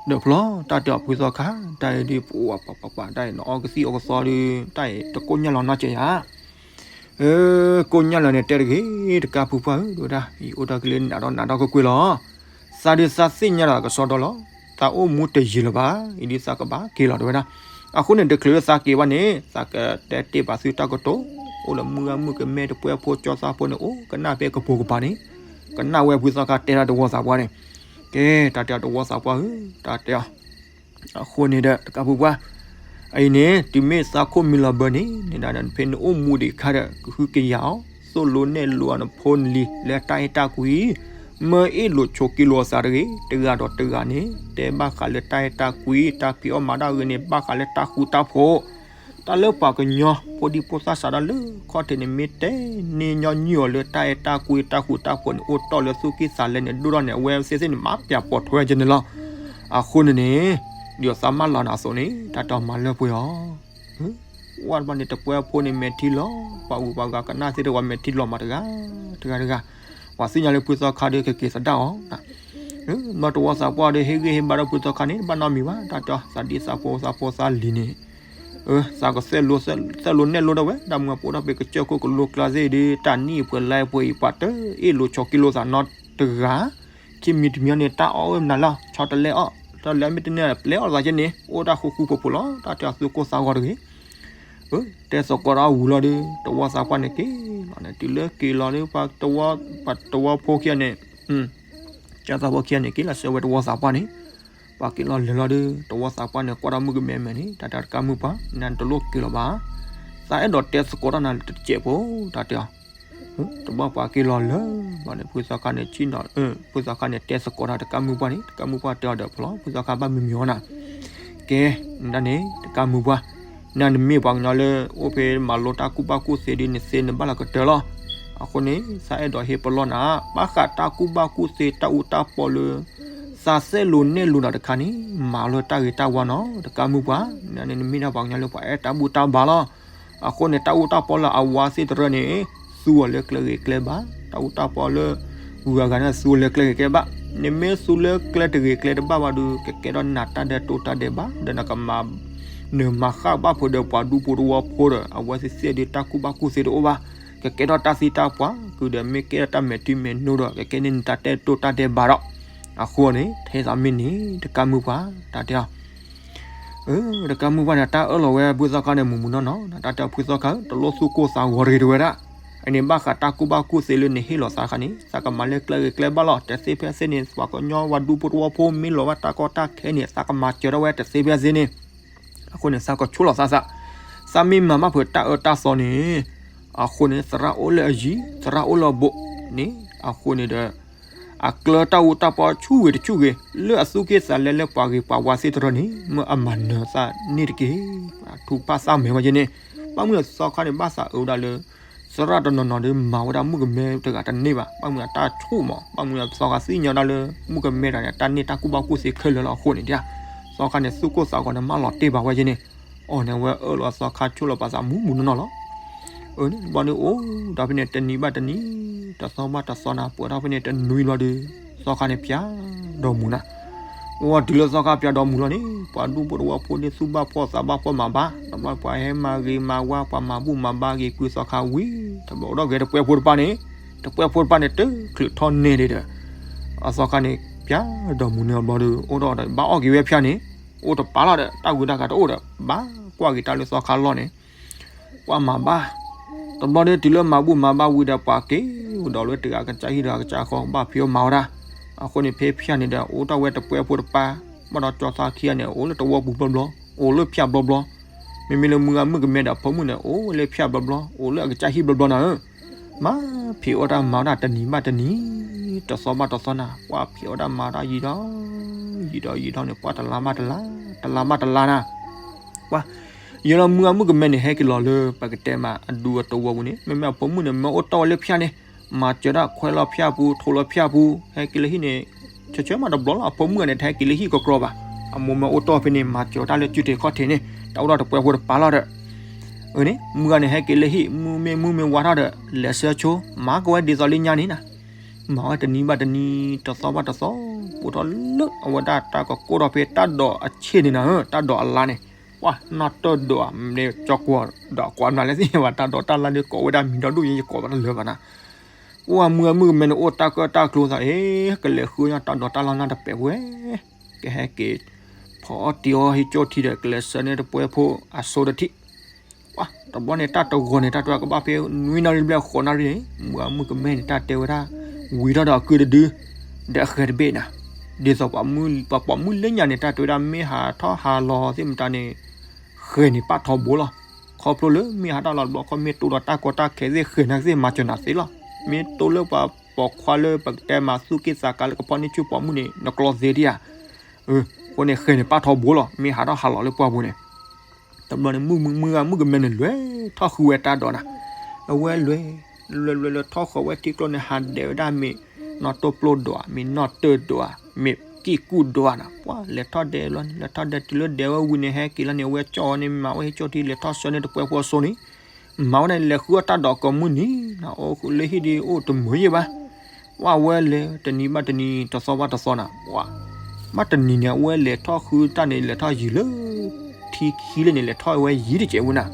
ဒီးဖျီတၢ်တဲအီၤဖုသီခါ တၢ်အံၤဒ်ပှၤပှၤပှၤပှၤ တၢ်အံၤ နအီကသံၣ်အီကသီဒီး တၢ်အံၤ တကိၣ်ညၣ်လီၤနီတစဲးယၤ ကိၣ်ညၣ်လီၤန့ၣ် တဲတဂ့ၤ တကးဖုပှၢ်ဧၢ ဒိၣ်ဒၣ် ယအိၣ်ဒီးကလၢနးဒီးနးဒီးကွ့ၢ်ကွ့ၢ်လီၤ. သးဒုးသးသ့ၣ်ညါလီၤကစီဒီလီၤ. သးအိၣ်မူတယံာ်လၢၤဘၣ်, အံၤဒ်သးကဘၣ်က့ၤလီၤတဲဝဲဒၣ်. အဃိန့ၣ် တချုးလၢသးက့ၤဘၣ်န့ၣ် သးကတဲတ့ၢ်ပာ်သုတၢ်ကတိၤ, အိၣ်ဒီးမုၢ်ဂၤမုၢ်ကမဲတပှဲၤဖိကၠီသးဖိန့ၣ် အိၣ်ကနၣ်ဖဲကပိာ်ကပၤန့ၣ်, ကနၣ်ဝဲဖုသီခါတဲဒၣ်တဝီသးပှၢ်န့ၣ်, ကဲ တၢ်တဲအီၤတဝီသးပှၢ်ဧၢ, တၢ်တဲအီၤ အဃိန့ၣ်ဒီး တကးဖုပှၢ်, အအံၤန့ၣ် တုၤမ့ၢ်သးခိၣ်မံလီၤဘၢန့ၣ် နဒၣ်နဖဲနအိၣ်မူဒံးခါဒီး ကဟုကယာ်အီၤ, သိၣ်လိနဲၣ်လိအီၤနဖိနလံၤ လၢတၢ်အဲၣ်တၢ်ကွံ, မၢအ့ၣ်လိာ်ဆိးက့လိာ်သးတဂ့ၤ, တဂၤဒီးတဂၤန့ၣ် တဲဘၣ်ဃးလၢတၢ်အဲၣ်တၢ်ကွံ, တၢ်ဖံးအီၣ်မၤတၢ်အဂ့ၤန့ၣ် ဘၣ်ဃးလၢတၢ်ဃူတၢ်ဖိး တၢ်လၢပှၤကညီဖိဒံဖိသၣ်စးထီၣ်လၢခီၣ်ထံးန့ၣ် မ့ၢ်တဲန့ၢ်ညီနုၢ်အီၤလၢတၢ်အဲၣ်တၢ်ကွံတၢ်ဃူတၢ်ဖိးန့ၣ် အိၣ်တီၢ်လၢသူၣ်ကံၢ်သးလဲန့ၣ် ဒိၣ်ထီၣ်န့ၣ် အဝဲသ့ၣ်သ့ၣ်န့ၣ် မၤပျးပိာ်ထွဲကဲန့ၣ်လီၤ. အဃိန့ၣ်န့ၣ် ဒ်သိးသးမၢလီၤနၤအသိးန့ၣ် တၢ်တဲအီၤမၤလၢပှဲၤအီၤ, ဝဲတဘျီန့ၣ် တပှဲၤဖိန့ၣ်မဲာ်ထံလီၤ, ပှၤဂုၤပှၤဂၤကနၣ်သ့ၣ်တဂၤမဲာ်ထံလီၤမးတဂၤ, တဂၤတဂၤ, ပှၤသ့ၣ်ညါလၢဖုသီခါဒီးကက့ၤသဒၣ်အီၤ ဘျီတဝီသးပှၢ်ဒီးဟ့ၣ်ဂံၢ်ဟ့ၣ်ဘါဒီးဖုသီခါန့ၣ် တဘၣ်နီတမံၤဘၣ်, တၢ်တဲအီၤ သးဒ့သးဖိသးဖိသးလံၤန့ၣ်, သးကသိၣ်လိနဲၣ်လိတဝဲ, တၢ်မုၢ်ပအိၣ်ထီၣ်ဖဲကစၢၢ်ခိၣ်ကလိကျါသ့ၣ်ဒီး တၢ်နံၣ်အပှဲၤလါအပှဲၤအံၤ ပှၤတအ့ၣ်လိာ်ဆိးက့လိာ်သးနီတဂၤ, ခံမံၤတမံၤန့ၣ် တၢ်အီၣ်အၢၣ်မနုၤလီၤ ဆီတလဲအီၣ်, တၢ်လဲၤမ့ၢ်တန့ၢ်ပျဲအီၣ်သးကဲန့ၣ် အိၣ်တၢ်ဃူဃူဖိးဖိးလီၤ, တၢ်တဲအီၤသူၣ်ကိၢ်သးဂီၤတဂ့ၤ တဲသကိးဒီးအဝူၤလီၤဒီး တဝီသးပှၢ်န့ၣ်က့ၤလီၤန့ၣ် တုၤလၢက့ၤလီၤဒီး ပှၤတဝီဖိခံဂၤန့ၣ်, ကၢ်သးဖိခံဂၤန့ၣ် က့ၤလီၤဆှၢဝဲတဝီသးပှၢ်န့ၣ်, ပှၤက့ၤလီၤလဲၤလီၤဒီး တဝီသးပှၢ်န့ၣ် ကွၢ်ထီၣ်မုၣ်ကမဲမဲာ်န့ၣ် တၢ်တဲတကးမုၢ်ပှၢ် နတလိၣ်က့ၤလီၤဘၣ်, သးအဲၣ်ဒိးတဲသကိးတၢ်နၤတစဲးဖိ တၢ်တဲအီၤ တဘျီပှၤက့ၤလီၤလၢာ်ဘျီန့ၣ် ဖုသီခါန့ၣ်ဆ့ၣ်နီၤ, ဖုသီခါန့ၣ်တဲသကိးတၢ်တကးမုၢ်ပှၢ်န့ၣ် တကးမုၢ်ပှၢ်တဲအီၤဒီးဖျီ ဖုသီခါဘၣ်မံမံၤအီၤနၤ, ကဲ, နဒၣ်န့ၣ် တကးမုၢ်ပှၢ်, နနမ့ၢ်ပှၤကညီလၢ အိၣ်ဖဲမၤလိတၢ်ကူၣ်ဘၣ်ကူၣ်သ့ဒီး နသ့နဘၣ်လီၤကတၢၢ်လီၤ. အဃိန့ၣ် သးအဲၣ်ဒိးဟ့ၣ်ပလီၢ်နၤ ဘၣ်ဃးတၢ်ကူၣ်ဘၣ်ကူၣ်သ့တၢ်အူတၢ်ပီလၢ သးစဲလိာ်နဲၣ်လိာ်နၤတခါန့ၣ် မၤလၢတၢ်ဂ့ၤတၢ်ဝါနီၤ တကးမုၢ်ပှၢ်, နန့ၣ်နမ့ၢ်ဒၣ်ပှၤကညီလၢပှၤအဲၣ်တၢ်ဘူၣ်တၢ်ဘါလီၤ. အဃိန့ၣ် တၢ်အူတၢ်ပီလၢအဝါသ့ၣ်တရၢန့ၣ် သူအီၤလၢကျဲဂ့ၤကျဲဘၣ်, တၢ်အူတၢ်ပီလၢ ဂုၤဂၤဂၤန့ၣ် သူအီၤလၢကျဲဂ့ၤကျဲဘၣ်, နမ့ၢ်သူလၢကျဲတဂ့ၤကျဲတဘၣ်ဘၣ်ဒီး ကကဲထီၣ်နၤတၢ်ဒဲးတိၢ်တၢ်ဒဲးဘၣ် ဒီးနကမၤ နမၤဃၣ်ဘၣ်ဖိဒီးပှၤဒူဖိတဝီဖိဒီး အဝဲသ့ၣ်သ့ၣ်ဒီးတၢ်ကူၣ်ဘၣ်ကူၣ်သ့တအိၣ်ဘၣ်, ကကဲထီၣ်တၢ်သံတၢ်ပှၢ် ကုဒီးမ့ၢ်ကဲထီၣ်တၢ်မဲာ်ထံမဲာ်နိဒီး ကကဲန့ၢ်နတၢ်ဒဲးတိၢ်တၢ်ဒဲးဘၣ်ဒီး, အဃိန့ၣ် ထဲသးမ့ၢ်န့ၣ် တကးမုၢ်ပှၢ် တၢ်တဲအီၤ တကးမုၢ်ပှၢ်န့ၣ် တၢ်အၢၣ်လီၤဝဲဖုသီခါန့ၣ် မုၢ်မုၢ်နီၢ်နီၢ်, တၢ်တဲဖုသီခါဧၢ တလိၣ်သူၣ်ကိၢ်သးဂီၤတဂ့ၤတဝဲဒၣ်, အန့ၣ်ဘၣ်ဃးတၢ်ကူၣ်ဘၣ်ကူၣ်သ့လၢနဟ့ၣ်လီၤသးခါန့ၣ် သးကမၤလၢကျဲဂ့ၤကျဲဘၣ်လီၤ, တသ့ဖဲသ့န့ၣ် ပှၤကညီဝဲဒူဖိတဝီဖိမ့ၢ်လီၤဘၣ်တၢ်ကီတၢ်ခဲန့ၣ် သးကမၤစၢၤထီၣ်ဝဲတသ့ဖဲသ့န့ၣ်, အဃိန့ၣ် သးကဆိၣ်လီၤသးသး, သးမ့ၢ်မၤဘၣ်ဖုးတၢ်အၢတၢ်သီန့ၣ်, အဃိန့ၣ် သရၣ်အိၣ်လၢအယံၤ သရၣ်အိၣ်လၢအဘူးန့ၣ်, အဃိန့ၣ်ဒီး အကျၢၤတၢ်အူတၢ်ပီဆူၣ်ဂ့ၤတဆူၣ်ဂ့ၤ လၢအသူၣ်က့ၣ်သးလဲလၢပှၤဂ့ၤပှၤဝါသ့ၣ်တရၢန့ၣ် မ့ၢ်အမၤနၢၤသးန့ၣ်တက့ၢ်. ထူးပၢ်သးမဲာ်ဝဲက့န့ၣ်, ဘၣ်မနုၤသီခါန့ၣ် ဘၣ်သးအုးဝဲဒၣ်လၢ သရၣ်တနီၤနီၤဒီးမၤဝဲဒၣ်မုၣ်ကမဲတဂၤတန့ၢ်ဘၣ်, ဘၣ်မနုၤအတၢ်ဆိၣ်မး, ဘၣ်မနုၤသီခါသ့ၣ်ညါဒၣ်လၢ မုၣ်ကမဲတဂၤန့ၣ် တၢ်န့ၢ်တၢ်ကူၣ်ဘၣ်ကူၣ်သ့ခဲလၢာ်လီၤအဃိန့ၣ်ဒၣ်, သီခါန့ၣ် သူၣ်ကိၢ်သးဂီၤန့ၣ် မၢလီၤတ့ၢ်ဘၣ်ဝဲက့န့ၣ်, အီၤန့ၣ်အဝဲအၢၣ်လီၤသီခါဆိၣ်လီၤပာ်သးမုၢ်မုၢ်နီၢ်နီၢ်လီၤ. အန့ၣ်တဘျီန့ၣ်အိၣ်ဒီးဖဲန့ၣ်တနံၤဘၣ်တနံၤ, တသီဘၣ်တသီနၤ ပှဲၤထီၣ်ဖဲန့ၣ်တနွံဘျီဒီး သီခါန့ၣ်ဖၠၣ်ဒီးမုာ်နၤ, အိၣ်တုၤလၢသီခါဖၠၣ်ဒီးမုာ်လီၤန့ၣ် ပှၤဒူဖိတဝီဖိန့ၣ် သူၣ်ဘၣ်ဖှီၣ်သးဘၣ်ဖှီၣ်မၤဘါ, တဘျီပှၤဟဲမၤဂ့ၤမၤဝါ ပှၤမၤဘူၣ်မၤဘါဂ့ၤကွံာ်သီခါဝံၤ, တဘျီအိၣ်ဒီးဂဲၤတပှဲၤဖိတပၤန့ၣ်, တပှဲၤဖိတပၤန့ၣ် တချုးထီၣ်န့ၢ်ဒံးဒီး အသီခါန့ၣ် ဖၠၣ်ဒီးမုာ်န့ၢ်အဘျီဒီး အိၣ်ဒီးဘၣ်အီၣ်က့ၤဝဲဖၠၣ်န့ၣ်, အိၣ်တပၤလီၤဒီး တၢ်ဂုၤတၢ်ဂၤတအိၣ်ဒီး ဘၣ်ကွၢ်က့ၤတၢ်လၢသီခါလီၢ်န့ၣ်, ပှၤမၤဘါ, တဘျီန့ၣ်တုၤလၢမၤဘူၣ်မၤဘါဝံၤဒီး ပှၤက့ၤအိၣ်ဒီးလၢတဂၤကစၢ်ဟံၣ်ဒီးကစၢ်ဃီ ဘၣ်ဖံးအီၣ်မၤအီၣ်တၢ်, အဃိန့ၣ် ဖဲဖၠၣ်န့ၣ်ဒီး အိၣ်ထီၣ်ဝဲတပှဲၤဖိတပၤ, ဘၣ်ဒီးကၠီသးခံဂၤန့ၣ် အိၣ်လၢတဝီပူၤဘျီဘျီ, အိၣ်လၢဖၠၣ်ဘျီဘျီ, မ့မ့ၢ်လၢမုၢ်ဂၤမုၣ်ကမဲဒီးဖိမုၣ်န့ၣ် အိၣ်ဝဲလၢဖၠၣ်ဘျီဘျီ, အိၣ်လၢအကစၢ်ဟံၣ်ဘျီဘျီနၤဧၢ, မၤ ဖံးအီၣ်တၢ်မၤအီၣ်တၢ်တနံၤဘၣ်တနံၤ, တသီဘၣ်တသီနၤ, ပှၤဖံးအီၣ်တၢ်မၤတၢ်ယံာ်ဒီး ယံာ်ဒီးယံာ်ဒီးန့ၣ် ပှၤတလါဘၣ်တလါ, တလါဘၣ်တလါနၤ, ပှၤ ယဲလီၤမုၢ်အမုၣ်ကမဲန့ၣ် ဟဲက့ၤလီၤလၢပကတဲမးအဒူအတဝီပူၤန့ၣ် မ့မ့ၢ်အဖိမုၣ်န့ၣ် မ့ၢ်အိၣ်တီၢ်ဝဲလၢဖၠၣ်န့ၣ် မၤစၢၤတၢ်ခွဲးလီၤဖၠၣ်ပူၤ ထိးလီၤဖၠၣ်ပူၤ ဟဲက့ၤလၢဟံၣ်န့ၣ် ဆၢဆၢမးတဘျီလီၤ. အဖိမုၣ်ဂၤန့ၣ် တဟဲက့ၤလၢဟံၣ်ကကြီဘၣ်. အမိၢ်မ့ၢ်အိၣ်တီၢ်ဖဲန့ၣ် မၤစၢၤတၢ်လၢစုထံးခီၣ်ထံးန့ၣ် တၢ်အိၣ်ဒီးတပှဲၤဖိတပၤလီၤဒီး အန့ၣ် မုၢ်ဂၤန့ၣ် ဟဲက့ၤလၢဟံၣ် မုၢ်မ့ၢ်မုၢ်မ့ၢ်ဝါထီၣ်ဒီး လဲၤဆှၢဆိ မၤကဝဲဒ်သိးလၢညါန့ၣ်နၤ, မၤဝဲတနံၤဘၣ်တနံၤ တသီဘၣ်တသီ ပိာ်ထီၣ်လၢအဝဲဒၣ်တၢ်ကကိၢ်ထီၣ်ဖဲတၢ်ဒိးအဆ့ၣ်န့ၣ်နၤဧၢ, တၢ်ဒိးအလါန့ၣ် ပှၤနီၢ်တၢၢ်ဒိးဧါ မ့ၢ်ကၠီကွီၤဒီးကွၢ်မျးလဲၣ်သ့ၣ်ညါဘၣ် တၢ်ဒိးတၢ်လါဒ်ကိးဝဲဒၣ်မံၤဒီဒူၣ်ယဲ ယကိးဘၣ်တလၢာ်ဘၣ်နၤ, ပှၤမုၢ်အမုၣ်ကမဲန့ၣ် အိၣ်တၢ်ကၢၣ်တၢ်ကျိသးအ့ၣ် ကလဲၤဃုညါတၢ်ဒိးတၢ်လါညါတပဲာ်ဝဲ ကဟဲက့ၤ ဖီအီၣ်တ့ၤအီၣ်ဟံၣ်ကၠိထံဒီး ကလဲၤဆှၢန့ၢ်တပှဲၤဖိအဆိတထံၣ် ပှၤတဘျီန့ၣ် တၢ်တဂီၤန့ၣ် တၢ်တဝဲကဘၣ်ဖဲ နွံနၣ်ရံၣ်ဘျဲၣ်ဃိးနၣ်ရံၣ်န့ၣ် မုၢ်အမုၣ်ကမဲန့ၣ် တၢ်တဲဝဲဒၣ် ဝံၤထီၣ်ဒီးအကုတဒု ဒီးအဃဲၤတဘ့ၣ်နၤ, ဒ်သိးပှၤပိာ်မုၣ်လၢညါန့ၣ် တၢ်တဲဝဲဒၣ် မ့ၢ်ဟးထီၣ်ဟးလီၤသ့ၣ်မတၤန့ၣ် ဃဲၤန့ၣ်ပာ်ထီဘိလီၤ. ခီဖျိလၢမ့ၢ်ဟးထီၣ်လီၤတဘျီခီ မ့ၢ်တိၢ်ဒီးတၢ်ကီတၢ်ခဲသ့ၣ် ဃဲၤနၤသ့ၣ် မၤစၢၤနၤသ့လီၤ. မ့ၢ်တိၢ်လၢပှၤပိာ်ခွါလၢပကတဲမးသူၣ်က့ၣ်သးကါလၢကဖီၣ်န့ၢ်ဆူၣ်ပိာ်မုၣ်န့ၣ် နကျီသ့ဒံဧါ. အဃိန့ၣ် ဃဲၤန့ၣ်ပာ်ထီဘိလီၤ. မ့ၢ်ဟးထီၣ်ဟးလီၤလၢပှၢ်ပူၤန့ၣ် တဘျီန့ၣ် မုၢ်မုၢ်မုၢ်ဂၤမုၣ်ကမဲန့ၣ် လဲၤထီၣ်ဃုဝဲတၢ်ဒိးနၤ, အဝဲလဲၤ လဲၤလဲၤလဲၤထီၣ်ဃီၤဝဲထံကျိန့ၣ် ဟးဒဲးဝဲဒၣ်မ့ၢ်နီၢ်တိၢ်ပျိၢ်ဒိးဧါ, မ့ၢ်နီၢ်တၢၢ်ဒိးဧါ, မ့ၢ်ကံၢ်ကူၣ်ဒိးဧါနၤ, ပှၤလဲၤထီၣ်ဒဲးလီၤန့ၣ် လဲၤထီၣ်ဒဲးတုၤလၢဒဲးဝဲဝံၤန့ၣ် ဟဲက့ၤလီၤန့ၣ် အဝဲကၠီၣ်အီၤန့ၣ် မၤဝဲဟံၣ်ကၠိထံ လဲၤထီၣ်ဆှၢန့ၢ်တပှဲၤဖိအဆိန့ၣ် မၤဝဲန့ၣ် လဲၤဃုအီၣ်တၢ်ဒိးကိးမုၢ်နံၤနၤ, အိၣ်ဃုာ်လၢဟံၣ်ဒ်အိၣ်တမုာ်ယဲၢ်ဘၣ် ပှၤဝဲလဲၤတနံၤဘၣ်တနံၤ တသီဘၣ်တသီနၤ, ပှၤ ဘၣ်တနံၤန့ၣ် အဝဲလဲၤထီၣ်ဃုတၢ်န့ၣ် လဲၤထီၣ်ယံၤလၢ ထံခံလၢန့ၣ် လဲၤထီၣ်ဝဲယံၤတစဲးဝဲနၤ,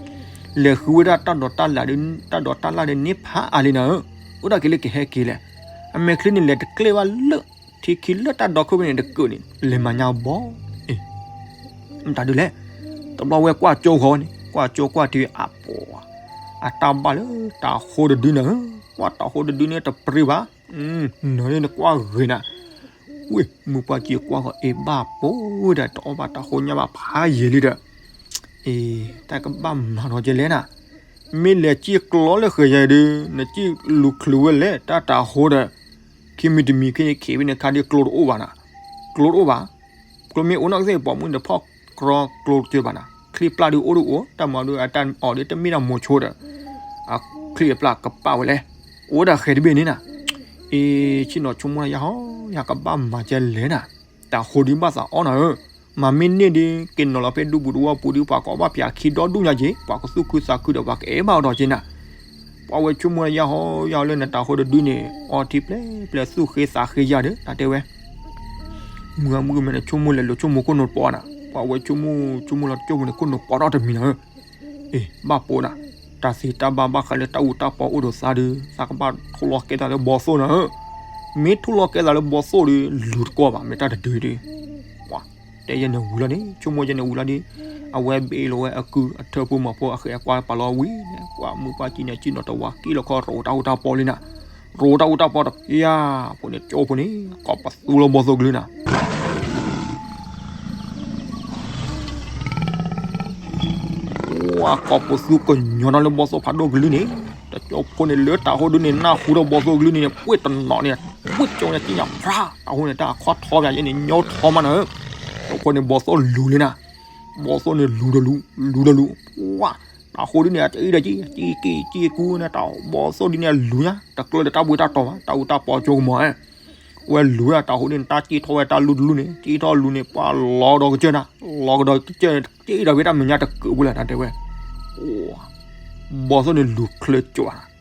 လဲၤဃုဝဲဒၣ်တၢ်ဒိးတၢ်လၣ်ဒီး တၢ်ဒိးတၢ်လၣ်ဒီးန့ၢ်ဖးအါလံနၤဧၢ, အိၣ်ဒၣ်က့ၤလၢကဟဲက့ၤလဲၣ်, အမဲာ်ချံန့ၣ် လဲၤတကျဲဘၣ်လၢ ထံခံလၢတၢ်ဒိးခိၣ်ဖဲန့ၣ် တကၢၢ်န့ၣ် လဲၤမၤညါဘီ အ့ မတၤဒုလဲၣ်, တဘျီဝဲကွၢ်ကၠိဃီန့ၣ် ကွၢ်ကၠိကွၢ်ထံအပီၤ အတၢ်ဘၣ်လၢတၤဟိတဒုနၤဧၢ, ကွၢ်တၤဟိတဒုန့ၣ်တပရံဘၣ်, နၤန့ၣ်နကွၢ်ဂ့ၤနၤ, ဝ့ၢ် မုၢ်ပှၢ်ကံကွၢ်ဃီ အ့ ဘၣ်ပိဒီး တအီၣ်ဘၣ်တၤဟိညါဘၣ်ဖးယံာ်လံဒီး အ့ တၢ်ကဘၣ်မၤနီၤကဲလဲၣ်နၤ, မ့ၢ်လဲၤစံၣ်ကျီလၢဃဲၤယၤဒီး နစံၣ်လူၤချုးဝဲလဲၣ် တၢ်တၤဟိဒီး ခံမံၤတမံၤခံန့ၣ် ခံဖဲန့ၣ်ခါဒ်ကျိတအိၣ်ဘၣ်နၤ, ကျိတအိၣ်ဘၣ်, ကျိမ့ၢ်အိၣ်နီၢ်ကသ့ၣ် ပိာ်မုၣ်န့ၣ်ဖီၣ်ကြီကျိတကၢဘၣ်နၤ, ချံပျၢ်ဒုးအိၣ်ဒုးအိၣ် တၢ်မၤဒုးအတၢ်အီၣ်ဒုးတမ့ၢ်တၢ်မိၤဆိဒီး အချံအပျၢ်ကပာ်ဝဲလဲၣ်, အိၣ်ဒၣ်ဃဲၤတဘ့ၣ်န့ၣ်နၤ, အ့ ဆ့ၣ်နီၤဆိကမိၣ်လၢယၤဟီ ယၤကဘၣ်မၤကဲလဲၣ်နၤ, တၤဟိဒုးဘၣ်သးအီၣ်နၤဧၢ, မၤမ့ၢ်န့ၢ်ဒုး က့ၤနီၤလီၤဖဲဒူပူၤတဝီပူၤဒုး ပှၤကအီၣ်ဘၣ်ပၠးခံဒီဒူၣ်ညါက့ၤ ပှၤကသူၣ်ခုသးခုဒီး ပှၤကအဲၣ်ဘၣ်အီၤဒီးက့ၤနၤ, ပှၤဝဲဆိကမိၣ်လၢယၤဟီယၤလၢနတၤဟိတဒုန့ၣ် အီထံပျဲပျဲသူၣ်ဃ့သးဃ့ယၤဒီး တၢ်တဲဝဲ မုၢ်ဂၤမုၢ်ကမဲန့ၣ် ဆိကမိၣ်လဲၤလိာ်ဆိကမိၣ်ခိၣ်နူာ်ပီနၤ, ပှၤဝဲဆိကမိၣ်ဆိကမိၣ်လီၤတကၠိပူၤန့ၣ် ခိၣ်နူာ်ပီထီၣ်တမံၤနၤဧၢ, အ့ ဘၣ်ပိနၤ, တၢ်သ့တၢ်ဘၣ်ဘၣ်ဃးလၢတၢ်အူတၢ်ပီအိၣ်ဒီးသးဒီး သးကဘၣ်ထိၣ်လီၤကဲသးလၢဘီသိၣ်နၤဧၢ, မ့ၢ်ထိၣ်လီၤကဲသးလၢဘီသိၣ်ဒီး လူၤတကီၢ်ဘၣ် မ့ၢ်တၢ်တဒုဒီး ပှၤ တဲယဲန့ၣ်ဝံၤလီၤန့ၣ် ဆိကမိၣ်ယဲန့ၣ်ဝံၤလီၤဒီး အဝဲဘ့ၣ်လီၤဝဲအကုၢ်အထၢၣ်ဖိမၤဖိအဃဲၤအကွၢ်ပာ်လီၤဝံၤန့ၣ် ပှၤမုၢ်ပှၢ်ကံန့ၣ် ကံနီၤတဝါကံၣ်လီၤခီ ရိးတၢ်အူတၢ်ပီလံနၤ, ရိးတၢ်အူတၢ်ပီတကယၤဖိန့ၣ် ကၠိဖိန့ၣ် ကိးပသူလၢဘီသိၣ်ကလုၢ်နၤ ပှၤကိးပသူကညီၤနီၤလၢဘီသိၣ်ဖးဒိၣ်ကလုၢ်န့ၣ်, တကၠိဖိန့ၣ်လၢတၤဟိဒုန့ၣ် နၢ်ဟူဒီးဘီသိၣ်ကလုၢ်န့ၣ် ပှ့ၢ်တနီၤန့ၣ် ဝ့ၢ်ကၠိညါကံၣ်ညါဖြါ, တၤဟိန့ၣ် တၢ်အခီၣ်ထီပယၤယဲန့ၣ် ညီထီမးနၤဧၢ, တကၠိဖိန့ၣ် ဘီသိၣ်လူၤလံနၤ, ဘီသိၣ်န့ၣ်လူၤဒီးလူၤ လူၤဒီးလူၤ, ပှၤ တၤဟိဒုန့ၣ် အတအံၤဒီးကံၣ် ကံၣ်ကံၣ်ကံၣ်ကူန့ၣ် တၢ်ဘီသိၣ်ဒုန့ၣ် အလူၤညါ တကျၢၤဒီးတၢ်ဘှ့တၢ်တီၤဘၣ် တၢ်အူတၢ်ပီကၠိကမီၤဧၢ ဝဲလူၤဒၣ်တၤဟိဒုန့ၣ် တၢ်ကံၣ်ထီၣ်ဝဲတၢ်လူၤတလူၤန့ၣ် ကံၣ်ထီၣ်လူၤန့ၣ် ပှၤလီၤကဒီးကစၢၢ်နၤ, လီၤကဒီးကစၢၢ်န့ၣ် ကံၣ်ဒီးဝဲတၢ်မုာ်ညါတကုးဖိလဲၣ် တၢ်တဲဝဲ, ဘီသိၣ်န့ၣ်လူၤချၢကၠိ,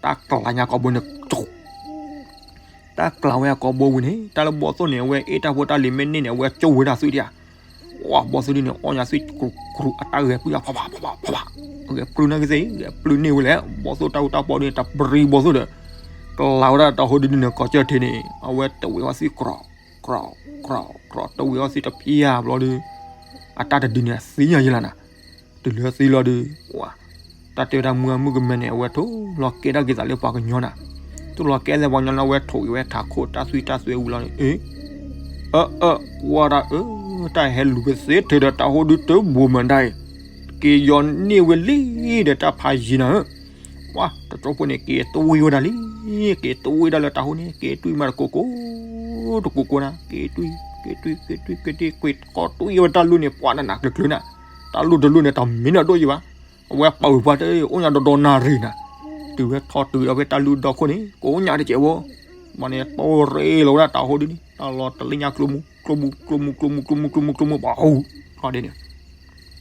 တၢ်ကျးညါကိာ်ဘိန့ၣ် တၢ်ကျးဝဲအကိာ်ဘိဝံၤန့ၣ် တၢ်လၢဘီသိၣ်န့ၣ် အဝဲအ့ၣ်တၢ်ဖိတၢ်လံၤမ့ၢ်န့ၢ်န့ၣ် အဝဲကၠိဝဲဒၣ်သွံၣ်ဒံးဧါ, ပှၤဘီသိၣ်ဒုန့ၣ် အီၣ်ညါသွံၣ်ကရူၢ်ကရူၢ် အတၢ်ဂဲၤပျုၢ်ယါ ဖးဖးဖးဖးဖးဖး, ဂဲၤပျုၢ်န့ၢ်ကသ့ၣ် ဂဲၤပျုၢ်န့ၢ်ဝဲလဲၣ် ဘီသိၣ်တၢ်အူတၢ်ပီဒုန့ၣ် တၢ်ပရံဘီသိၣ်ဒီး ကျးဝဲဒၣ်တၤဟိဒုဒုန့ၣ် ကိးကၢၢ်ထံးန့ၣ် အဝဲတဝံၤအီၣ်သွံၣ်ကြီ ကြီ ကြီ တဝံၤအီၣ်သွံၣ်တဖျၢၣ်ဘျီဒီး အတၢ်တဒုန့ၣ် အသံညါယဲလီၤနၤ, တုၤလၢသံလီၤဒီး တၢ်တဲဝဲဒၣ်မုၢ်ဂၤမုၢ်ကမဲန့ၣ် အဝဲထိၣ်လီၤကဲဒၣ်က့ၤသးလၢပှၤကညီနၤ, ထိၣ်လီၤကဲသးပှၤကညီလၢအဝဲထိၣ်က့ၤဝဲထးခိၣ်တၢ်သွံၣ်တၢ်သွဲဝံၤလီၤန့ၣ် အ့ အၢ အၢ ကွၢ်ဒၣ်အၢ တၢ်ဟဲလူၤကသ့ထုးဒီးတၤဟိဒုတဘိမးဒၣ်အံၤ, က့ၤယီၤန့ၢ်ဝဲလံဒီးတၢ်ဖးယံၤနၤဧၢ, ပှၤတကၠိဖိန့ၣ် က့ၤတွံၢ်ဝဲဒၣ်လံ, က့ၤတွံၢ်ဝဲဒၣ်လၢတၢ်ဟိန့ၣ် က့ၤတွံၢ်မးတကိးကိး, တကိးကိးနၤ, က့ၤတွံၢ်, က့ၤတွံၢ်, က့ၤတွံၢ်, က့ၤတွံၢ်, က့ၤတွံၢ်, က့ၤကိးတွံၢ်ဝဲတၢ်လူၢ်န့ၣ် ပှၤနးနးကျုၤကျုၤနၤ, တၢ်လူၢ်တလူၢ်န့ၣ် တမ့ၢ်နၢၤဒိၣ်ယံၤဘၣ်, အဝဲပာ်ဝဲပှၤတအိၣ်ညါဒီဒီနၣ်ရံၣ်နၤ, တုၤဝဲထီၣ်တုၤဒီးဖဲတၢ်လူၢ်ဒီခိၣ်န့ၣ် ကိးညါတကဲးဖိ, ဘျီန့ၣ် တိၢ်ရ့ၣ်လီၤဝဲဒၣ်တၢ်ဟိဒ်န့ၣ် တၢ်လီၤတလ့ၣ်ညါကျိမူ, ကျိမူ, ကျိမူ, ကျိမူ, ကျိမူ, ကျိမူ, ကျိမူ, ပှၤဟူ, ခီဒ်န့ၣ်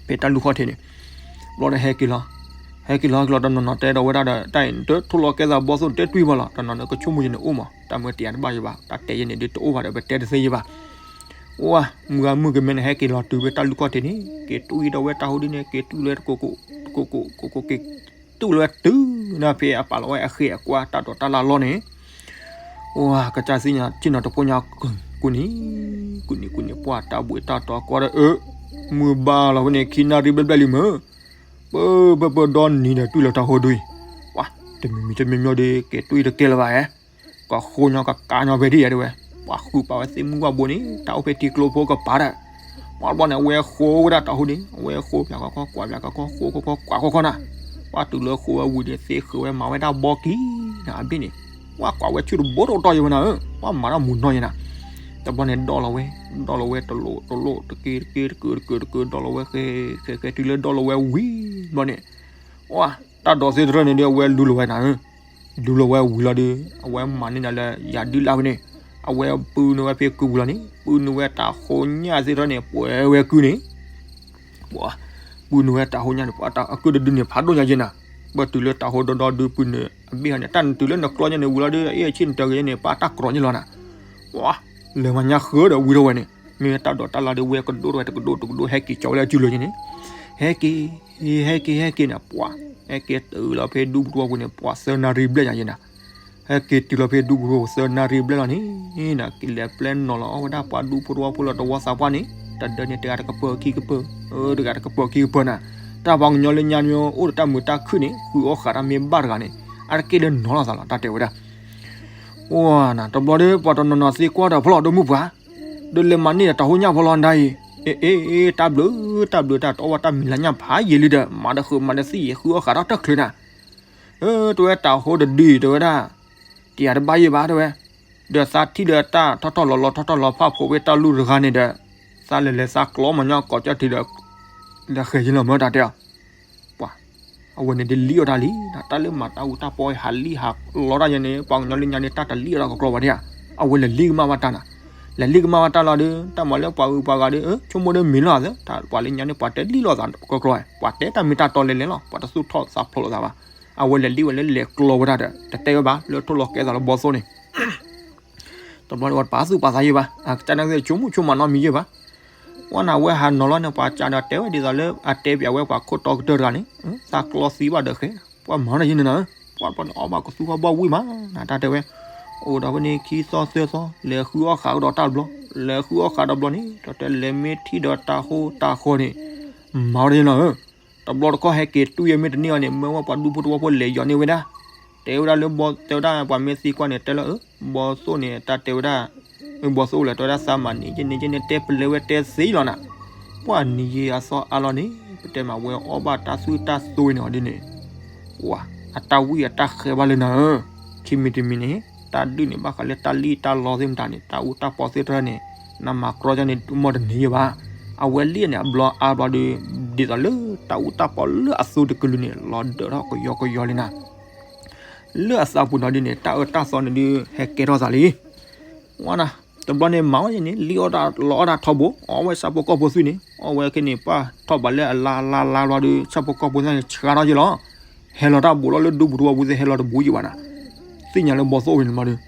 ဖဲတၢ်လူၢ်ခီၣ်ထံးန့ၣ်, ဘျီဒီးဟဲက့ၤလီၤ, ဟဲက့ၤလီၤ ဟဲက့ၤလီၤ တနီၤနီၤတဲဒီးဝဲဒၣ်ဒီး တၢ်အံၤ နတထိၣ်လီၤကဲသးဘီသိၣ် နတဲတွံၢ်ဘၣ်လီၤ, တနီၤနီၤကဆိကမိၣ်ယန့ၣ်အိၣ်မး, တၢ်မ့ၢ်တယၤတဘၣ်ယံၤဘၣ်, တၢ်တဲယဲန့ၣ်ဒ်တအိၣ်ဘၣ်ဒီး ပတဲတသ့ယံၤဘၣ်, အိၣ်ဧါ, မုၢ်ဂၤမုၢ်ကမဲန့ၣ် ဟဲက့ၤလီၤတုၤဖဲတၢ်လူၢ်ခီၣ်ထံးန့ၣ် က့ၤတွံၢ်ဒီးဝဲတၢ်ဟိဒ်န့ၣ် က့ၤတွံၢ်လၢတကိးကိး, တကိးကိး, ကိးကိးက့ၤ တုၤလၢဝဲတုၤန့ၣ် ဖဲအပာ်လီၤဝဲအဃ့အကွါ တၢ်ဒိးတၢ်လၢ်လီၢ်န့ၣ်, အိၣ်ဧါကစၢ်စံၣ်ညီၣ်ထံၣ်နီၤတပိညါ, ကူၣ်နံၤ, ကူၣ်နံၤ ကူၣ်နံၤ ပှၤတၢ်ဘှံးတၢ်တီၤကွၢ်ဒီးအၢ, မုၢ်ဘၣ်လီၤဝဲန့ၣ် ခံနၣ်ရံၣ်ဘျဲၣ်ဘျဲၣ်လံမ့ၢ်, ပၢပၢပၢဒီနံၤဒီး တွံၢ်လၢတၢ်ဟိဒ်အံၤ, ပှၤတမံၤမံၤတမံၤမံၤဒီး က့ၤတွံၢ်တကဲလၢၤဘၣ်ဧါ, ကဃိညီကကါညီဖဲဒ်ယဲဒၣ်ဝဲ, ပှၤဃုပာ်ဝဲသ့ၣ်မုၢ်ဝၣ်ဘိန့ၣ် တၢ်အိၣ်ဖဲထံကျိဖိကပၤဒီး, ပှၤဘျီန့ၣ် အဝဲဃိဝဲဒၣ်တၢ်ဟိဒ်န့ၣ် အဝဲဃိပၠးကခီကွၢ်ပၠးကခီ ဃိခီခီကွၢ်ခီခီနၤ, ပှၤတုၤလၢဃိဝဲဝံၤန့ၣ် သ့ဃုာ်ဝဲမၤဝဲဒၣ်ဘီကံနၤအဘ့ၣ်န့ၣ်, ပှၤကွၢ်ဝဲဆူၣ်တဘိတအိၣ်တီၢ်ယံၤဝဲနၤဧၢ, ပှၤမၤတၢ်မူနီၢ်ယံၤနၤ, တဘျီန့ၣ်ဒီလီၤဝဲ, ဒီလီၤဝဲတလိၣ်တလိၣ် တက့တက့တကၢတကၢ ဒီလီၤဝဲဃဲဃဲဃဲ တုၤလၢဒီလီၤဝဲဝံၤဘျီန့ၣ်, တၢ်ဒိးသ့တရၢၣ်န့ၣ်ဒီး အဝဲလူလီၤဝဲနၤဧၢ, လူလီၤဝဲဝံၤလီၤဒီး အဝဲမၤန့ၢ်နၤလၢယၤဒုးလၢ်ဝဲန့ၣ်, အဝဲပုၢ်နုာ်ဝဲဖဲကုပူၤလီၤန့ၣ် ပုၢ်နုာ်ဝဲတၢ်ဃိညၣ်သ့တရၢၣ်န့ၣ် ပှဲၤဝဲကုန့ၣ်, ပှၤပုၢ်နုာ်ဝဲတၢ်ဃိညၣ်န့ၣ် ပှၤတၢ်အကုၢ်တဒုန့ၣ် ဖးဒိၣ်ညါယဲနၤ, ပတုၤလၢတၢ်ဃိဒီဒီဒုပုၢ်နုာ်အဘ့ၣ်ဟီန့ၣ် တၢ်နတုၤလၢနကျီညါန့ၣ်ဝံၤလီၤဒီး အ့ၣ်အဆ့ၣ်နတၢ်ဂ့ၤန့ၣ် ပှၤတၢ်ကြီညါလီၤနၤ, ပှၤလဲၤမၤညါဃၢဒီးဝံၤထီၣ်ဝဲန့ၣ် မ့ၢ်တၢ်ဒိးတၢ်လၢ်ဒီးဝဲကဒိၣ်ထီၣ်ဝဲတကဒိၣ်တကဒိၣ် ဟဲက့ၤကၠီဝဲလၢအစုလိၤန့ၣ်, ဟဲက့ၤ, ဟဲက့ၤ ဟဲက့ၤန့ၣ် ပှၤ ဟဲက့ၤတုၤလီၤဖဲဒူပူၤတဝီပူၤန့ၣ် ပှၤသၢနၣ်ရံၣ်ဘျဲၣ်ညါယဲနၤ, ဟဲက့ၤတုၤလီၤဖဲဒူပူၤတဝီပူၤသၢနၣ်ရံၣ်ဘျဲၣ်လီၤန့ၣ်, က့ၤလဲၤပျဲနီၤလီၤအီၣ်ဝဲဒၣ်ပှၤဒူဖိတဝီဖိလၢတဝီသးပှၢ်န့ၣ်, တဒၢန့ၣ်တဂၤတကပၢၤခံကပၢၤ, တဂၤတကပၢၤခံကပၢၤနၤ, တၢ်ပှၤကညီလၢညါမ့ၢ်အိၣ်ဒီးတၢ်မုာ်တၢ်ခုၣ်န့ၣ် ဃုအီၣ်ဃးတၢ်မ့ၢ်ဘၣ်တဂၤန့ၣ် အါတက့ၢ်လၢနီၤလီၤသးလီၤ တၢ်တဲဝဲဒၣ် အိၣ်နၤ တဘျီဒီး ပှၤတနီၤနီၤသံကွၢ်ဒီးဖီလီၤဒိမုၣ်ပှၤ, ဒီးလဲၤမၤန့ၢ်ဒီးတၢ်ဟိညၣ်ဖီလီၤနဒါအံၤ, အ့ အ့ အ့ တၢ်ဘျုး တၢ်ဘျုးတၢ်တအီၣ်ဘၣ်တၢ်မံၤလၢညၣ်ဖးယံာ်လံဒီး မၤဒီးဃုာ်မၤဒီးသံယံာ် ဃုအီၣ်ဃးထီၣ်တၢ်ချ့နၤ, တဲဝဲတၢ်ဟိတဒုတဲဝဲဒၣ်, တယၤတဘၣ်ယံၤဘၣ်တဲဝဲ, ဒီးသးထံၣ်ဒီးတၢ်ထီၣ်ထီၣ်လီၤလီၤထီၣ်ထီၣ်လီၤဖးဖိးဝဲတၢ်လူၢ်တဂၤန့ၣ်ဒီး, သးလဲၤလဲၤသးကျီမညီကိးကၠီထံဒီး, လဲၤဃဲၤယလီၤမၢတၢ်တဲအီၤ ပှၤ, အဝဲန့ၣ်ဒ်လံၣ်အီၣ်တၢ်လံ, တၢ်လၢမၤတၢ်အူတၢ်ပီဟးလံၣ်ဟးလီတၢ်ယဲန့ၣ် ပှၤကညီလၢညါန့ၣ် တၢ်တလံၣ်အီၣ်တၢ်ကကျီဘၣ်ဒၣ်ဧါ, အဝဲလဲၤလံၣ်ကမၣ်ဘၣ်တၢ်နၤ, လဲၤလံၣ်ကမၣ်ဘၣ်တၢ်လီၤဒီး တၢ်မၤလၢပှၤဂုၤပှၤဂၤဒီး ဆိကမိၣ်ဒီးမ့ၢ်လီၤသး, ပှၤလၢညါန့ၣ် ပှၤတလံၣ်လီၤသးကကျီ, ပှၤတဲတၢ်မ့ၢ်တၢ်တီလဲၤလဲၤလီၤ, ပှၤတသူၣ်ထီၣ်သးဖျိးလိာ်သးဘၣ်, အဝဲလဲၤလံၣ်ဝဲလၢလဲၤကျီဝဲဒၣ်ဒီး တတဲဝဲဘၣ် လၢထိၣ်လီၤကဲသးလၢဘီသိၣ်န့ၣ် တဘျီဒီးပှၤတပာ်သူၣ်ပာ်သးယံၤဘၣ်, အကစၢ်န့ၣ်ဆိကမိၣ်ဆိကမးနီတမံၤယံၤဘၣ်, ဝဲန့ၣ်အဝဲဟးနီၤလီၤန့ၣ် ပှၤကးဒီးတဲဝဲဒ်သိးလၢအတဲပၠးဝဲပှၤခိၣ်တီကတၢၢ်တဂၤန့ၣ်, သးကျီသံဘၣ်ဒီးဃဲ, ပှၤမၤနီၢ်ယံၤန့ၣ်နၤ, ပှၤတဘျီန့ၣ်အီၣ်ဘၣ်ကသူဖီဘီဝံၣ်မး, နတၢ်တဲဝဲ, အိၣ်ဒီးဖဲန့ၣ်ခံသီသၢသီ လဲၤဃုအီၣ်ဃးကဒီးတၢ်တဘျီ, လဲၤဃုအီၣ်ဃးတဘျီန့ၣ် တၢ်တဲလဲၤမ့ၢ်ထံၣ်ဒီးတၢ်ဟိတၢ်ဃီန့ၣ်, မၤဝဲဒ်န့ၣ်လီၤဧၢ တဘျီတခီၣ်ဟဲက့ၤတွံၢ်ယဲမ့ၢ်တန့ၢ်အီၤန့ၣ် မ့ၢ်ဝဲပှၤဒူဖိတဝီဖိလဲၤယီၤန့ၢ်ဝဲဒၣ်, တဲဝဲဒၣ်လၢဘီ တဲဝဲဒၣ်ပှၤမ့ၢ်သံကွၢ်န့ၣ် တဲလၢအၢ, ဘီသိၣ်န့ၣ် တၢ်တဲဝဲဒၣ်, ဘီသိၣ်လဲၣ် တဲဝဲဒၣ်သးမၤန့ၢ်ယဲန့ၣ်ယဲန့ၣ် တဲပလဲဝဲတဲသ့လီၤနၤ, ပှၤနံၤယံၤအသီအါလီၤန့ၣ် ပတဲမၤဝဲအီၣ်ဘၣ်တၢ်သွံၣ်တၢ်သိန့ၣ်အီၤဒ်န့ၣ်, ပှၤ အတၢ်ဝံၣ်အတၢ်ဃဲဘၣ်လၢနၤဧၢ, ခံမံၤတမံၤန့ၣ် တၢ်ဒုးန့ၣ်ဘၣ်ဃးလၢတၢ်လံၣ်တၢ်လီသ့ၣ်မတၤန့ၣ် တၢ်အူတၢ်ပီသ့ၣ်တဖၣ်န့ၣ် နမၤကြီန့ၣ် မ့ၢ်တန့ၢ်ယံၤဘၣ်, အဝဲလံၣ်န့ၣ် အဘျီအါဘျီဒီး ဒ်သိးလၢတၢ်အူတၢ်ပီလၢအသိတကလုာ်န့ၣ် လီၤဒၢးထီၣ်ကယီကယီလံနၤ, လၢအသးပူၤနီၤဒ်န့ၣ် တၢ်အၢတၢ်သီန့ၣ်ဒုးဟဲကဲထီၣ်သးလံ, ဝဲနၤ, တဘျီန့ၣ်မၤဝဲန့ၣ် လံၣ်အီၣ်တၢ်လီအီၣ်တၢ်ထီဘိ အီၣ်ဝဲဆၣ်ဖိကီၢ်ဖိသွံၣ်န့ၣ် အီၣ်ဝဲခဲန့ၣ် ပှၢ်ထီၣ်ဘးလၢအလါလါလါဘျီဒီး ဆၣ်ဖိကီၢ်ဖိသွံၣ်န့ၣ် ဆှါထီၣ်က့ၤလီၤ, ဟဲလီၤတၢ်ဘူးလီၤလၢဒူပူၤတဝီပူၤသ့ၣ် ဟဲလီၤတဘူးယံၤဘၣ်နၤ, သ့ၣ်ညါလၢဘီသိၣ်ဝဲန့ၣ်မးဒီး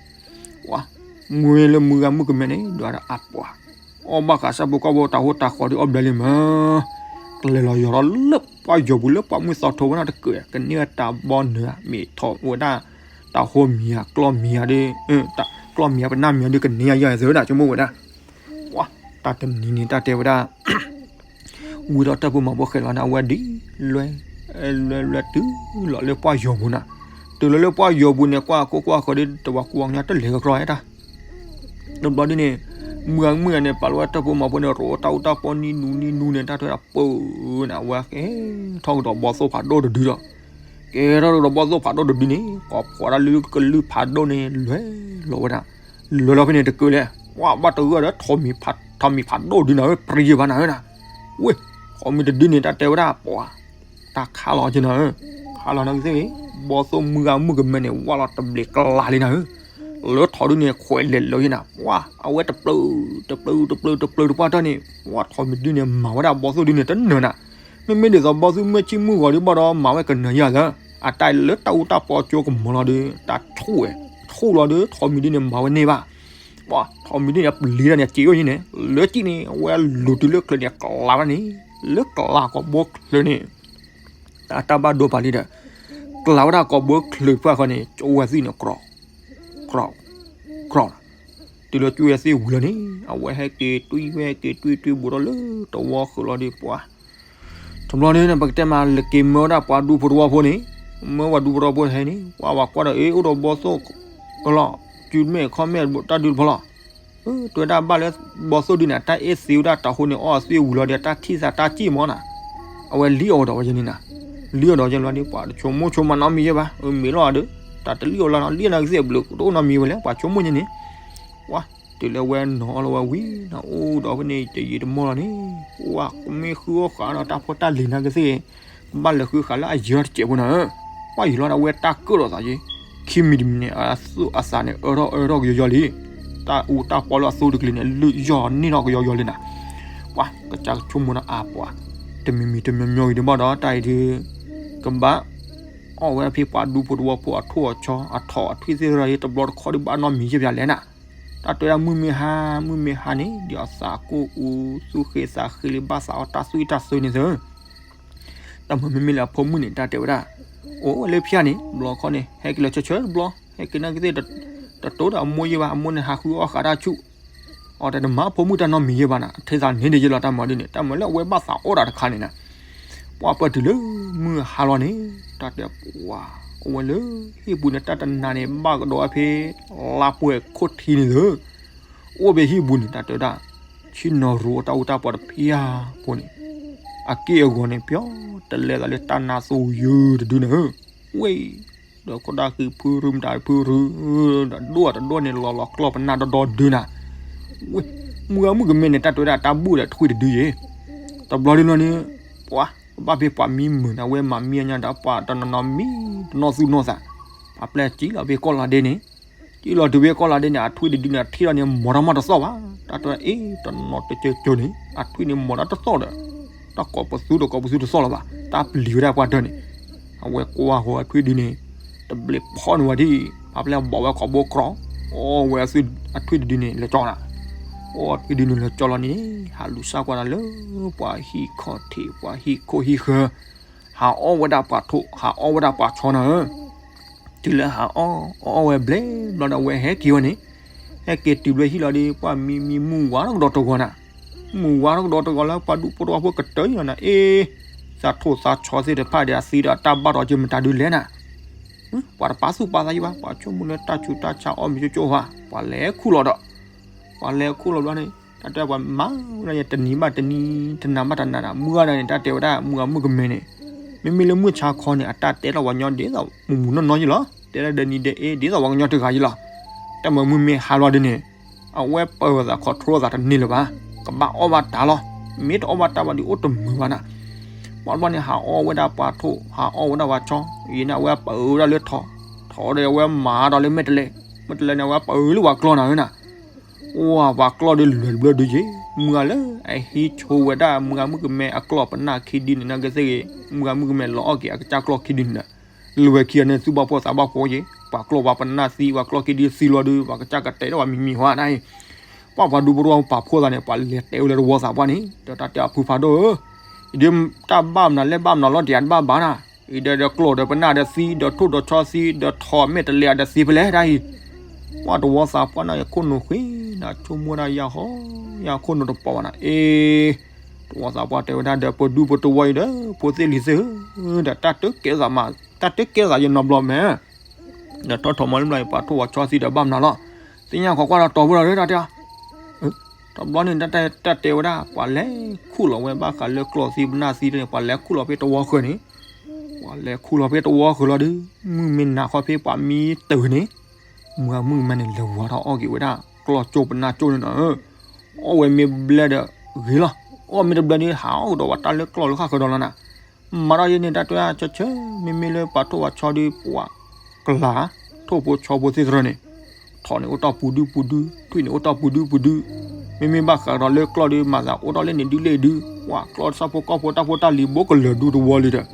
ဝဲမုၢ်လၢမုၢ်ဂၤမုၢ်ကမဲန့ၣ် ဒွးဒီးအပှၤ, အီၣ်ဘၣ်ဃးဆၣ်ဖိကီၢ်ဖိတၢ်ဟိတၢ်ဃီဒီးအီၣ်ဘျဲလံမး, ကလဲၤလီၤယီၤထီၣ်လၢပှၢ်ယီၤပူၤလၢပှၢ်မုၢ်သီထိဝဲဒၣ်တကၢၢ် ကန့ၢ်ဝဲတၢ်ဘီနၢၤဧါ မ့ၢ်ထီၣ်ဝဲဒၣ် တၢ်ဟိမံၤဧါ ကျီမံၤဧါဒီး ကျီမံၤဧါပနၢ်မံၤဧါဒီးကန့ၢ်ယၤယၤသုဒၣ် ဆိကမိၣ်ဝဲဒၣ်, ပှၤ တၢ်တနံၤန့ၣ် တၢ်တဲဝဲဒၣ် ဝံၤဒီးတၢ်ဖိမၤဖိဃဲၤလီၤန့ၣ် အဝဲဒ်လဲၣ်, လဲၤလဲၤတုၤလီၤလၢပှၢ်ယီၤပူၤနၤ, တုၤလီၤလၢပှၢ်ယီၤပူၤန့ၣ် ကွၢ်ခိကွၢ်ဃၢၤဒီး တဝၤကူဝၤကညီတလဲၤကကျီတၢ်, တဘျီဒ်န့ၣ် မုၢ်ဂၤမုၢ်ဂၤန့ၣ် ပာ်လီၤဝဲတၢ်ဖိမၤဖိန့ၣ် ရိးတၢ်အူတၢ်ပီနံၤနူနံၤနူန့ၣ် တၢ်ထွဲဒၣ်ပၢနၤ အဝဲကဲထီၣ်ကဒီးဘီသိၣ်ဖးဒိၣ်တဒုဒီး, က ကဲထီၣ်ဒီးဘီၣ်သိၣ်ဖးဒိၣ်တဒုန့ၣ် ကိးဖှိးတၢ်လၢကလုၢ်ဖးဒိၣ်န့ၣ် လဲၤလီၤဝဲဒၣ်, လဲၤလီၤဖဲန့ၣ်တကၢၢ်လဲၣ်, ပှၤဘၣ်တဂၢၢ်ဒီး ထိးမံၤဖးဒိၣ်ဒုန့ၣ်ဧၢ ပြံယဲၢ်ဘၣ်နၤဧၢနၤ, ဝ့ၢ်, ထိးမံၤတဒုန့ၣ် တၢ်တဲဝဲဒၣ်ပှၤ တၢ်ခးလီၤက့နၤဧၢ, ခးလီၤနၤကသ့ၣ်ဂ့ၤ, ဘီၣ်သိၣ်မုၢ်ဂၤမုၢ်ကမဲန့ၣ် ဝၢ်လီၤတဘျီးကလးလံနၤဧၢ, လၢထိးဒုန့ၣ် ခွဲးလဲၤလၢယဲနၤ, ပှၤ အဝဲတပျၢၤ တပျၢၤ တပျၢၤ တပျၢၤတပှၢ်တၢၢ်န့ၣ် ပှၤထိးမံၤဒုန့ၣ် မၤဝဲဒၣ်ဘီၣ်သိၣ်ဒုန့ၣ်တနၢၤနၤ, မ့မ့ၢ်ဒ်သိးဘီၣ်သိၣ်မုၢ်ဆ့ၣ်မုၢ်ဂီၤဒုဘၣ်ဒီး မၤဝဲကနၢၤယၤသၢ, အတၢ်လၢတၢ်အူတၢ်ပီကၠိကမီၤလီၤဒီး တၢ်ဆူၣ်ဝဲ, ဆူၣ်လီၤဒီး ထိးမံၤဒုန့ၣ် မၤဝဲန့ၢ်ဘၣ် ပှၤ ထိးမံၤဒုန့ၣ် ပျံၤတၢ်န့ၣ် စ့အိၣ်ယဲန့ၣ် လၢကံၣ်န့ၣ် အဝဲလူၤတုၤလၢချၢးန့ၣ် ကလးဝဲန့ၣ်, လၢကလးကိာ်ဘိချၢးန့ၣ် တၢ်တၢ်ဘၣ်ဒိပာ်လံဒီး ကလးဝဲဒၣ်ကိာ်ဘိချၢးတဖၣ်ဃီန့ၣ် ကၠိဝဲသ့ၣ်န့ၣ် ကြီး ကြီး ကြီး, တုၤလၢကၠိဝဲသ့ၣ်ဝံၤလီၤန့ၣ် အဝဲဟဲက့ၤတွံၢ်ဝဲဟဲက့ၤတွံၢ်တွံၢ်ဘူးထီၣ်လၢတဝီဃၢၤလီၤဒီး ပှၤ တဘျီန့ၣ် ပကတဲမး လဲၤက့ၤမၢဝဲဒၣ်ပှၤဒူဖိတဝီဖိန့ၣ်, မၢပှၤဒူဖိတဝီဖိဟဲန့ၣ် ပှၤဝဲကွၢ်ဒီး အ့ အိၣ်ဒီးဘီၣ်သိၣ်လီၤ, စုမဲာ်ခီၣ်မဲာ်တၢ်ဒုတဖီလီၤ, တဲဝဲဒၣ်ဘၣ်လၢ ဘီၣ်သိၣ်ဒုန့ၣ် တၢ်အဲၣ်သ့ဝဲဒၣ်တၢ်ဃိန့ၣ် အီၣ်အသွံၣ်ဝံၤလီၤဒီး တၢ်ထံၣ်သးတၢ်စံၣ်မီၤနၤ, အဝဲလံၣ်အီၣ်ဝဲဒီးဝဲယဲန့ၣ်နၤ, လံၣ်အီၣ်ဒီးယဲလီၤဒီး ပှၤတဆိကမိၣ်ဆိကမးနီတမံၤယဲဘၣ်, အမ့ၢ်လီၤဒီး တၢ်တလံၣ်အီၣ်လၢနီၤ လံၣ်နၤကသ့ၣ်ဘျုး တအိၣ်နီတမံၤဝဲလဲၣ် ပှၤဆိကမိၣ်ယဲန့ၣ် ပှၤ တုၤလၢဝဲနီၤအီၣ်လီၤဝဲဝံၤ နအိၣ်ဒီးဖဲန့ၣ် တယံာ်တမီၢ်လီၤန့ၣ် ပှၤကမ့ၢ်ဃုအီၣ်ဃးဒီးတၢ်ဖိတၢ်လံၤနၤကသ့ၣ်, ကဘၣ်လဲၤဃုဃးလၢအယံၤထီၣ်တစဲးဖိနၤဧၢ, ပှၤယံၤလီၤဒီးအဝဲတၢ်ကၢၣ်လီၤသးယဲ, ခံမံၤတမံၤန့ၣ် အသူၣ်အသးန့ၣ် အၢထီၣ်အၢထီၣ်ကယီယီလံ, တၢ်အူတၢ်ပီလၢအသိတကလုာ်န့ၣ် လုၢ်ယီၢ်န့ၢ်ထီၣ်ကယီယီလံနၤ, ပှၤကစၢ်ကဆိကမိၣ်ဒီးအါပှၤ, တမံၤမံၤတမံၤမံၤဂ့ၤဒုးဘၣ်ဒီးတၢ်အံၤဒုး ကဘၣ် အီၣ်ဝဲဖဲပှၤဒူဖိတဝီဖိအထိၣ်အဆီ အထိၣ်အထွံၣ်သ့ၣ်ရၢ်ယဲ တဘျီတခီဒုးဘၣ်နီတမံၤယဲၢ်ပၠးလဲၣ်နၤ, တၢ်တဲဝဲဒၣ်မုၢ်မ့ၢ်ဟါ မုၢ်မ့ၢ်ဟါန့ၣ် ဒ်အသးကိၢ်အူ သူၣ်ဃ့သးဃ့လံ ဘၣ်သးအီၣ်တၢ်သွံၣ်တၢ်သွဲန့ၣ်သၢ, တၢ်မၤမ့မ့ၢ်လၢအဖိမုၣ်န့ၣ် တၢ်တဲဝဲဒၣ်, အိၣ်ဝဲလၢဖၠၣ်န့ၣ် ဘျီခီန့ၣ် ဟဲက့ၤလီၤဆၢဆၢတဘျီ ဟဲက့ၤနာ်က့သ့ၣ် တတိၤဒီးအမိၢ်ယဲၢ်ဘၣ် အမိၢ်န့ၣ်ဟးဃုအီၣ်ဃးတၢ်ဆူၣ် အီၤတၢ်တမၤဖိမုၣ်တၢ်နီတမံၤယဲၢ်ဘၣ်နၤ အထဲသးန့ၣ်ဒ်ယဲၢ်လီၤ တၢ်မၤဒ်န့ၣ် တၢ်မၤလၢအဝဲဘၣ်သးအီၣ်တၢ်တခါန့ၣ်နၤ, ပှၤပၢၢ်တုၤလၢမုၢ်ဟါလီၤန့ၣ် တၢ်တဲပှၤ အိၣ်ဝဲလၢဟံၣ်ပူၤန့ၣ် တၢ်တနၤန့ၣ် ဘၣ်ကဒီးဝဲဖဲ လါပှဲၤခိၣ်ထံန့ၣ်လၢ အိၣ်ဖဲဟံၣ်ပူၤန့ၣ် တၢ်တဲဝဲဒၣ် ဆ့ၣ်နီၤရိၤတၢ်အူတၢ်ပီတဖၣ်ဖိန့ၣ် အက့ၢ်အဂီၤန့ၣ် ပျီတလဲသးလၢတၢ်နါသိယိာ်တဒုန့ၣ်ဧၢ, ဝဲ ဒီးခိၣ်ဒၣ်ဃံဖုရူမတၤဖုရူ ဒီးဒိၣ်တဒိၣ်န့ၣ် လီၤလီၤကျီၢ်ပနၢ်ဒီဒီဒုနၤ, ဝဲ မုၢ်ဂၤမုၢ်ကမဲန့ၣ် တၢ်တဲဝဲဒၣ်တၢ်ဘူၣ်ဒီးထွံၣ်တဒုယဲၢ်, တဘျီဒုလီၤန့ၣ် ပှၤ ကဘၣ်ဖဲပှၤမံမုာ်န့ၣ် အဝဲမၤမံအညါဒီးပှၤတနီၤနီၤမံ တနီၣ်သူၣ်နီၣ်သး, ပှၤပျဲၢ်စံၣ်လီၤဖဲကီၢ်လီၤဒဲန့ၣ်, စံၣ်လီၤတုၤဖဲကီၢ်လီၤဒဲန့ၣ် အထွံၣ်တဒုန့ၣ် ထံၣ်လီၤန့ၣ် မီၤတၢ်မီၢ်တသီၣ်ဘၣ်, တၢ်တဲအ့ တနီၤတကၠိၤကၠိၤန့ၣ် အထွံၣ်န့ၣ်မီၤတၢ်တသီၣ်ဒီး တၢ်ကိးပသူဒီးကိးပသူတသီၣ်လၢၤဘၣ် တၢ်ပျံၤဝဲဒၣ်ပှၤတၢၢ်န့ၣ်, အဝဲကွၢ်ဃီအထွံၣ်ဒုန့ၣ် တဘျ့ဖီၣ်န့ၢ်ဝဲဒၣ်, ပှၤပျဲၢ်ဘီၣ်ဝဲကိာ်ဘိကြီ, အီၣ်ဝဲအထွံၣ်တဒုန့ၣ် လဲၤကၠီနၤ, အီၣ်ထွံၣ်ဒုန့ၣ်လဲၤကၠီလီၤန့ၣ် ဟးလူၤစၢ်ကွၢ်တၢ်လၢ ပှၤဟံၣ်ခီၣ်ထံး ပှၤဟံၣ်ခိၣ်ဟံၣ်ဃၢၤ, ဟးအီၣ်ဝဲဒၣ်ပှၤထိၣ် ဟးအီၣ်ဝဲဒၣ်ပှၤဆီနၤဧၢ တုၤလၢဟးအီၣ် အီၣ်ဝဲဘျဲၣ်ဘျီဒီး အဝဲဟဲက့ၤဝဲန့ၣ်, ဟဲက့ၤတုၤဘျဲၣ်ဟံၣ်လီၤဒီး ပှၤမံမံမုၢ်ဝါထီၣ်ကဒီးတဂီၤနၤ, မုၢ်ဝါထီၣ်ကဒီးတဂီၤလၢ ပှၤဒူဖိတဝီဖိကတၢၢ်လီၤနၤ, အ့ သးထိၣ်သးဆီသ့ၣ်တဖၣ်ဒီး အသံဒီးတၢ်ဘၣ်ဒီးက့ၤမတၤဒုလဲၣ်နၤ, ပှၤတပာ်သူၣ်ပာ်သးယံၤဘၣ် ပှၤဆိကမိၣ်လၢတၢ်ဆူးတၢ်ဆါအီၣ်မ့ၤကၠိကၠိဧါ, ပှၤလဲၤခူၣ်လီၤဒီး, ပှၤလဲၤခူၣ်လီၤဘျီန့ၣ် တၢ်တဲပှၤမၤဝဲဒၣ်ယဲ တနံၤဘၣ်တနံၤ တနၤဘၣ်တနၤနၤ မုၢ်ဂၤဒၣ်န့ၣ် တၢ်တဲဝဲဒၣ် မုၢ်ဂၤမုၢ်ကမဲန့ၣ်, မ့မ့ၢ်လၢမုၢ်ဆါခီန့ၣ် အတၢ်တဲလီၤပှၤကညီဒ်သိးမုၢ်မုၢ်နီၢ်နီၢ်ယံၤလီၤ, တဲလၢဒီနံၤဒီအ့ ဒ်သိးပှၤကညီတဂၤယံၤလီၤ, တၢ်မၤမုၢ်မ့ၢ်ဟါလီၤဒ်န့ၣ်, အဝဲပၢၤသး control သးတန့ၢ်လၢၤဘၣ်, ကဘၣ်အီၣ်ဘၣ်တၢ်လီၤ, မ့ၢ်တအီၣ်ဘၣ်တၢ်ဘၣ်ဒီးအိၣ်တမုာ်ဘၣ်နၤ, ပှၤဘျီန့ၣ် ဟးအီၣ်ဝဲဒၣ်ပှၤထိၣ် ဟးအီၣ်ဝဲဒၣ်ပှၤဆီ, အံၤန့ၣ် အဝဲပၢၤဝဲဒၣ်လၢထိး, ထိးဒီးအဝဲမၤဒီးလၢမဲာ်တဲးလဲး, မဲာ်တဲးလဲးန့ၣ် အဝဲပၢၤလၢပှၤကျီနၤဧၢနၤ အိၣ်ပှၤကျီဒီးလွဲၢ်တဘျီဒုယဲၢ်, မုၢ်ဂၤလၢအဟံးဆိဝဲဒၣ် မုၢ်ဂၤမုၢ်ကမဲအကျီၢ်ပနၢ်ခံဒုန့ၣ် နကသ့ၣ်ဂ့ၤ, မုၢ်ဂၤမုၢ်ကမဲလီၤအီၣ်က့ၤအကစၢ်ကျီၢ်ခံဒုန့ၣ်ဒီး, လၢဝဲခံဂၤန့ၣ် သူၣ်ဘၣ်ဖှီၣ်သးဘၣ်ဖှီၣ်ယဲၢ်, ပှၤကျီၢ်ပှၤပနၢ်သံ ပှၤကျီၢ်ခံဒုသံလီၤဒီး ပှၤကစၢ်ကတဲာ်ဒီးပှၤမံၤမံၤဟါနၤအံၤ, ပှၤပှၤဒူဖိတဝီပာ်ဖှိၣ်သးန့ၣ် ပှၤလဲၤတဲဝဲလၢတဝီသးပှၢ်န့ၣ် ဒီးတၢ်တဲအဖုဖးဒိၣ်ဧၢ, အံၤဒုးတၢ်ဘၣ်မနုၤလဲၣ်ဘၣ်မနုၤလီၤ တယၤတဘၣ်ဘၣ်နၤ, အံၤဒီးဒီးကျီၢ်ဒီးပနၢ်ဒီးသံ ဒီးထိၣ်ဒီးဆီသံ ဒီးထိးမဲာ်တဲးလဲးဒီးသံဖဲလဲၣ်တၢ်အံၤ, ပှၤတဝီသးပှၢ်န့ၣ် ယခိၣ်နူာ်ဃ့နၤ ဆိကမိၣ်ဒၣ်ယၤဟီ, ယခိၣ်နူာ်တပီၤဘၣ်နၤ, အ့ တဝီသးပှၢ်တဲဝဲဒၣ်ဒီး ပဒူပတဝီအံၤဒီး ဖိသ့ၣ်လံၤသ့ၣ်ဧၢ, ဒီးတၢ်တကဲသးမး တၢ်တကဲသးယနီတဘျီမ့ၢ် ဒီးထီၣ်ထီၣ်မီၤလၢဘျီအံၤ ပှၤထိၣ်ပှၤဆီသံဒီးဘၣ်မနုၤလီၤ, သ့ၣ်ညါခီကွၢ်ဒီးတီၤဝဲလီၤလၢတၢ်တဲအီၤ, တဘျီန့ၣ် တၢ်တဲဝဲဒၣ် ပှၤလဲၤခူၣ်လီၤဝဲဘၣ်ဃးလၢကျီၢ်သံပနၢ်သံန့ၣ် ပှၤလဲၤခူၣ်လီၤဖဲတဝီဃၢၤန့ၣ်, ပ လဲၤခူၣ်လီၤဖဲတဝီဃၢၤလီၤဒုး, မုၢ်မ့ၢ်နၤခီဖဲပှၤမံတၢၢ်န့ၣ်, မုၢ်အမုၢ်ကမဲန့ၣ် လဲၤဝၤထီၣ်အီၣ်က့ၤဝဲဒၣ် ကျီၢ်ကၠိပနၢ်ကၠိန့ၣ်နီၤဧၢ, အီၣ်ဝဲမ့ၢ်ဘျဲၣ်ဒီးဂ့ၤလီၤ, အီၣ်မ့ၢ်တဘျဲၣ်ဒုး ဟးအီၣ်ကဒီးဝဲတၢ်လၢကျီၢ်လၢဃၣ်ဃၢၤဒီးလီၤနၤ, မၤထီၣ်ယဲန့ၣ် တၢ်တဲဝဲဒၣ်ဆၢဆၢ မ့မ့ၢ်လၢပှၤထိၣ်ပှၤဆီဒုး ပှၤကလၤ ထိၣ်ဖိဆီဖိသ့ၣ်တရၢန့ၣ်, ထိၣ်န့ၣ်အိၣ်တ့ၢ်ပူၤဒုပူၤဒု, ထွံၣ်န့ၣ်အိၣ်တ့ၢ်ပူၤဒုပူၤဒု, မ့မ့ၢ်ဘၣ်ဃးဒီးလၢကျီၢ်ဒုး မၤသးအိၣ်တ့ၢ်လၢန့ၣ်ဒုလ့ၣ်ဒု, ပှၤကျီၢ်ဆၣ်ဖိကီၢ်ဖိတၢ်ဖိတၢ်လံၤဘိကလၢၤဒူတဝီလံဒီး,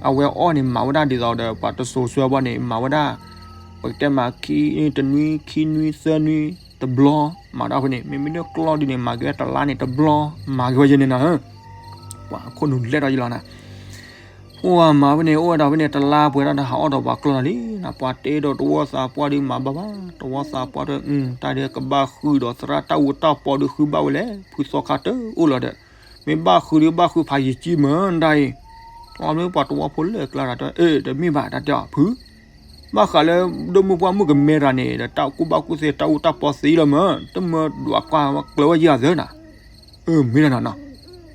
အဝဲအီၣ်န့ၣ် မၤဝဲဒၣ်ဒ်သိးဒီး ပှၤတစိၤစွဲဘၣ်န့ၣ် မၤဝဲဒၣ် ပကတဲမး ခံတနွံ ခံနွံ သၢနွံ တဘျီ, မၤဒၣ်ဖဲန့ၣ် မ့မ့ၢ်လၢကျီၢ်ဒုးန့ၣ် မၤက့ၤဝဲတလါန့ၣ် တဘျီ, မၤက့ၤဝဲယဲန့ၣ်နီၤဧၢ, ပှၤခိၣ်နူာ်လဲၢ်ထီၣ်ယလီၤနၤ အိၣ်မၤဖဲန့ၣ် အိၣ်ဝဲဒၣ်ဖဲန့ၣ် တလါပှဲၤထီၣ်ဒီး ဟးအီၣ်ဒီးပှၤကျီၢ်လီၤလံနၤ, ပှၤတဲဒီးတဝီသးပှၢ်ဒုး မၤဘၣ်ဘၣ်, တဝီသးပှၢ်ဒီး တၢ်ဒုးကဘၣ်ဃုာ်ဒီးသရၣ်တၢ်အူတၢ်ပီဒုး ဃုဘၣ်ဝဲလဲၣ်, ဖုသီခါတအိၣ်လီၤဒီး, မ့ၢ်ဘၣ်ဃုာ်ဒုး ဘၣ်ဃုာ်ဖးယံာ်ကံမၢဒၣ်အံၤ, အီမ့ၢ်ပှၤတဝီဖိလၢကျါဒီး အၢ တမ့ၢ်ဘၣ် တၢ်တဲအီၤဖု ဘၣ်ဃးလၢ ဒိၣ်မုၢ်ပှၢ်မုၣ်ကမဲတဂၤန့ၣ်ဒီး တၢ်ကူၣ်ဘၣ်ကူၣ်သ့ တၢ်အူတၢ်ပီသံလီၤမၢ, တမၢဒွးကွၢ်ကျၢၤဝဲယၤသၢနၤ, အၢ မ့ၢ်လီၤနီၤနီၤ,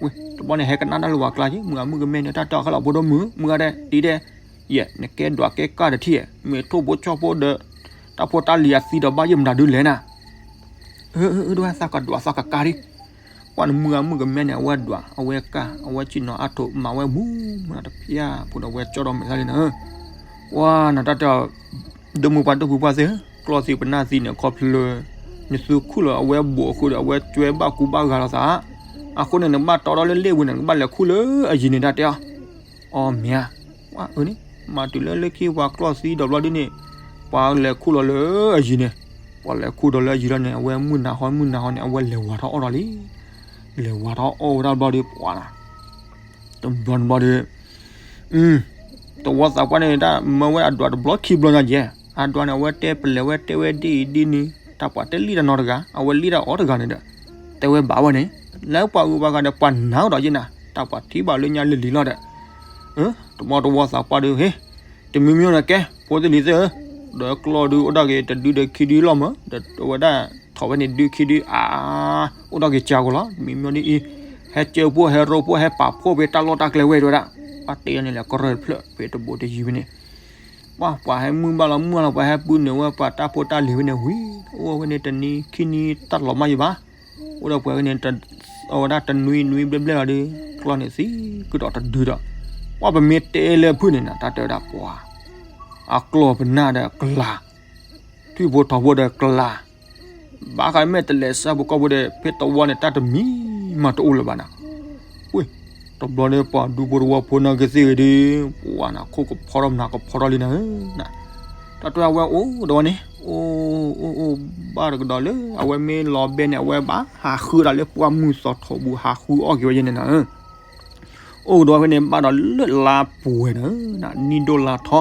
ဝဲ တဘျီန့ၣ် ဟဲကနၣ်တၢ်လၢပှၤကျါက့ မုၢ်ဂၤမုၣ်ကမဲန့ၣ် တၢ်တဲအီၤခဲလၢာ် ဖိဒိၣ်မုၣ် မုၢ်ဂၤဒဲး ဒ်ဒဲး, ယဲ နကဲဒွးကဲကၢ်တထံၣ်, မ့ၢ်ထိၣ်ဖိဆီဖိဒီး တၢ်ဖိတၢ်လံၤအသံဒီး ဘၣ်ယိၣ်မတၤဒုလဲၣ်နၤ အၢ အၢ ဒွးသးကဒွးသးကကါဒံ, ကွၢ်နမုၢ်ဂၤမုၣ်ကမဲန့ၣ် အဝဲဒွး အဝဲကၢ် အဝဲဆ့ၣ်နီၤအါထိး မၤဝဲမူမတဖၠၣ်ဖိဒီး အဝဲကၠီဒီးမဲာ်သၣ်လံနၤဧၢ, ကွၢ်နတၢ်တဲအီၤ ဒိၣ်မုၢ်ပှၢ်ဒိၣ်ဖုပှၢ်သ့ၣ်ဧၢ, ကျီၢ်သံပနၢ်သံန့ၣ် ခီဖျိ နသုခူၣ်လီၤ အဝဲဘူးအဃိဒီး အဝဲကွဲဘၣ်ကူဘၣ်ဂာ်လိာ်သး, အဃိန့ၣ် နကဘၣ်တီထီၣ်လၢလ့ၣ်ဝံၤန့ၣ် နကဘၣ်လဲၤခူၣ်လၢအယံၤန့ၣ် တၢ်တဲအီၤ အီ မ့ၢ်ဧါ, ကွၢ်အၢန့ၣ် မၤတုၤလၢလၢခံပှၤကျီၢ်သံဒီးဘျီဒ်န့ၣ်, ပှၤလဲၤခူၣ်လီၤလၢအယံၤန့ၣ်, ပှၤလဲၤခူၣ်ဒီးလၢအယံၤလီၤန့ၣ် အဝဲမုၢ်နၤဟီ မုၢ်နၤဟီန့ၣ် အဝဲလဲၤဝၤထီၣ်အီၣ်ဒီးလံ, လဲၤဝၤထီၣ်အီၣ်ဝဲဒၣ်ဘျီဒီး ပှၤနၤ တဘျီတဘျီဒီး တဝီသးပှၢ်န့ၣ် တၢ်မၢဝဲအဒွးတဘျီခံဘျီညါယဲၢ်, အဒွးန့ၣ် အဝဲတဲပလဲၤဝဲတဲဝဲဒ်အံၤဒ်န့ၣ်, တၢ်ပှၤတဲလံတၢ်နီတဂၤ, အဝဲလံတၢ်အီၣ်တဂၤန့ၣ်ဒီး, တဲဝဲဘၣ်ဝဲန့ၣ်, လၢပှၤဂုၤပှၤဂၤဒီး ပှၤနာ်ကဒီးယဲၢ်နၤ, တၢ်ပှၤထံၣ်ဘၣ်လၢညါလံၤလံၤလီၤဒီး, တမီတဝီသးပှၢ်ဒီး ဟ့ၣ်, တမံၤမံၤန့ၣ်ကဲ, ဖိသ့ၣ်လံၤသ့ၣ်ဧၢ, ဒီးကျီၢ်ဒုးအိၣ်ဒၣ်က့ၤတဒုဒီးခံဒုလီၤမၢ, ဒီးအဝဲဒၣ်ထီၣ်ဝဲန့ၣ်ဒုခံဒု အါ, အိၣ်ဒၣ်က့ၤကၢ်ကီလီၤ, တမံၤမံၤဒ်အံၤ, ဟဲကၢဖိဟဲရိဖိဟဲပာ်ဖှိၣ်ဖဲတၢ်လီၢ်တၢ်ကျဲဝဲတဲဝဲဒၣ်, ပှၤတဲအီၤန့ၣ်လဲၤကရၢၢ်တဖျၢၣ်ဖဲတဘိးတယံၤဝဲန့ၣ် ပှၤ ပှၤဟဲမုၢ်ဘၣ်လီၤမုၢ်လီၤ ပှၤဟဲပုၢ်နုာ်ဝဲပှၤတၢ်ဖိတၢ်လံၤဝဲန့ၣ်ဝံၤ, အိၣ်ဝဲန့ၣ်တနံၤခံနံၤတၢ်လီၤမၢ်ယံၤဘၣ်, အိၣ်ဒီးပှၤဝဲန့ၣ်, အဝဲဒၣ်တနွံနွံဘျဲၣ်ဘျဲၣ်လီၤဒီး ကျီၢ်န့ၣ်သံကဒီးတဒုဒီး, ပှၤပမ့ၢ်တဲလၢဖုၣ်န့ၣ်နၤ တၢ်တဲဝဲဒၣ်ပှၤ, အကျီၢ်ပနၢ်ဒီးကလၤ, ထွံၣ်ဖိထိးဖိဒီးကလၤ ဘၣ်ဃးမ့ၢ်တလဲၤဆၢဖိကီၢ်ဖိဒီး ဖဲတဝီန့ၣ် တၢ်တမံၤမးတအိၣ်လၢၤဘၣ်နၤ, ဝ့ၢ်, တဘျီန့ၣ်ပှၤဒူဖိတဝီဖိနာ်က့သ့ၣ်ဂ့ၤဒီး, ပှၤနၤခိၣ်ကဖီထီၣ်မနၤကဖီထီၣ်လံနၤဧၢ, တၢ်တဲအဝဲအိၣ်ဒီးဝဲန့ၣ်, အိၣ်, အိၣ်, အိၣ်ဘၣ်တကဒီးလၢ အဝဲမ့ၢ်လီၤဘဲန့ၣ် အဝဲဘၣ်ဟးဃုဒၣ်လၢပှၢ်မုၢ်သီထိးပူၤ ဟးဃုအီၣ်က့ၤဝဲယဲၢ်န့ၣ်နၤဧၢ အိၣ်ကဒီးဖဲန့ၣ် ဘၣ်ဒီးလၢလါပှဲၤနၤ, နံၣ်ဒိၣ်လါထီ,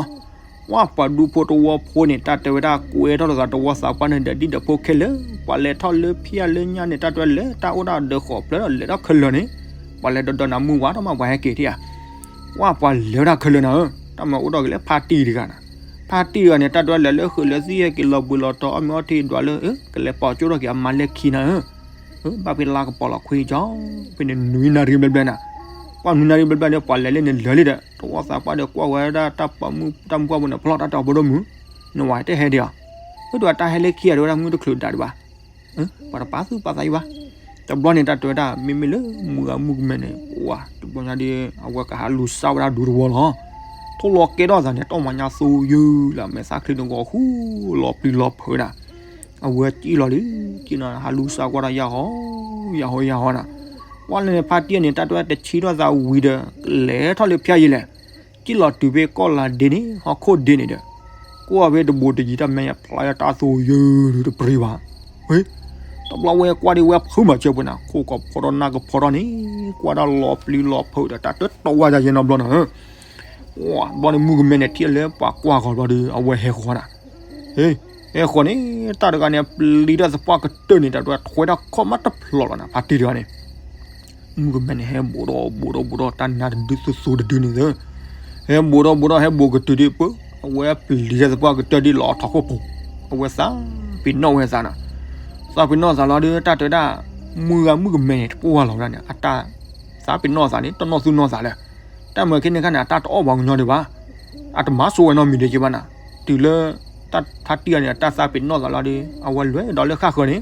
ပှၤပှၤဒူဖိတဝီဖိန့ၣ် တၢ်တဲဝဲဒၣ် ကွဲထီၣ်လိာ်သးတဝီသးပှၢ်န့ၣ်ဒီး ဒ်ဒီးဖိခဲလၢာ်, ပှၤလဲၤထီၣ်လၢဖၠၣ်လၢညါန့ၣ် တၢ်တဲဝဲလဲၤတၢ်အိၣ်ဒၣ်ဒီးဃီၤဖျၢၣ်ဒီး လဲၤထီၣ်ခဲလၢာ်န့ၣ်, ပှၤလဲၤဒီးဒီးနၤမုၢ်ဝါထီၣ်မး ပှၤဟဲက့ၤထံၣ်ဧါ, ပှၤပှၤလဲၤဝဲဒၣ်ခဲလၢာ်နၤဧၢ, တၢ်မၤအိၣ်ထီၣ်က့ၤလၢဖါတံၢ်တဂၤနၤ, ဖါတံၢ်တဂၤန့ၣ် တၢ်တဲဝဲလဲၤလၢဃုာ်လၢသံၣ်ဟဲက့ၤလီၤဘှံးလီၤတီၤ အီၣ်မ့ၤအီထံဒွးလၢ ကလဲၤပိာ်ကၠိထီၣ်က့ၤအမါလၢခံနၤဧၢ ဘၣ်ဖဲလါကပီၤလီၤခွံကၠီ, ဖဲန့ၣ်နွံနၣ်ရံၣ်ဘျဲၣ်ဘျဲၣ်နၤ, ပှၤနွံနၣ်ရံၣ်ဘျဲၣ်ဘျဲၣ်န့ၣ် ပှၤလဲၤလၢန့ၣ်လၢာ်လံဒီး တဝီသးပှၢ်ဒီးကွၢ်ဝဲဒၣ်တၢ်ပှၤမုၣ်တၢ်မုၣ်ပှၢ်ဖိန့ၣ် ဖျီၣ်တၢ်တဲအီၤဖိဒိၣ်မုၣ်, နဝၤတဟဲဒံးဧါ, ဝဲဒၣ်တၢ်ဟဲလၢခံဂၤဒီးဝဲဒၣ်မုၢ်တချုးဒၣ်ဒံးဘၣ်, ပှၤတပာ်သူၣ်ပာ်သးအံၤဘၣ်, တဘျီန့ၣ်တၢ်တဲဝဲဒၣ် မ့မ့ၢ်လၢမုၢ်ဂၤမုၢ်ကမဲန့ၣ် ပှၤတဘျီညါဒီး အဝဲကဟးလူၤစၢ်ဝဲဒၣ်ဒူတဝီလီၤ, ထိၣ်လီၤကဲထီၣ်သးန့ၣ် တီၢ်မၤညါသူယုၢ်လၢမဲာ်သၣ်ချံန့ၣ်ဂီၤဃူလီၤပျံၤလီၤဖုးနၤ အဝဲစံၣ်လီၤလံ, စံၣ်လီၤဟးလူၤစၢ်ကွၢ်တၢ်ယၢ်ဟီ, ယၢ်ဟီယၢ်ဟီနၤ, ကွၢ်လၢန့ၣ်ဖါတံၢ်န့ၣ် တၢ်တဲဝဲတဆံထီၣ်သးဝံၤဒီး လဲၤထီၣ်လၢဖၠၣ်ယံၤလဲၣ်, စံၣ်လီၤတုၤဖဲကီၢ်လၤဒ့န့ၣ် ဟီၣ်ခိၣ်ဒ့န့ၣ်ဒီး, ကွၢ်ဖဲတဘိးတယံၤတၢ်မဲာ်ညါဖျါယါတၢ်သူယုၢ်တပရံၤဘၣ်, ဝ့ၢ်, တဘျီဝဲကွၢ်ဒံးဝဲဖုးမၤစၢၤပှဲၤနၤ ခိၣ်ကဖီထီၣ်နၢ်ကဖီထီၣ်န့ၣ် ကွၢ်ဒၣ်လီၤပျံၤလီၤဖုးဒီး တၢ်တတီဝါယၤယဲနီတဘျီနၤ ဝဲဘျီန့ၣ်မုၢ်ကမဲန့ၣ် ထံၣ်လၢပှၤကွၢ်ဃီၤဘျီဒီး အဝဲဟဲဃီၤနၤ, ဟဲဃီၤန့ၣ် တၢ်တဂၤန့ၣ် ပျံၤတၢ်သပှၢ်ကတၢၢ်န့ၣ် တၢ်တဝဲထွဲတၢ်ခီၣ်မးတဖျိးလီၤနၤ ဖါတံၢ်တဂၤန့ၣ်, မုၢ်ကမဲန့ၣ် ဟဲဘိးထီၣ်ဘိးထီၣ်ဘိးထီၣ် တၢ်နါတဒုသူသူတဒုန့ၣ်သၢ, ဟဲဘိးထီၣ်ဘိးထီၣ် ဟဲဘိးကတုၤဒံးပၢ, အဝဲပျံၤတၢ်သပှၢ်ကတၢၢ်ဒံးလီၤထီၣ်ခိၣ်ပူၤ, အဝဲသးပ့ၤနီၣ်ဝဲသးနၤ, သးပ့ၤနီၣ်သးလီၤဒီး တၢ်တဲဝဲဒၣ် မုၢ်ဂၤမုၢ်ကမဲန့ၣ် တပှၢ်လီၤဝဲဒၣ်န့ၣ် အတၢ် သးပ့ၤနီၣ်သးန့ၣ် တနီၣ်သူၣ်နီၣ်သးလၢ, တၢ်မၤခဲန့ၣ်ခါန့ၣ် အတၢ်တအီၣ်ပှၤကညီဒံးဘၣ်, အတမၤဆိဝဲနီတမံၤဒံးက့ဘၣ်နၤ. တုၤလၢ ဖါတံၢ်အန့ၣ် အတၢ်သးပ့ၤနီၣ်သးလီၤဒီး အဝဲလဲၤကဒီးလၢဃၣ်ဃၢၤန့ၣ်,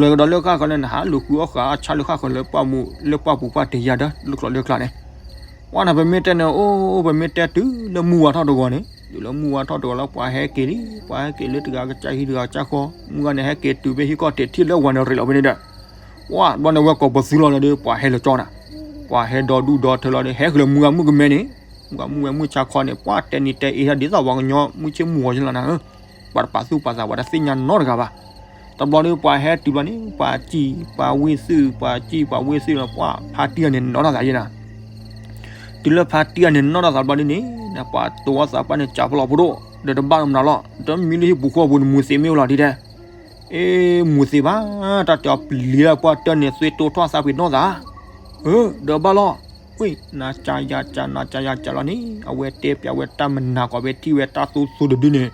လဲၤကဒီးလၢဃၣ်ဃၢၤန့ၣ် နဟးလူၤဃုအီၣ်ဃာ်အဆၣ်လၢဃၣ်ဃၢၤလၢ လၢပှၢ်ပူၤပှၢ်တ့ၢ်ယၤဒီး လၢကျိၤလၢကျါန့ၣ်, ဝဲန့ၣ် ပမ့ၢ်တဲန့ၣ် အိၣ် ပမ့ၢ်တဲတုၤလၢမုၢ်ဝါထီၣ်တဂီၤန့ၣ်, တုၤလၢမုၢ်ဝါထီၣ်တဂီၤလီၤ ပှၤဟဲက့ၤလံ, ပှၤဟဲက့ၤလၢတဂၤကစၢ်ဟံၣ်တဂၤကစၢ်ဃီ, မုၢ်ဂၤန့ၣ် ဟဲက့ၤတုၤဖဲဟံၣ်ကီၢ်တ့ၢ်ထံၣ်လၢဝၤန့ၣ်ရ့းလီၤဖဲန့ၣ်ဒီး, ဝဲဘျီန့ၣ် ဝဲကိးပသူလီၤဒီး ပှၤဟဲလၢကၠီနၤ, ပှၤဟဲဒီဒူၣ်ဒီထၢလီၤဒီး ဟဲဃုာ်လၢမုၢ်ဂၤမုၣ်ကမဲန့ၣ်, မုၢ်ဂၤမုၣ်ဝဲမုၢ်ဆါခီန့ၣ် ပှၤတဲနံၤတဲအ့ဒ်သိးပှၤကညီမုၢ်ဆ့ၣ်မုၢ်ဂီၤလီၤနၤဧၢ, ပှၤတပာ်သူၣ်ပာ်သး ပှၤတသ့ၣ်ညါနီတဂၤဘၣ်. တဘျီဒီး ပှၤဟဲတုၤဘျီန့ၣ် ပှၤစံၣ် ပှၤဝံသ့ၣ် ပှၤစံၣ် ပှၤဝံသ့ၣ်လီၤ ပှၤဖါတံၢ်အန့ၣ်နီၢ်ထီၣ်သးယဲနၤ. တုၤလၢဖါတံၢ်အန့ၣ်နီၢ်ထီၣ်သးဘျီဒ်န့ၣ် ပှၤတဝီသးပှၢ်န့ၣ် ကးဖီလီၤဖိဒိၣ် ဒီးတဘၣ်နီတမံၤလီၤ. တမံၤလၢဟံၣ်ပူၤဃီပူၤန့ၣ် မူၤသ့မ့ၢ်အိၣ်လီၤဒ်တဲ, အ့ မူၤသ့ဘၣ်, တၢ်တဲအီၤပျံၤလၢပှၢ်တၢၢ်န့ၣ် သွ့တိထီၣ်သးပ့ၤနီၣ်သး, အၢ ဒီးဘၣ်လီၤ. ဝ့ၢ် နၤကၢ်ယၤကၢ် နၤကၢ်ယၤကၢ်လီၤန့ၣ် အဝဲတဲပျးဝဲတၢ်မနၤကီး ဖဲထံၣ်ဝဲတၢ်သိသိတဒုန့ၣ်,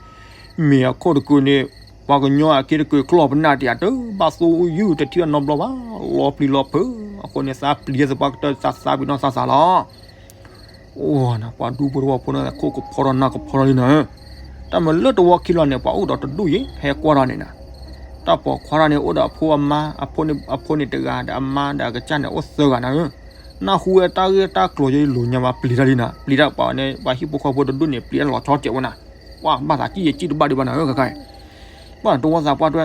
မ့ၢ်အခိၣ်တကုာ်န့ၣ် ပှၤကညီအခံတကုာ်ကျီၢ်ပနၢ်တယၤ တဘၣ်သိယုၢ်တထံၣ်အနီတဘျီဘၣ်, လီၤပျံၤလီၤဖုး, အဃိန့ၣ် သးပျံၤသပှၢ်ကတၢၢ် သးသးပ့ၤနီၣ်သးသးလီၤ. အိၣ်နၤ ပှၤဒူဖိတဝီဖိန့ၣ် ခိၣ်ကဖီထီၣ်နၢ်ကဖီထီၣ်လံနၤဧၢ, တၢ်မၤလၢတဝီခံလီၤန့ၣ် ပှၤအိၣ်ဒီးတဒူၣ်ယဲ ဟဲကွၢ်ထီၣ်န့ၣ်နၤ, တၢ်ပိာ်ခွါထီၣ်န့ၣ် အိၣ်ဒီးအဖိအမါ, အဖိန့ၣ်တဂၤဒီးအမါဒီးအကစၢ်န့ၣ် အိၣ်သၢဂၤနၤဧၢ, နၢ်ဟူဝဲတၢ်ဂ့ၢ်တၢ်ကျိၤယဲ လိၤညါဘၣ် ပျံၤတၢ်လံနၤ, ပျံၤတၢ်ပှၤန့ၣ် ပှၤဟံၣ်ဖိဃီဖိတဒူၣ်န့ၣ် ပျံၤတၢ်လီၤဆီစဲးဝဲနၤ, ပှၤဘၣ်သးကံၣ်ယဲကံၣ်တဘၣ်ဒံးဘၣ်နၤဧၢ ခဲခါအံၤ, ပှၤတဝီသးပှၢ်တဲဝဲ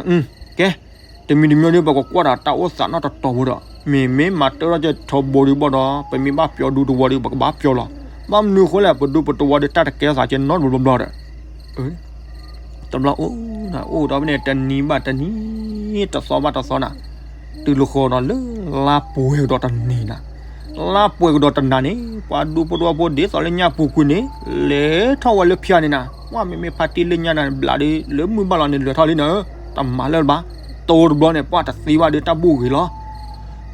ကဲ တမံၤတမံၤဒီး ပကကွၢ်ဒီးတၢ်အိၣ်သးနီတတီၤဖိဒီး မ့မ့ၢ်မၤတၢ်ထီၣ်ကဲထီဘိဒီးဘၣ်ဒီး ပမ့ၢ်ဘၣ်ပျီဒူသဝီဒီး ပကဘၣ်ပျီလီၤ. ဘၣ်မနုၤအဃိလဲၣ် ပဒူပတဝီဒီး တၢ်တကဲထီၣ်သးကဲနီတဘျီဘျီဒီး တဘျီအိၣ် အိၣ်ဒီးဖဲန့ၣ် တနံၤဘၣ်တနံၤ တသီဘၣ်တသီနၤ, တုၤလီၤဃီဒီးလၢ လါပှဲၤကဒီးတနံၤနၤ, လါပှဲၤကဒီးတနၤန့ၣ် ပှၤဒူဖိတဝီဖိဒ်သိးလၢညၣ်ပူၤကွံာ်န့ၣ် လဲၤထီၣ်ဝဲလၢဖၠါန့ၣ်နၤ, ပှၤမ့မ့ၢ်ဖါတံၢ်လၢညါနၤ ဘျးဒီး လၢမုၢ်ဘၣ်လီၤန့ၣ် လဲၤထီၣ်လံနၤဧၢ, တမၤလၢၤဘၣ်, တိၤတဘျီန့ၣ် ပှၤတသ့ဘၣ်ဒီးတၢ်ဘူၣ်ဂ့ၤလီၤ.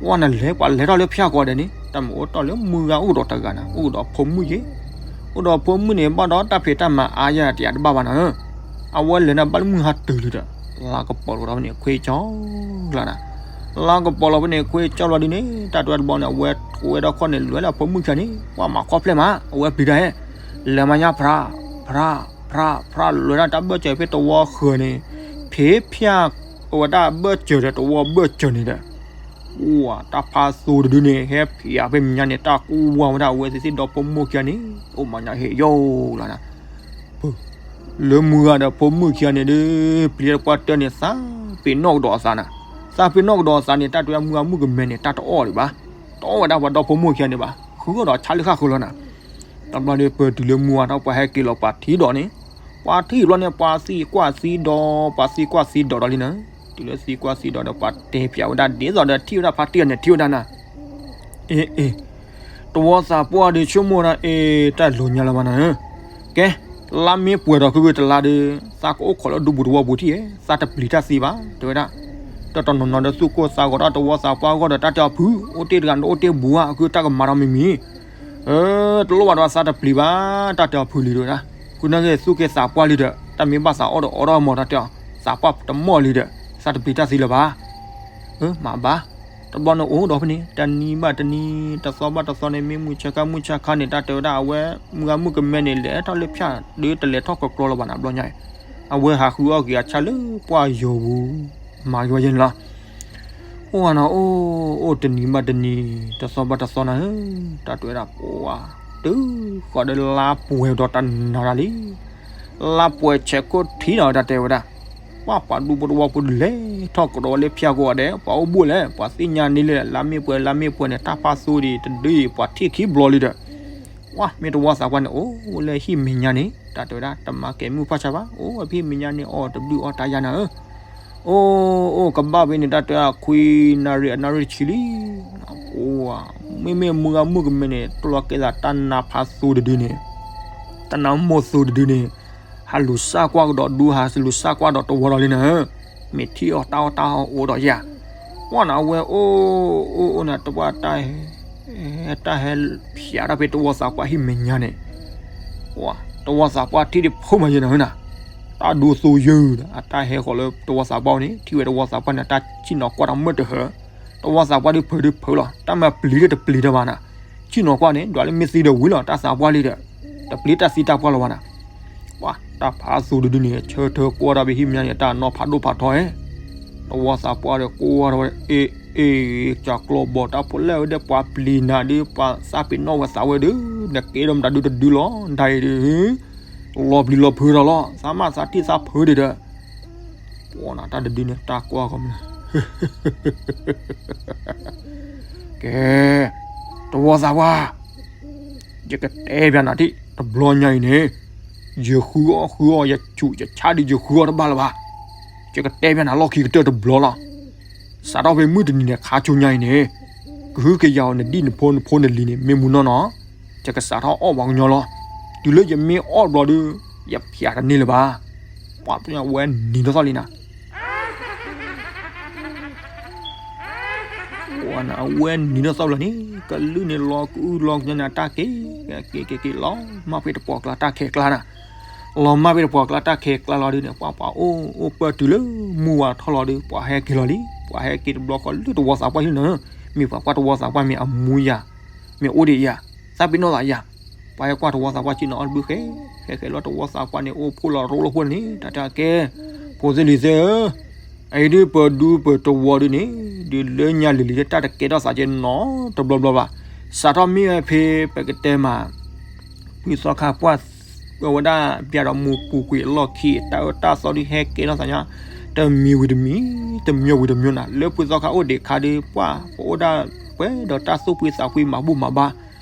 ဝဲနၤလဲၤ ပှၤလဲၤထီၣ်လၢဖၠါကိးဂၤဒဲးန့ၣ် တၢ်မ့ၢ်အိၣ်တီၢ်လၢမုၢ်ဂၤအိၣ်ဒီးတဂၤနၤ အိၣ်ဒီးဖိမုၣ်ယဲ, အိၣ်ဒီးဖိမုၣ်န့ၣ် ဘၣ်ဒီးတၢ်ဖံးတၢ်မၤအါယဲတယၤတဘၣ်ဘၣ်နၤဧၢ, အဝဲလဲၤနၤဘၣ်လၢမုၢ်ဟါတုၤလံဒီး လါကပီၤလီၤဒီးဖဲန့ၣ် ခွ့ကၠီလီၤနၤ, လါကပီၤလီၤဖဲန့ၣ် ခွ့ကၠီလီၤဒ်န့ၣ် တၢ်တဝဲတဘျီန့ၣ် အဝဲထိးဝဲဒီးခီၣ်န့ၣ် လဲၤလၢအဖိမုၣ်ခံဂၤန့ၣ် ပှၤမၤခီဖျိမး အဝဲပျံၤတၢ်ဟဲ လဲၤမၤညါဖြး ဖြး ဖြး ဖြး လဲၤဒၣ်တၢ်ဘၢၣ်စၢၤဖဲတဝီဃၢၤန့ၣ် ဖံးဖၠါ အဝဲဒၣ်ဘၢၣ်စၢၤဒီးတဝီဘၢၣ်စၢၤန့ၣ်ဒီး အိၣ်တၢ်ဖးသိတဒုန့ၣ် ဟဲဖံးအါဖဲမဲာ်ညါန့ၣ် တၢ်ကူဝါဝဲဒၣ်အဝဲသ့ၣ်သ့ၣ်ဒီဖိမိၢ်ခံဂၤန့ၣ် အိၣ်မၤညါဟ့ၣ်ယိာ်လီၤနၤ လၢမုၢ်ဂၤဒီးဖိမုၣ်ခံဂၤန့ၣ်ဒီး ပျံၤတၢ်တပှၢ်တၢၢ်န့ၣ် သးပ့ၤနီၣ်ကဒီးအသးနၤ, သးပ့ၤနီၣ်ကဒီးအသးန့ၣ် တၢ်တဲဝဲမုၢ်ဂၤမုၣ်ကမဲန့ၣ် တၢ်တအီၣ်ဒံးဘၣ်, တအီၣ်ဝဲဒၣ်ပှၤဒီဖိမိၢ်ခံဂၤန့ၣ်ဘၣ်, ဃုအီၣ်ဒီးဆါလၢဃၣ်ဃၢၤလီၤနၤ. တဘျီဒီး ပၢၢ်တုၤလၢမုၢ်ဝါထီၣ် ပှၤဟဲက့ၤလီၤ ပှၤထံၣ်ဒီးန့ၣ်, ပှၤထံၣ်ဘျီန့ၣ် ပှၤသံကွၢ်သံဒီး ပှၤသံကွၢ်သံဒီးဒီးလံနၤ, တုၤလၢသံကွၢ်သံဒီးဒီး ပှၤတဲဖျါဝဲဒၣ်ဒ်သိးဒီးထံၣ်ဝဲဒၣ်ဖါတံၢ်အန့ၣ် ထံၣ်ဝဲဒၣ်နၤ အ့ အ့ တဝီသးပှၢ်ဒီးဆိကမိၣ်ဒၣ် အ့ တၢ်လိၤညါလၢၤဘၣ်နၤဧၢ, ကဲ လါမ့ၢ်ပှဲၤဒီးခုဂ့ၤတလါဒီး သးကအိၣ်ခိးလၢဒူပူၤတဝီပူၤထံၣ်ဧါ, သးတပျံၤတၢ်သ့ဘၣ် တဲဝဲဒၣ်, တနီၤနီၤဒီးသူၣ်ကိၢ်သးဂီၤဒီးတဝီသးပှၢ်အဂီၢ်ဒီး တၢ်တဲအီၤဖုး အိၣ်တ့ၢ်တဂၤဒီးအိၣ်တ့ၢ်ဘူးဧါ အဃိတၢ်ကမၤဒီးမံၤမံၤ အၢ တလိၣ်ဘၣ်ဒီးသးတပျံၤဘၣ် တၢ်တဲအီၤဖုးလံဒီးဒၣ်, ဃုနၢ်ဂ့ၤသူၣ်က့သးပှၢ်လံဒီး တၢ်မ့ၢ်ဘၣ်သးအီၣ်ဒီးအီၣ်ဒီးမီၤ တၢ်တဲအီၤ သးပှၢ်တမီၢ်လံဒီး သးတပျံၤတၢ်သ့လၢၤဘၣ်, အၢ မၤဘၣ်, တဘျီန့ၣ်အိၣ်ဒီးဖဲန့ၣ် တနံၤဘၣ်တနံၤ တသီဘၣ်တသီန့ၣ် မ့ၢ်မုၢ်ဆါခါမုၢ်ဆါခါန့ၣ် တၢ်တဲဝဲဒၣ် အဝဲမုၢ်ဂၤမုၣ်ကမဲန့ၣ် လဲၤထီၣ်လၢဖၠါ ဒုးတလဲၤထီၣ်ကကျီလၢၤဘၣ်နၤ ဘျီညါအံၤ, အဝဲဟးဃုအီၣ်က့ၤအဆၣ်လၢပှၢ်ယိာ်ပူၤ မၤက့ၤဝဲယဲန့ၣ်လီၤ. အိၣ်နၤအိၣ် အိၣ်တနံၤဘၣ်တနံၤ တသီဘၣ်တသီနၤဧၢ, တၢ်တဲဝဲဒၣ်ပှၤ တုၤဃီၤဒီးလါပှဲၤဒီးတနၤဒၣ်လံ, လါပှဲၤဆဲးခိၣ်ထံးနၤ တၢ်တဲဝဲဒၣ်, ပှၤပှၤဒူဖိတဝီဖိလဲၤထီၣ်ကဒီးဝဲလၢဖၠါကိးဂၤဒဲး ပှၤအိၣ်ဘူးလဲၣ် ပှၤသ့ၣ်ညါန့ၢ်လၢ လါမ့ၢ်ပှဲၤလါမ့ၢ်ပှဲၤန့ၣ် တၢ်ဖးသိဒံးတဒုအံၤ ပှၤထံၣ်ခံဘျီလံဒီး ပှၤမ့ၢ်တဝီသးပှၢ်န့ၣ် အိၣ်လၢဟံၣ်မဲာ်ညါန့ၣ် တၢ်တဲဝဲဒၣ် တမၤကဲၤမုၢ်ဖၣ်ဆါဘၣ် အိၣ်ဝဲဖဲဟံၣ်မဲာ်ညါန့ၣ် အီၣ်တဘျုးအီၣ်တၢ်ယါနၤဧၢ, အိၣ်အိၣ်ကဘၣ်ဖဲန့ၣ် တၢ်တဲဝဲဒၣ်ခွံနၣ်ရံၣ်အနၣ်ရံၣ်တဆံလံ, အိၣ် မ့မ့ၢ်မုၢ်ဂၤမုၣ်ကမဲန့ၣ် တိၢ်လီၤကဲသးတၢ်နါဖးသိတဒုန့ၣ် တၢ်နါမိၢ်သိတဒုန့ၣ် ဟးလူၤစၢ်ကွၢ်ကဒီးဒူ ဟးလူၤစၢ်ကွၢ်ဒီးတဝီဒီးလံနၤဧၢ, မ့ၢ်ထံၣ်အီၤတၢ်အီၣ်တၢ်အီအိၣ်ဒီးယၤ, ပှၤနၤအဝဲအိၣ်အိၣ်အိၣ်နၤ တဝၢ်တၢ်ဟဲ တၢ်ဟဲဖျါထီၣ်ဖဲတဝီသးပှၢ်ဟံၣ်မဲာ်ညါန့ၣ်, တဝီသးပှၢ်ထံၣ်ဒံးဖိမၤယဲၢ်နၤဧၢနၤ, တၢ်ဒိသိယၢၤဒီး အတၢ်ဟဲဃီၤလၢတဝီသးပှၢ်န့ၣ် ထံၣ်ဝဲတဝီသးပှၢ်န့ၣ် တၢ်ဆ့ၣ်နီၤကွၢ်တၢ်မုာ်တဟၢ, တဝီသးပှၢ်ဒုးဖုးဒုးဖုးလီၤ တၢ်မၤပျံၤဒုးတပျံၤတၢ်ဘၣ်နၤ, ဆ့ၣ်နီၤကွၢ်န့ၣ် ဒွးလၢမ့ၢ်သံဒီးဝံၤလီၤ တၢ်သးပှၢ်လံဒီး တပျံၤတၢ်သံတၢ်ပှၢ်လၢၤဘၣ်နၤ. ပှၤတၢ်ဖးသူတဒုန့ၣ် ဆၢထၢၣ်ကွၢ်တၢ်ဖဲဟံၣ်မဲာ်ညါန့ၣ် တၢ်နီၢ်ဖးဒိၣ်ဖးထီဧါ. တဝီသးပှၢ်ဒီးကွၢ်ထီၣ်ဝဲ အ့ အ့ ကၠီၤကျီဘီၣ်တၢ်ဖိလဲၣ်ဝဲဒီး ပှၤပျံၤနၤဒုး ပှၤသးပ့ၤနီၣ်ဝဲသးဝဲဒုး နကဲဒီးမတၤဒုတဒုလီၤ ဒ်အံၤဒုး လီၤပျံၤလီၤဖုးဒီးလီၤ သးမၤသးထံၣ်သးဖုးဒံးဒီး ပှၤနၤတၢ်တဒုန့ၣ် တၢ်ကွၢ်ကီမ့ၢ် ကဲ တဝီသးပှၢ် ယကတဲပျးနၤထံၣ် တဘျီညါအံၤန့ၣ် ယဃုအီၣ်ဃုအီၣ် ယဆူးယဆါဒုး ယဃုအီၣ်တဘၣ်လၢၤဘၣ်. ယကတဲပျးနၤလီၢ်ခံကတၢၢ်တဘျီလီၤ. စးထီၣ်ဖဲမုၢ်တနံၤန့ၣ်ခါဆိညါအံၤန့ၣ် ကဟုကယာ်အီၤနဒံၣ်နဖိနဖိနလံၤန့ၣ် မ့ၢ်မူနီၢ်နီၢ် ယကစးထီၣ်အီၣ်ပှၤကညီလီၤ. တုၤလၢယမ့ၢ်အီၣ်တဘျီဒုး ယဖျးတန့ၢ်လၢၤဘၣ်. ပှၤပဝဲနံၤထီၣ်သီလံနၤ အဝဲနံၤထီၣ်သီလၢၤန့ၣ် ကလုၢ်န့ၣ်လီၤကအုၣ်လီၤကညီန့ၣ် အတၢ်က့ၤ က့ၤက့ၤက့ၤလီၤ မၢ်ဖဲတပှီၢ်ကျါတၢ်ခဲကျါနၤ လီၤမၢ်ဖဲတပှီၢ်ကျါတၢ်ခဲကျါလီၤဒုးန့ၣ် ပှၤပှၤအိၣ်အိၣ်ပၢၢ်တုၤလၢမုၢ်ဝါထီၣ်လီၤဒုး ပှၤဟဲက့ၤလီၤလံ ပှၤဟဲက့ၤတဘျီဃီလၢတဝီသးပှၢ်ဟံၣ်နၤ မ့ၢ်ပှၤကွၢ်တဝီသးပှၢ်မ့ၢ်အမူယၤ မ့ၢ်အိၣ်ဒံးယၤ သးပ့ၤနီၣ်သးယၤ ပှၤဟဲကွၢ်တဝီသးပှၢ်ဆ့ၣ်နီၤအီၣ်တဘုဃဲ ဃဲဃဲလီၤတဝီသးပှၢ်န့ၣ် အိၣ်ဖှိၣ်လီၤရိလိာ်ဖိန့ၣ် တၢ်တၢ်ကဲ ဖိသ့ၣ်လံၤသ့ၣ်ဧၢ အအံၤဒုးပဒူပတဝီဒုးန့ၣ် ဒုးလၢညါလံၤလံၤလၢတၢ်တကဲထီၣ်သးကဲနီတဘျီဘျီဘၣ် စးထီၣ်မ့ၢ်ဝဲဖဲပကတဲမး ဖုသီခါပှၢ် အဝဲဒၣ်ပျးဒီးမူပူၤကွံာ်အလီၢ်ခံ တၢ်အၢတၢ်သီဒုးဟဲကဲထီၣ်သးညါ တမံၤဝံၤတမံၤ တမံၤဝံၤတမံၤနၤ လၢဖုသီခါအိၣ်ဒံးခါဒုး ပှၤပအိၣ်ဒၣ်ပှဲၤဒီးတၢ်သူၣ်ဖှံသးဖှံမၤဘူၣ်မၤဘါ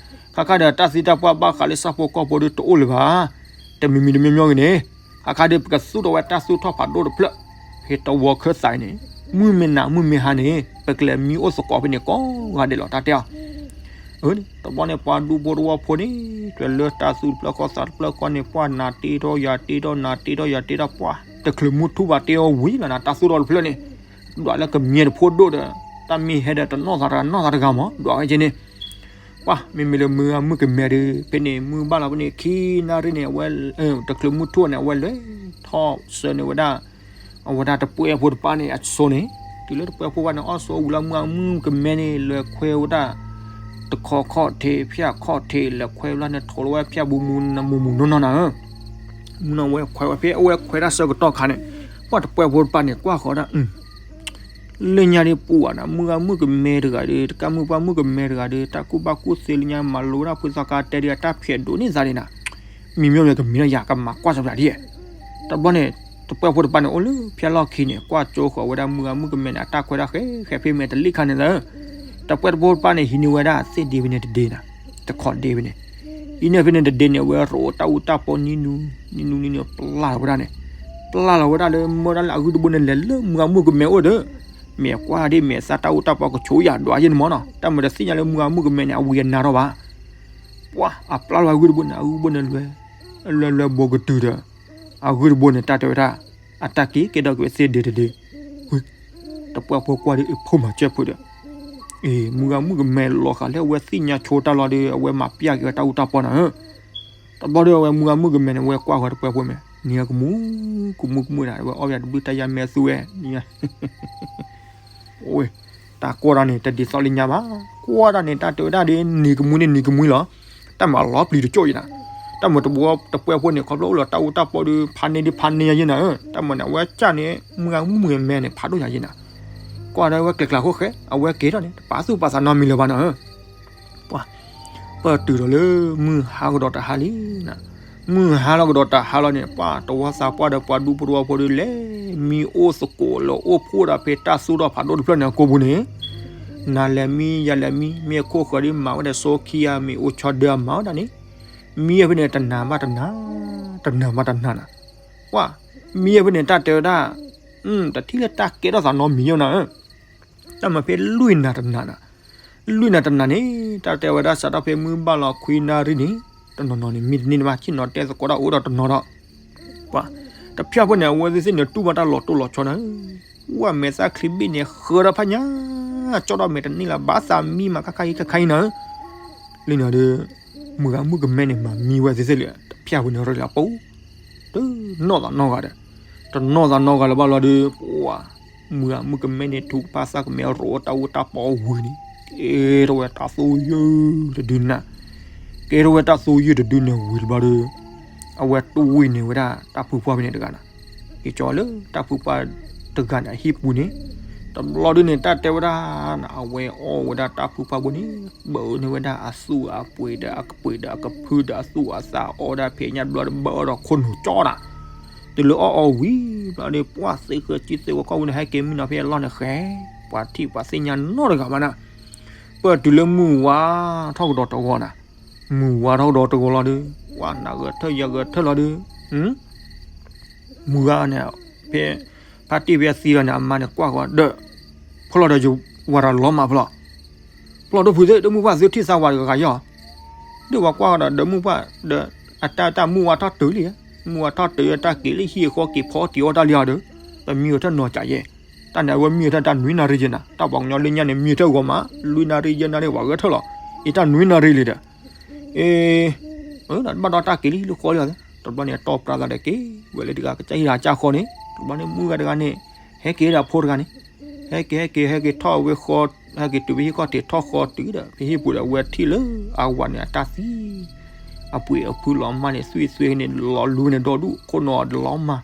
ခါခါဒီးတၢ်သံတၢ်ပှၢ်ဘၣ်ဃးလၢဆၣ်ဖိကီၢ်ဖိဒုးတအိၣ်လၢၤဘၣ် တမံၤမံၤတမံၤမံၤဂ့ၤန့ၣ် ခါခါဒုးပကသူၣ်ထီၣ်ဝဲတၢ်သူၣ်ထီၣ်ဖးဒိၣ်တဖျၢၣ် ဖဲတဝီခၢၣ်သးအံၤန့ၣ် မုၢ်မ့ၢ်နၤမုၢ်မ့ၢ်ဟါန့ၣ် ပကလဲၤမံအိၣ်သကိးဖဲန့ၣ်ကိးဂၤဒဲးလီၤ တၢ်တဲအီၤ တဘျီန့ၣ် ပှၤဒူဖိတဝီဖိန့ၣ် ကြၢးလၢတၢ်သူတဖျၢၣ်ဃီသးတဖျၢၣ်ဃီန့ၣ် ပှၤနၤတ့ထီၣ်ယၤတ့ထီၣ် နၤတ့ထီၣ်ယၤတ့ထီၣ် ပှၤတချုးမုၢ်ထူၣ်ဘၣ်တ့အီၤဝံၤလီၤနၤ တၢ်သူၣ်ထီၣ်တဖျၢၣ်န့ၣ် ဒွးလၢကမံတဖိဒိၣ်ဒီး တၢ်မ့ၢ်ဟဲဒီးတနီၣ်သးတဂၤနီၣ်သးတဂၤမး ဒွးဝဲက့န့ၣ် ပှၤမ့မ့ၢ်လၢမုၢ်ဂၤမုၢ်ကမဲဒုး ဖဲန့ၣ်မုၢ်ဘၣ်လီၤဖဲန့ၣ် ခံနၣ်ရံၣ်န့ၣ် အဝဲ တချုးမုၢ်ထူၣ်န့ၣ် အဝဲလဲၤထီၣ်ဆှၢန့ၢ်ဝဲဒၣ် အဝဲဒၣ်တပှဲၢ်ဖိတပၢ်န့ၣ် အစိန့ၣ် တုၤလၢတပှဲၢ်ဖိပၢ်န့ၣ် အီၣ်စိဝံၤလီၤ မုၢ်ဂၤမုၢ်ကမဲန့ၣ် လဲၤခွဲဝဲဒၣ် တခီခီၣ်ထံး ဖၠၣ်ခီၣ်ထံး လဲၤခွဲဝဲလီၤန့ၣ် ထိးလီၤဝဲဖၠၣ်ဘိမူ မူမူနီၢ်နီၢ်နၤဧၢ မုၢ်နီၢ်ဝဲခွဲဝဲဖဲအဝဲခွဲတၢ်ဆၢကတီၢ်ခါန့ၣ် ပှၤတပှဲၢ်ဖိတပၢ်န့ၣ် ကွၢ်ဃီၤဒၣ် လၢညါဒ်ပူၤဧါနၤ မုၢ်ဂၤမုၢ်ကမဲတဂၤဒီး တကးမုၢ်ပှၢ်မုၢ်ကမဲတဂၤဒီး တၢ်ကူၣ်ဘၣ်ကူၣ်သ့လၢညါ မၤလိဝဲဒၣ်ဖုသီခါတဲဒ်အတၢ်ဖျဲးဒိၣ်န့ၢ်သးဒ်နၤ မံၤမ့ၢ်မ့ၢ်ကမံၤလီၤယၤ ကမၤကွၢ်စၢၤပျးဒ် တဘျီန့ၣ် တပှဲၢ်ဖိတပၢ်န့ၣ် အိၣ်လၢဖၠၣ်လီၢ်ခံန့ၣ် ကွၢ်ကၠိဃီၤဝဲဒၣ်မုၢ်ဂၤမုၢ်ကမဲန့ၣ် အတၢ်ခွဲးတၢ်ယာ် ဃဲဖဲမဲာ်တလံၣ်ခါန့ၣ်လီၤ တပှဲၢ်တဖိတပၢ်န့ၣ် ဟံးန့ၢ်ဝဲဒၣ်သ့ၣ်ဒ့ဖဲန့ၣ်တဒ့နၤ တခီဒ့ဖဲန့ၣ် ဟံးန့ၢ်ဖဲန့ၣ်တဒ့န့ၣ် အဝဲရိးတၢ်အူတၢ်ပီနံၤနူၤ နံၤနူၤနံၤနူၤ ပျၢ်လီၤဝဲဒၣ်န့ၣ် ပျၢ်လီၤဝဲဒၣ်လၢမၢဒၣ်လၢအဂ့ၢ်တဘိန့ၣ် လဲၤလၢမုၢ်ဂၤမုၢ်ကမဲအိၣ်ဒီး မ့ၢ်ကွၢ်ဒ်မ့ၢ်သးတၢ်အူတၢ်ပီကဆိးယၤ ဒွးယဲန့ၣ်မၢ်နီၤ တၢ်မၤတသ့ၣ်ညါလၢမုၢ်ဂၤမုၢ်ကမဲန့ၣ် အဝံၤအနါထီၣ်ဘၣ် ပှၤအပျၢ်လီၤအဂ့ၢ်တဘိန့ၣ် အဂ့ၢ်တဘိန့ၣ်လွဲ လွဲလွဲဘိကတုၤဒီး အဂ့ၢ်တဘိန့ၣ် တၢ်တဲဝဲဒၣ် အတၢ်က့ၤကဲထီၣ်က့ၤဝဲသ့ၣ်ဒ့တဒ့ တပှဲၢ်ဖိကွၢ်ဒီး အဖိမၤစၢၤဖိဒီး အ့ မုၢ်ဂၤမုၢ်ကမဲလီၤဃာ်လၢအဝဲသ့ၣ်ညါဆိတၢ်လီၤဒီး အဝဲမၤပျၢ်က့ၤဝဲတၢ်အူတၢ်ပီနၤဧၢ တဘျီဒီးအဝဲမုၢ်ဂၤမုၢ်ကမဲန့ၣ် အဝဲကွၢ်ဃီၤတပှဲၢ်ဖိမဲာ် နံၤကမူ ကမူကမူဒၣ် အဝဲအီၣ်ပယၤတဘျုးတၢ်ယါမဲာ်သူဝဲ နံၤ အိ တၢ်ကွၢ်တၢ်န့ၣ် တဒ်သိးလၢညါဘၣ် ကွၢ်တၢ်န့ၣ် တၢ်တဲဝဲဒၣ်ဒ် နံၤကမူန့ၣ် နံၤကမူလီၤ တၢ်မၤလီၤပျံၤတကၠိၢ်ယဲနၤ တၢ်မၤတဘျီတပှဲၢ်ဖိန့ၣ် ခီဖျိအိၣ်လီၤတၢ်အူတၢ်ပီဒီး ဖးန့ၢ်ဒ်ဖးန့ၢ်ယဲနၤဧၢ တၢ်မၤန့ၣ် အဝဲကၢ်န့ၣ် မုၢ်ဂၤမုၢ်ဂၤမဲန့ၣ် ဖးဒိၣ်ယၤယဲနၤ ကွၢ်ဒီးဝဲကျဲၤကျါဃိဃဲ အဝဲက့ၤထီၣ်န့ၣ် တပာ်သူၣ်ပာ်သးနီတမံၤလၢၤဘၣ်နၤဧၢ ပှၤ ပတုၤဒီးလၢ မုၢ်ဟါကဒီးတဟါလံနၤ မုၢ်ဟါလီၤကဒီးတဟါလီၤန့ၣ် ပှၤတဝီသးပှၢ်ဒီးပှၤဒူဖိတဝီဖိဒီး လဲၤမံအိၣ်သကိးလၢအိၣ်ဖှိၣ်ဒၣ်ဖဲတၢ်သူၣ်ထီၣ်ဖးဒိၣ်တဖျၢၣ်န့ၣ်အကိာ်ပူၤန့ၣ် နၤလဲၤမံယၤလဲၤမံ မ့ၢ်အခိၣ်ဃၢၤဒ်မၤဝဲဒၣ် စီခံဂၤမ့ၢ်အိၣ်ဆီဒၢအမၤဝဲဒၣ်န့ၣ် မံဝဲဖဲန့ၣ်တနၤဘၣ်တနၤ တနၤဘၣ်တနၤနၤ ပှၤ မံဝဲဖဲန့ၣ်တၢ်တဲဝဲဒၣ် တထံၣ်လၢတၢ်ကဲထီၣ်သးနီတမံၤယဲနၤဧၢ တၢ်မၤဖဲလွံၢ်နၤတနၤနၤ လွံၢ်နၤတနၤန့ၣ် တၢ်တဲဝဲဒၣ်စးထီၣ်ဖဲမုၢ်ဘၣ်လီၤခွံနၣ်ရံၣ်န့ၣ် တနီၤနီၤန့ၣ် မံတန့ၢ်ဘၣ် ဆ့ၣ်နီၤတဲသကိးတၢ်အိၣ်ဒီးတနီၤဒီး ပှၤ တဖၠၣ်ဖိန့ၣ် အဝဲသ့ၣ်သ့ၣ်န့ၣ် တူၢ်ဘၣ်တၢ်လီၤတိၢ်လီၤဆီနၤ ဝဲမဲာ်သၣ်ချံဘ့ၣ်န့ၣ် ဃၢထီၣ်ဖးညါ ကၠီၣ်ထီၣ်မဲာ်တန့ၢ်လၢၤ ဘၣ်သးမံမးခါခါအံၤခါခါအံၤနၤ လၢန့ၣ်ဒီး မုၢ်ဂၤမုၢ်ကမဲန့ၣ် မၤမံဝဲသ့ၣ်သ့ၣ်လၢ တဖၠၣ်ဖိန့ၣ်ရၢၢ်လၢအပူၤ တနီၣ်သးနီတဂၤဒီး တနီၣ်သးနီတဂၤလၢၤဘၣ်လီၤဒီး ပှၤ မုၢ်ဂၤမုၢ်ကမဲန့ၣ် ထုကဖၣ်သၣ်ကမဲရိးတၢ်အူတၢ်ပီဝံၤန့ၣ် ကဲထီၣ်ဝဲတၢ်သိၣ်ယုၢ်တဒုနၤ ကဲထီၣ်ဝဲတၢ်သူယုၢ်တဒုန့ၣ်ဝံၤတဘျီဒီး အဝဲတူၢ်ဝံၤန့ၢ်ဝဲဒၣ်တၢ်ဖုပှၢ်ဖဲန့ၣ်တဂၤနီၤ, က့ၤကၠီလၢတၢ်ဖုပှၢ်တဂၤန့ၣ်အဟံၣ်ပူၤန့ၣ်, တဘျီဒုန့ၣ် တၢ်တဲဝဲဒၣ်နီၤ အဝဲအီၣ်ဝဲဒၣ်တၢ်ဖုပှၢ်ဘိန့ၣ် ဘၢန့ၢ်ဝဲဒၣ်အသူၣ်အပှ့ၤဒီးအကပှ့ၤဒီးအကဖုဒီးအသူၣ်အသးအီၣ်ဒၣ်ဖဲညါတဘျီဒီး ဘၢဒီးခိၣ်နူာ်ကၠီနီၤ, တုၤလၢအီၣ်အီၣ်ဝံၤဘျီဒီး ပှၢ်သ့ဃၢၤကံသ့ဝဲခီၣ်ဝံၤန့ၣ် ဟဲက့ၤမုၢ်နီၤဖဲအလီၢ်န့ၣ်ဃဲ, ပှၤထံၣ်ပှၤသ့ၣ်ညါနီတဂၤဘၣ်နီၤ, ပၢၢ်တုၤလၢမုၢ်ဝါထီၣ်ကဒီးတဂီၤနီၤ, မုၢ်ဝါထီၣ်ကဒီးတဂီၤလီၤဒီး ပှၤနၤဂဲၤထၢၣ်ယဲဂဲၤထၢၣ်လီၤဒီး မုၢ်ဂၤန့ၣ် ဖဲ ဖါတံၢ်ဖဲအသံလီၤန့ၣ် အမါန့ၣ်ကွၢ်ဃီဒီး ဖဲလီၤဒီးယဝၤတၢ်လီၤမၢ်ဖဲလီၤ, ဖဲလီၤဒိၣ်ဖုးသ့ၣ် ဒီးမုၢ်ပှၢ်သုထံၣ်သးဝၤတဂၤဂၤယီၤ, ဒီးပှၤကွၢ်ဃီဒီး ဒီးမုၢ်ပှၢ်ဒီး အတၢ်တၢ်မုၢ်ဝါထီၣ်တုၤလံ, မုၢ်ဝါထီၣ်တုၤတၢ်က့ၤလၢဟံၣ်အဃီက့ၤဖီအီၣ်တံၤအီၣ်တၢ်လံအီၤဒီး ပမံဝဲထၢၣ်နီၤကးယဲ, တၢ်န့ၣ်အဝဲမံဝဲထၢၣ်တၢ်နွံနၣ်ရံၣ်ယဲနၤ, တၢ်ပှၤကညီလၢညါန့ၣ် မံဝဲထၢၣ်ဂီၤမး လွံၢ်နၣ်ရံၣ်ယဲနၣ်ရံၣ် ပှၤဂဲၤထၢၣ်လီၤ, အံၤတၢ်နွံနၣ်ရံၣ်လံဒီး အ့ ဘၣ်ဒီးတၢ်က့ၤလံလၢဃီလံအီၤ, တဘျီန့ၣ် တီၢ်ပြးသးဒီးက့ၤဝဲလၢတဂၤကစၢ်ဟံၣ်တဂၤကစၢ်ဃီန့ၣ်, တဘျီန့ၣ် မုၢ်ဂၤတဂၤန့ၣ် ဟဲက့ၤဒီးအဖိတဂၤန့ၣ်, ဟဲက့ၤ ဟဲက့ၤ ဟဲက့ၤထီၣ်ဝဲဃီ, ဟဲက့ၤတုၤဖဲဟံၣ်ခီၣ်ထံးထီၣ်ဃီတုၤဒီး ဖဲဟံၣ်ပူၤဒီး အဝဲထံၣ်လၢအဝၤန့ၣ် အတၢ်သံ အပှ့ၤအဖုလီၤမၢ်န့ၣ် သွံၣ်သွဲန့ၣ် လီၤလူန့ၣ်ဒီဒူၣ် ခိၣ်နီၤဒီးလီၤမၢ်,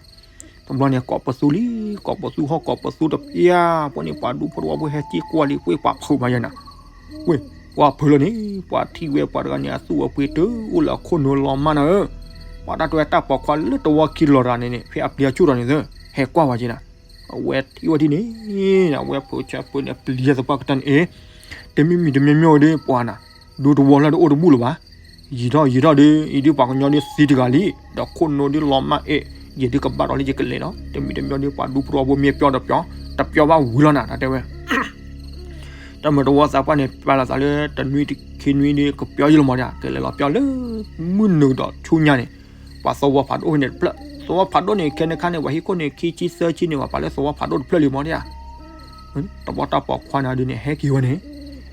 တဘျီန့ၣ် ကိးပသူလံ, ကိးပသူဟီၣ်ကိးပသူတပျၢ်, ပှၤန့ၣ်ပှၤဒူဖိတဝီဖိဟဲက့ၤကွၢ်လံ ပှၤပှၤဖုးမးယဲနၤ, ဝ့ၢ် ပှၤဖုးလီၤန့ၣ် ပှၤထံၣ်ဝဲပှၤတဂၤန့ၣ် အသူၣ်အပှ့ၤတုၤအိၣ်လၢအခိၣ်နူာ်လီၤမၢ်နၤဧၢ, ပှၤတၢ်တဲဝဲတၢ်ပိာ်ခွါလၢတဝီခံလီၤတဂၤန့ၣ်န့ၣ် ဖဲအပျၢ်ဆူၣ်ထီၣ်န့ၣ်သၢ ဟဲကွၢ်ဝဲက့ၤနၤ, အဝဲထံၣ်ဝဲဒ်န့ၣ် အဝဲဖုးဆၢဖုးန့ၣ် ပျံၤသပှၢ်ကတၢၢ်န့ၣ် အ့ တမ့ၢ်မံၤတမ့ၢ်မ့ၢ်ဝဲဒီး ပှၤနၤ ဒူတဝီလၢတအိၣ်တဘူၣ်လၢၤဘၣ်, ယံာ်ထီၣ်ယံာ်ထီၣ်ဒီး အံၤဒုးပှၤကညီဒုးသံတဂၤလံ, ဒီးခိၣ်နူာ်ဒုးလီၤမၢ်အဲၣ်, ယံာ်ဒုးကဘၣ်ဒီးလၢယကလဲၤလီၤ, တမံၤတမ့ၢ်ဒီး ပှၤဒူဖိတဝီဖိမ့ၢ်ပျီတပျီ, တပျီဘၣ်ဝံၤလီၤနၤ တၢ်တဲဝဲ တၢ်မုၢ်တဝီသးပှၢ်န့ၣ် ပျၢ်လီၤသးလၢတနွံခံနွံဒီး ကပျီယလီၤမးဒၣ်, ကလဲၤလီၤပျီလၢ မုၢ်နုာ်ဒီးဆူညါန့ၣ်, ပှၤသဝီဖးဒိၣ်န့ၣ်တဖျၢၣ်, သဝီဖးဒိၣ်န့ၣ် ခဲန့ၣ်ခါန့ၣ် ပှၤဟံၣ်ခိၣ်န့ၣ် ခံဆံသၢဆံန့ၣ် ပှၤပာ်လၢသဝီဖးဒိၣ်တဖျၢၣ်လံမးဒၣ်ဧါ, တဝီတၢ်ပိာ်ခွါန့ၣ်ဒုးန့ၣ် ဟဲက့ၤဝဲန့ၣ်,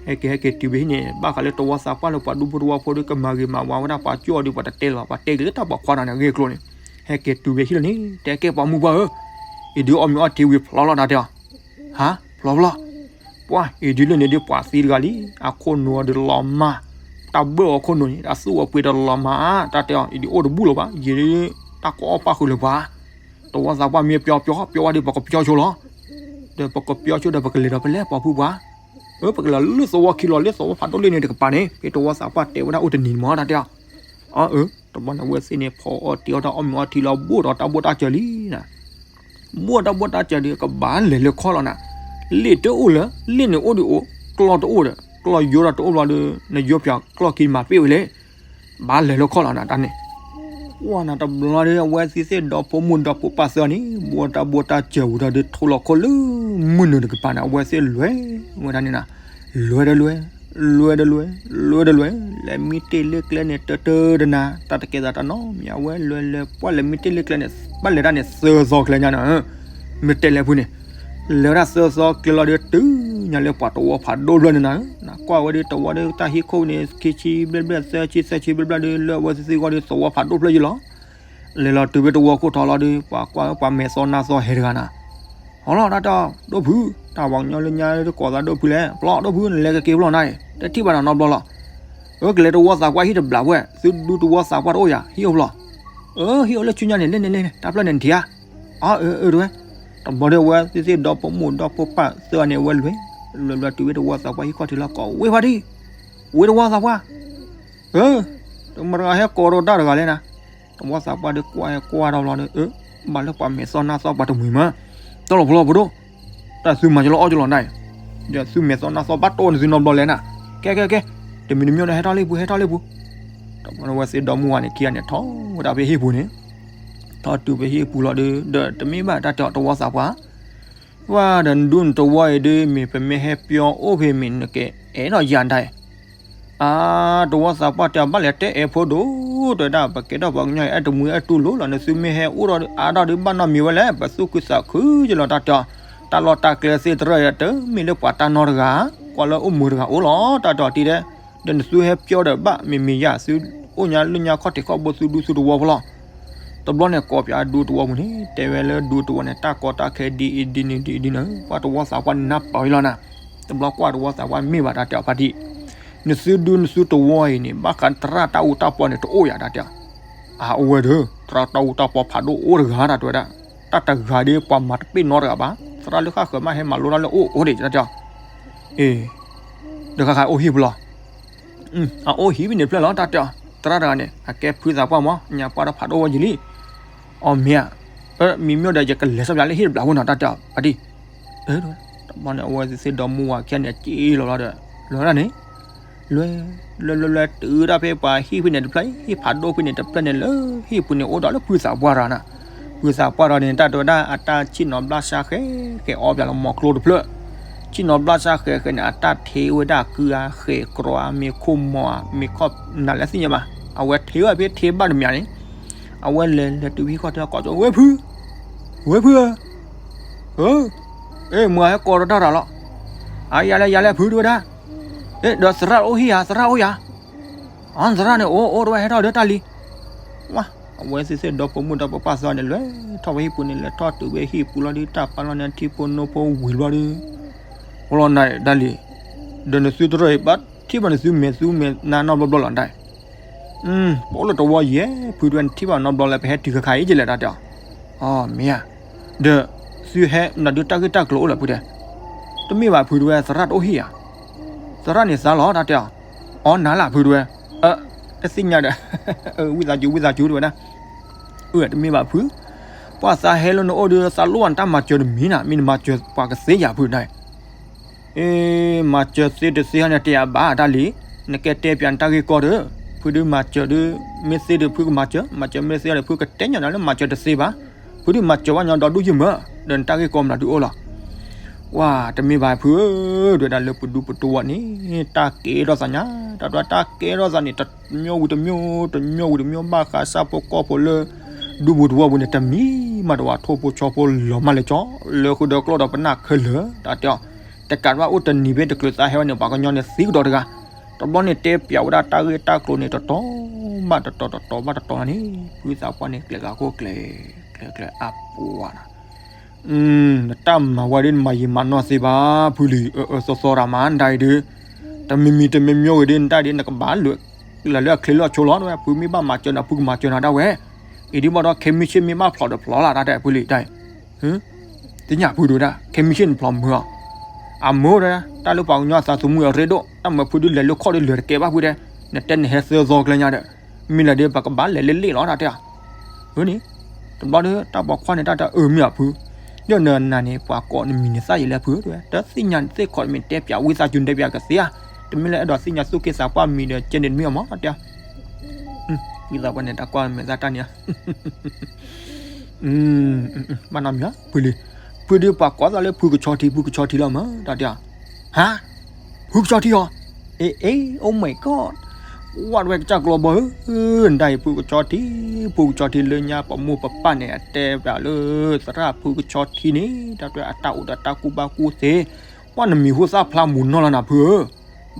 ဟဲက့ၤဟဲက့ၤတုၤဖဲဟံၣ်န့ၣ် ဘၣ်ဃးလၢတဝီသးပှၢ်လၢပှၤဒူဖိတဝီဖိဒီး ကမၤဂ့ၤမၤဝါဝဲဒၣ်ပှၤကၠိအီၤဒီး ပှၤတတဲလၢၤဘၣ်, ပှၤတဲက့ၤလၢတၢ်ပိာ်ခွါန့ၣ် အဂ့ၢ်အကျိၤန့ၣ်, ဟဲက့ၤတုၤဖဲဟံၣ်လီၤန့ၣ် တဲကဲပှၤမုၢ်ပှၢ်ဧၢ, အံၤဒုးအီၣ်မ့ၤအီထံဝံၤဖျီလီၤတၢ်တဲအီၤ ဟါ ဖျီဖျီ, ပှၤအံၤဒုးလၢန့ၣ်ဒုးပှၤသံတဂၤလံ, အခိၣ်နူာ်အီၤဒုးလီၤမၢ်, တၢ်ဘၢၣ်အီၤခိၣ်နူာ်န့ၣ် အသူၣ်အပှ့ၤဒီးလီၤမၢ်, တၢ်တဲအီၤ အံၤဒုးအိၣ်တဘူၣ်လၢၤဘၣ်, ယံာ်ဒုး တၢ်ကိးအီၣ်ပၣ်ဃုာ်လၢၤပှၤ, တဝီသးပှၢ်မ့ၢ်ပျီပျီ ပျီဝဲဒီး ပကပျီဆိလီၤ, ဒီးပကပျီဆိဒီးပကလဲၤဒီးပလဲၤပှၤဖုပှၤ, အၢ ပကလဲၤလၢသဝီခံလီၤ လၢသဝီဖးဒိၣ်လံန့ၣ်တကပၤန့ၣ် ဖဲတဝီသးပှၢ်တဲဝဲဒၣ်အိၣ်တနံၤမး တၢ်တဲအီၤ အၢ တဘျီန့ၣ် အဝဲသ့ၣ်န့ၣ် ဖီအီၣ်တံၤအီၣ်တၢ် အီၣ်မ့ၤအီထံလီၤ ဘိၣ်ဒီးတၢ်ဘိၣ်တၢ်စၢၤလံနၤ, ဘိၣ်တၢ်ဘိၣ်တၢ်စၢၤဒီး ကဘၣ်လဲၤလၢခီၣ်လီၤနၤ, လ့ၣ်တအိၣ်လၢၤ လ့ၣ်န့ၣ်အိၣ်ဒီးအိၣ် ကျီၢ်တအိၣ်ဒီး ကျီၢ်ယိဒီးတအိၣ်ဘျီဒီး နယိပၠးကျီၢ်ခံမၤပ့ၢ်ဝဲလဲၣ်, ဘၣ်လဲၤလၢခီၣ်လီၤနၤတၢ်န့ၣ် ကွၢ်နၤတဘျီဒီး အဝဲသ့ၣ်သ့ၣ်ဒီဖိမိၢ်ဒီဖိပၢ်သၢန့ၣ် ဘိၣ်တၢ်ဘိၣ်တၢ်စၢၤဝံၤဒီး ထိလီၤခီၣ်လၢ မုၢ်နုာ်တကပၤန့ၣ် အဝဲသ့ၣ်လဲၤဝဲဒၣ်န့ၣ်နၤ, လဲၤဒီးလဲၤ လဲၤဒီးလဲၤ လဲၤဒီးလဲၤ လဲၤမံတ့ၢ်လၢကျဲန့ၣ် တၢတၢတနၤ တၢ်တကဲသးတၢ်နီတမံၤ အဝဲလဲၤလဲၤပှၢ်လဲၤမံတ့ၢ်လၢကျဲန့ၣ် ဘၣ်လဲၤတၢ်န့ၣ် သၢသီကျဲညါန့ၣ် မ့ၢ်တဲလဲၤဖုန့ၣ် လဲၤဝဲဒၣ်သၢသီကျဲလီၤဒီး တုၤညါလၢပှၤတဝီဖးဒိၣ်ဖျၢၣ်န့ၣ်နၤ, နကွၢ်ဝဲဒီးတဝီဒီးတၢ်ဟံၣ်ခိၣ်န့ၣ် ခံဆံဘျဲၣ်ဘျဲၣ် သၢဆံသၢဆံဘျဲၣ်ဘျဲၣ်ဒီး လၢအဝဲသ့ၣ်သ့ၣ်ဂီၢ်ဒီး သဝီဖးဒိၣ်ဖျၢၣ်ယံလီၤ. လဲၤလီၤတုၤဖဲတဝီခိၣ်ထီလီၤဒီး ပှၤကွၢ်ပှၤမဲာ်သီနါသီဟဲတဂၤနၤ, ဟီလီၤတၢ်တဲအီၤ ဒိၣ်ဖု, တၢ်ပှၤကညီလၢညါကိးသးဒိၣ်ဖုလဲၣ်, ဖျီဒိၣ်ဖု နလဲၤကက့ၤဖျီနၤ, တထံၣ်ဘၣ်နၤနီတဘျီလီၤ. အၢ ကလဲၤတဝီသးပှၢ်ဟံၣ်တဘျးဖှဲၣ် သုဒူတဝီသးပှၢ်တအိၣ်ယၤ ဟံၣ်အိၣ်ဖျီ, အၢ ဟံၣ်အိၣ်လၢဆူညါန့ၣ် လၢန့ၣ်လၢန့ၣ် တၢ်ဖျၢၣ်န့ၣ်နထံၣ်ဧါ, အၢ အၢ အၢ တဝဲ, တဘျီဒီးအဝဲသ့ၣ်သ့ၣ်ဒီဖိမိၢ်ဒီဖိပၢ်သၢဂၤန့ၣ် အဝဲလဲၤ, လဲၤလဲၤတုၤဖဲတဝီသးပှၢ်ဟံၣ်ခီၣ်ထံးလီၤ ကိးဝ့ၢ်ဖါတံၢ်, ဝ့ၢ်တဝီသးပှၢ်, အၢ, တမတဂၤဟဲကိးဒီးတၢ်တဂၤလဲၣ်နၤ, တဝီသးပှၢ်ဒီးကွၢ်ဟဲကွၢ်ဒီးဘျီဒီး အၢ, ဘၣ်လၢပှၤမဲာ်သီနါသီပှၤတမှံၤမး, တၢ်လီၤဖျီဖိဒိၣ်, တၢ်သုမၤကလီအီၣ်ကလီနၤ, ဒီးသုမဲာ်သီနါသီဘၣ်တိၢ်န့ၣ်သုနီတဘျီလဲၣ်နၤ, ကဲ ကဲ ကဲ, တမံၤတမံၤန့ၣ် ဟဲထီၣ်လံပူၤ ဟဲထီၣ်လံပူၤ, တဘျီန့ၣ် အဝဲသ့ၣ်ဒီမါဝၤန့ၣ်ခံဂၤန့ၣ် ထီၣ်ဝဲဒၣ်ဖဲဟံၣ်ပူၤန့ၣ်, ထီၣ်တုၤဖဲဟံၣ်ပူၤလီၤဒီး ဒီးတမ့ၢ်ဘၣ်တၢ်တဲအီၤတဝီသးပှၢ် ဝဲဒီးနဒူနတဝီအံၤဒီး မ့ၢ်ပမ့ၢ်ဟဲပျီအိၣ်ဖဲမ့ၢ်နကအဲၣ်ဒိးယၤဒၣ်အံၤ, အါ, တဝီသးပှၢ်တဲအီၤ ဘၣ်လဲၤတဲအဲၣ်ဖိဒိၣ်, တဲဒၣ်ပကဲထီၣ်ပှၤကညီအံၤ အဲၣ်တမှံၤအဲၣ်တူၢ်လိာ်လီၤ, နသုမ့ၢ်ဟဲအိၣ်ဒီးအါထီၣ်ဒီး ဘၣ်နီတမံၤဝဲလဲၣ်, ပသူၣ်ခုသးခုယလီၤတၢ်တဲအီၤ, တၢ်လီၢ်တၢ်ကျဲသ့ၣ်တရၢၣ်အံၤ တမ့ၢ်လၢပှၤတၢ်နီတဂၤ, ကွၢ်လၢအိၣ်မူတဂၤအိၣ်လီၤ တၢ်တဲအီၤတံၤဒဲး, ဒီးနသုဟဲပျီဒီးဘၣ် မ့မ့ၢ်ယၤသုအိၣ်ညါလၢညါခီၣ်ထံးခီၣ်ဘိသုဒူသုတဝီဖိလီၤ. တဘျီန့ၣ် ကိးပၠးဒူတဝီပူၤန့ၣ် တဲဝဲလၢဒူတဝီန့ၣ် တၢ်ကီတၢ်ခဲဒ်အံၤဒ်န့ၣ်ဒ်အံၤဒ်န့ၣ်, ပှၤတဝီသးပှၢ်နၢ်ပၢၢ်အံၤလီၤနၤ, တဘျီကွၢ်တဝီသးပှၢ်မ့ၢ်ဘၣ်တၢ်တဲအီၤဖါတံၢ်, နသုဒူနသုသဝီအံၤန့ၣ် ဘၣ်ဃးသရၣ်တၢ်အူတၢ်ပီန့ၣ် တအိၣ်ယၤတၢ်တဲအီၤ. အအိၣ်ဝဲဒီး သရၣ်တၢ်အူတၢ်ပီဖးဒိၣ်အိၣ်တဂၤတၢ်တဲဝဲဒၣ်. တၢ်တဂၤဒီးပှၤမၤတပ့ၢ်နီတဂၤဘၣ်. သရၣ်လၢဃၣ်ဃၢၤမး ဟဲမၤလိတၢ်လၢအိၣ်အိၣ်ဒံးတၢ်တဲအီၤ. အ့ ဒီးဃၣ်ဃၣ်အိၣ်ဟံၣ်ပူၤလီၤ. အအိၣ်ဟံၣ်ဖဲန့ၣ်တဖျၢၣ်လီၤ တၢ်တဲအီၤ. သရၣ်တဂၤန့ၣ် အကဲဖုသးပှၢ်မး ညါပှၢ်ဒီးဖးဒိၣ်ဝဲယံၤလံ. အီ မ့ၢ်ဧါ. မ့မ့ၢ်ဒီး ယကလဲၤဆီၣ်ပၠးလၢဟံၣ်တဘျီဖိနီၤ တၢ်တဲအီၤ ပှၤဒံၣ်. တဘျီန့ၣ် အဝဲသ့ၣ်ဒီမါဝၤခံဂၤန့ၣ် အစ့လီၤလီၤဒီး လီၤဒၣ်န့ၣ် လွဲ လွဲလွဲလွဲတုၤတၢ်ဖဲပှၤဟံၣ်ဖဲန့ၣ်တဖျၢၣ် ဟံၣ်ဖးဒိၣ်ဖဲန့ၣ်တဖျၢၣ်န့ၣ်လၢ ဟံၣ်ပူၤန့ၣ်အိၣ်ဒီးလၢဖုသးပှၢ်တဂၤနီၤ. ဖုသးပှၢ်တဂၤန့ၣ် တၢ်တဲဝဲဒၣ် အတၢ်ဆ့ၣ်နီၤဘျၣ်ဆၣ်ဃဲဃဲ အီပၠးလီၤမီၤကျိတဖျၢၣ်. ဆ့ၣ်နီၤဘျၣ်ဆၣ်ဃဲဃဲန့ၣ် အတၢ်ထ့ဝဲဒၣ်ကုအါ ဃဲၤကြီအါ မ့ၤခိၣ်မီၤဧါ မ့ၤခီၣ်နၤလၢသ့ၣ်ညါဘၣ်. အဝဲထ့ဝဲဖဲထ့ဘၣ်တမံၤန့ၣ် အဝဲလဲၤလဲၤတုၤဖဲဟံၣ်ခီၣ်ထံး ကိးကၠီ ဝဲဖု ဝဲဖုဧၢ, အၢ, အ့ မုၢ်ဟဲကိးဒီးတၢ်ရၤလီၤ. အါ ယၤလဲၣ် ယၤလဲၣ် ဖုတဲဝဲဒၣ်. အ့ ဒီးသရၣ်အိၣ်ဟံၣ်ဧါ, သရၣ်အိၣ်ဧါ. အၢ သရၣ်န့ၣ် အိၣ်အိၣ်တဲဝဲ ဟဲထီၣ်ဒီးတၢ်လံ. ဝါ အဝဲသ့ၣ်သ့ၣ်ဒီဖိမိၢ်ဒီပၢ်သ့ၣ်န့ၣ် လဲၤထီၣ်ဝဲဟံၣ်ပူၤန့ၣ် လဲၤထီၣ်တုၤဝဲဟံၣ်ပူၤလီၤဒီး တၢ်ပာ်လီၤန့ၣ် ထံဖိနိဖိဝံၤလီၤဒီး အိၣ်လီၤနၤဒၣ်လံ. ဒီးနသုတရၢၢ်အံၤ ဘၣ်ထံၣ်ဘၣ်နသုမဲာ်သူမဲာ်နါနီတဘျီဘျီလီၤဒၣ်. ပအိၣ်လၢတဝီယဲၢ် ဖုတဲဝဲ နထံၣ်ဘၣ်နီတဘျီလၢပဟဲတုၤခါခါအံၤယလဲၣ် တၢ်တဲအီၤ. အီ မ့ၢ်ဧါ. ဒီးသုဟဲနၤဒုးတၢ်ဂ့ၢ်တၢ်ကျိၤအိၣ်လၢဖုတဲ. တမ့ၢ်ဘၣ်ဖုတဲဝဲ သရၣ်တအိၣ်ဟံၣ်ဧါ. သရၣ်န့ၣ်သးလီၤ တၢ်တဲအီၤ. အီ နၤလၢဖုတဲဝဲ. အၢ တသ့ၣ်ညါဒီး ဝံသးစူၤ ဝံသးစူၤတဲဝဲဒၣ်. အၢ တမ့ၢ်ဘၣ်ဖု, ပှၤသးဟဲလၢနအိၣ်ဒီး သးလိၣ်ဘၣ်နတၢ်မၤစၢၤတမံၤနၤ, မ့ၢ်နမၤစၢၤပှၤကသ့ယၤဖုဒၣ်. အ့ မၤစၢၤသ့တသ့ဟီန့ၣ် တဲယၤဘၣ်တၢ်လံ, နကဲတဲပၠးနတၢ်ဂ့ၢ်ကီဒီး, ဖုဒုးမၤစၢၤဒုး, မ့ၢ်သ့ဒီးဖုကမၤစၢၤ, မၤစၢၤမ့ၢ်သ့ဒီး ဖုကတဲညီနၤလၢမၤစၢၤတသ့ဘၣ်, ဖုဒုးမၤစၢၤဘၣ်ညီဒီဒူၣ်ယမၢ, ဒီးနတၢ်ဂ့ၢ်ကီမနုၤဒုးအိၣ်လီၤ. ဝါ တမ့ၢ်ဘၣ်ဖုဧၢ, ဒွဲဒၣ်လၢပဒူပတဝီန့ၣ် တၢ်ကဲထီၣ်သးညါ, တၢ်ဒွဲတၢ်ကဲထီၣ်သးန့ၣ် တမံၤဝံၤတမံၤ, တမံၤဝံၤတမံၤ ဘၣ်ဃးဆၣ်ဖိကီၢ်ဖိလၢ ဒူပူၤတဝီပူၤန့ၣ် တမံၤမးတဝၤထိၣ်ဖိဆီဖိလီၤမၢ်လဲၤကၠီ, လၢဃုာ်ဒီးကျီၢ်ဒီးပနၢ်ခဲလၢာ်, တၢ်တဲအီၤ, တကးဘၣ်အိၣ်တနံၤဖဲတချုးသးဟဲဝဲန့ၣ် ပှၤကညီန့ၣ်သံကဒီးတဂၤ, တဘျီန့ၣ်တဲပၠးဝဲဒၣ်တၢ်ဂ့ၢ်တၢ်ကျိၤန့ၣ် တတီၤဘၣ်တတီၤ တတီၤဘၣ်တတီၤန့ၣ်, ဖုသးပှၢ်န့ၣ် ကျဲၤဂၤခိၣ်ကျဲၤ, ကျဲၤကျဲၤအါပှၤနီၤ နတၢ်မၤဝဲဒ်နမၤယံာ်မၤနီၢ်သ့ဘၣ်, ဖုလံၤအၢအၢသီသီတၢ်မၤဒၣ်အံၤဒီး, တမံၤမံၤတမံၤမံၤဂ့ၤဒီး နတၢ်ဒ်နကဘၣ်လၢာ်လၢအချ့လၢအဆိလီၤ, ဖုမ့ၢ်ဘၣ်မၤစၢၤနၤ ဖုကမၤစၢၤနၤဒၣ်ဝဲ, အံၤဒ်ဘၣ်ဒီး ခဲမုၢ်ဆ့ၣ်မ့ၢ်ဘၣ်ဖျိးဒီးဖျိးလၢ်တၢ်တဲ ဖုလံၤတၢ်အံၤ, သ့ၣ်ညါဖုဒိၣ်ဒၣ် ခဲမုၢ်ဆ့ၣ်နဖျိးမုာ်အီၤ, အမိၢ်ဒီး တၢ်လၢပှၤကညီအသးသမူအရ့ဒိၣ်, တၢ်မၤဖုဒုးလဲၤလၢခီၣ်ဒုးလဲၤတကဲဘၣ်ဖုတဲ, နတဲနဟဲသၢသီကျဲညါဒီး, မ့ၢ်လၢဒ်ပကဘၣ်လဲၤလၢလ့ၣ်လီၤ တၢ်တဲအီၤ န့ၣ်, တဘျီဒီး တၢ်ပိာ်ခွါန့ၣ် တၢ်တဲအၢမ့ၢ်အဖု, ဒီးနနၤန့ၣ် ပှၤကိးနမံၤန့ၣ်သၣ်ယံာ်လၢဖုတဲဝဲ, တသ့ၣ်ညါန့ၣ်သ့ၣ်ခီးမ့ၢ်တဲပၠးဝံသးစူၤ တဲပၠးကသ့ဧါ, တမ့ၢ်လၢအဲၣ်ဒိးသ့ၣ်ညါသူၣ်က့သးပှၢ်မံၤဒီး ကဲန့ၣ်တမ့ၢ်အီၤမး တၢ်တဲအီၤ, ဝံသးပှၢ်န့ၣ် တၢ်ကွၢ်မဲာ်သၣ်တၢ်န့ၣ် ဘၣ်နီတမံၤ ဖုလံၤ, ဖုဒုးပှၤကိးသးလၢဖုကဆီထံ ဖုကဆီထံလီၤမး တၢ်တဲအီၤ, ဟါ ဖုကဆီထံအီၤ, အ့ အ့ oh my god, ဝးတဝဲကစၢ်ကျီဘီဧၢ, နတၢ်အံၤဖုကဆီထံ, ဖုကဆီထံလၢညါပမိၢ်ပပၢ်န့ၣ် အတဲပၠးလၢ သရၣ်ဖုကဆီထံန့ၣ် တၢ်တဲအတၢ်အိၣ်ဒီးတၢ်ကူၣ်ဘၣ်ကူၣ်သ့, ပှၤနမံၤဟူသၣ်ဖျါမူၤနီၢ်လီၤနၤဖုဧၢ,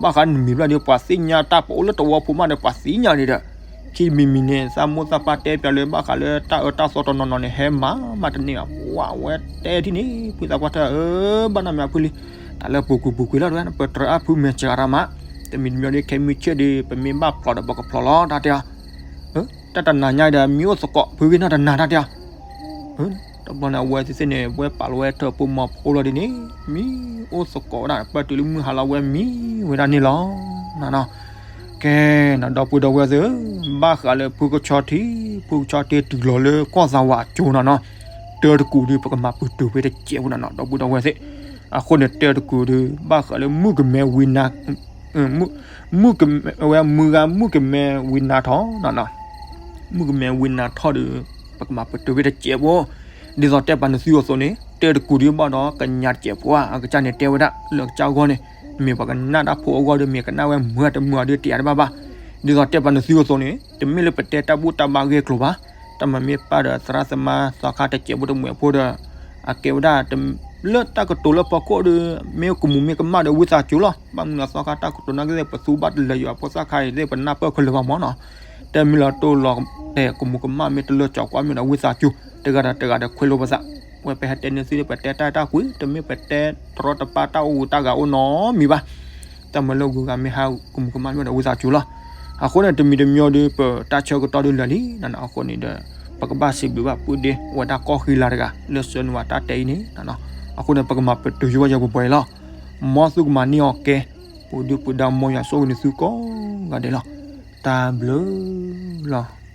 ဘၣ်ဃးနမံၤဘျီဒီး ပှၤသ့ၣ်ညါတၢ်ပအိၣ်လၢတဝီဖိမးဒီး ပှၤသ့ၣ်ညါန့ၣ်ဒီး, ခံမံၤမံၤန့ၣ် သးမိၢ်သးပၢ်တဲပၠးလၢ ဘၣ်ဃးလၢတၢ်အၢတၢ်သီတနီၤနီၤန့ၣ် ဟဲမၤမးတန့ၢ်ဘၣ်, ဝးဝဲတဲထံၣ်န့ၣ် ဖုသးပှၢ်တဲအၢ ဘၣ်နီတမံၤဖုလံၤ, တၢ်လၢပူၤကွံာ်ပူၤကွံာ်လီၤတဝဲ ပတြၢၤအါဖုမဲာ်စှၤရၣ်မး, တမံၤတမံၤဒီး ခဲမုၢ်ဆ့ၣ်ဒီး ပမ့ၢ်ဘၣ်ဖျိးဒီးပကဖျိးလီၤ တၢ်တဲအီၤ တၢ်တနၤညါဒီး မံၤအိၣ်သကိး ဖုဂ့ၤနီၢ်တနၤ တၢ်တဲအီၤ, တဘျီန့ၣ် အဝဲသ့ၣ်န့ၣ် ဝဲပာ်လီၤဝဲထၢၣ်ဖိမီၤဖိလီၤဒ်န့ၣ်, မံၤအိၣ်သကိးဝဲဒၣ် ပၢၢ်တုၤလၢမုၢ်ဟါလီၤ ဝဲမံၤဝဲဒၣ်န့ၣ်လီၤ. ကဲ, နဒီပုၢ်ဒီဝဲၢ်သ့ၣ်ဧၢ, ဘၣ်ဃးလၢဖုကဆီထံ, ဖုကဆီထံတုၤလီၤလၢကီၢ်သးဝးအကၠိနီၤနီၤ, တၢတကူာ်ဒီး ပကမၤပတုာ်ဖဲတစဲးဖိနီၤနီၤ ဒီပုၢ်ဒီဝဲၢ်သ့ၣ်, အဃိန့ၣ် တၢတကူာ်ဒီး ဘၣ်ဃးလၢမုၣ်ကမဲဝံနၤ မုၣ်ကမဲ, ဝဲမုၣ်ဂၤမုၣ်ကမဲဝံနၤထီၣ်နီၤနီၤ, မုၣ်ကမဲဝံနၤထီၣ်ဒီး ပကမၤပတုာ်ဖဲတစဲးဖိ, ဒ်သိးတဲပာ်နသုအသိးန့ၣ် တၢတကူာ်ဒီးဘၣ်ဒီးကညးတစဲးဖိဧါ, အကစၢ်န့ၣ်တဲဝဲဒၣ်လၢအကစၢ်အဂီၢ်န့ၣ်, မ့ၢ်ပှၤကနၣ်တၢ်ဖိအဂီၢ်ဒီး မ့ၢ်ကနၣ်ဝဲမုာ်တမုာ်ဒီးတယာ်တဘၣ်ဘၣ်, ဒ်သိးတဲပာ်နသုအသိးန့ၣ် တမ့ၢ်လၢပတဲတၢ်ဘူၣ်တၢ်ဘါဂ့ၢ်ကျိၤဘၣ်, တၢ်မၤမ့ၢ်ပၢ်ဒီးသရၣ်သမါသီခါတစဲးဖိတမှဲးဖိဒီး အကဲဝဲဒၣ် လၢတၢ်ကတိၤလၢဖီခိၣ်ဒီး မ့ၢ်ကမူၤမ့ၢ်ကမၣ်ဒီးဝံသးစူၤလီၤ, ဘၣ်မနုၤသီခါတၢ်ကတိၤနာ်က့သ့ၣ် ပသူဘၣ်တလၢာ်ယွၤဖိသၣ်ခါအံၤသ့ၣ် ပနၢ်ပၢၢ်ခဲလၢာ်ဘၣ်မးနီၤ, တမ့ၢ်လၢတိၢ်လီၤတဲာ်ကမူၤကမၣ်မ့ၢ်တလၢာ်ကၠီၤကွၢ်မ့ၢ်ဒီးဝံသးစူၤ, တဂၤဒီးတဂၤဒီးခွဲးလိပသး, ဝဲပဟဲတဲန့ၢ်သုဒီး ပတဲတၢ်တၢ်ကွံာ် တမ့ၢ်ပတဲတရီတပါတၢ်အိၣ်ဂူာ်တၢ်ဂၤအိၣ်နီတမံၤဘၣ်, တၢ်မၢလၢဂုၤဂၤမ့ၢ်ဟးကမူၤကမၣ်မ့ၢ်ဒီး ဝံသးစူၤလီၤ. အဃိန့ၣ် တမံၤတမံၤဒီး ပတၢ်ဆၢကတီၢ်ဒုးလၢာ်လံနၤနီၤ. အဃိန့ၣ်ဒီး ပကဘၣ်စံးဘျုးဘၣ်ပုၢ်ဒ့ အိၣ်ဝဲဒၣ်ကီၢ်ဃံလၤတဂၤ လၢဆှၢန့ၢ်ဝဲတၢ်တဲအံၤန့ၣ်နၤနီၤ. အဃိန့ၣ် ပကမၤပတုာ်ယိဝဲယပှဲၤပှဲၤအံၤလီၤ. မ်သုကမၤန့ၢ်အီၤကဲ ပူၤဒုၣ်ပူၤဒါ မ်ယွၤဆိၣ်ဂ့ၤန့ၢ်သုကိးဂၤဒဲးလီၤ. တၢ်ဘျုးလီၤ.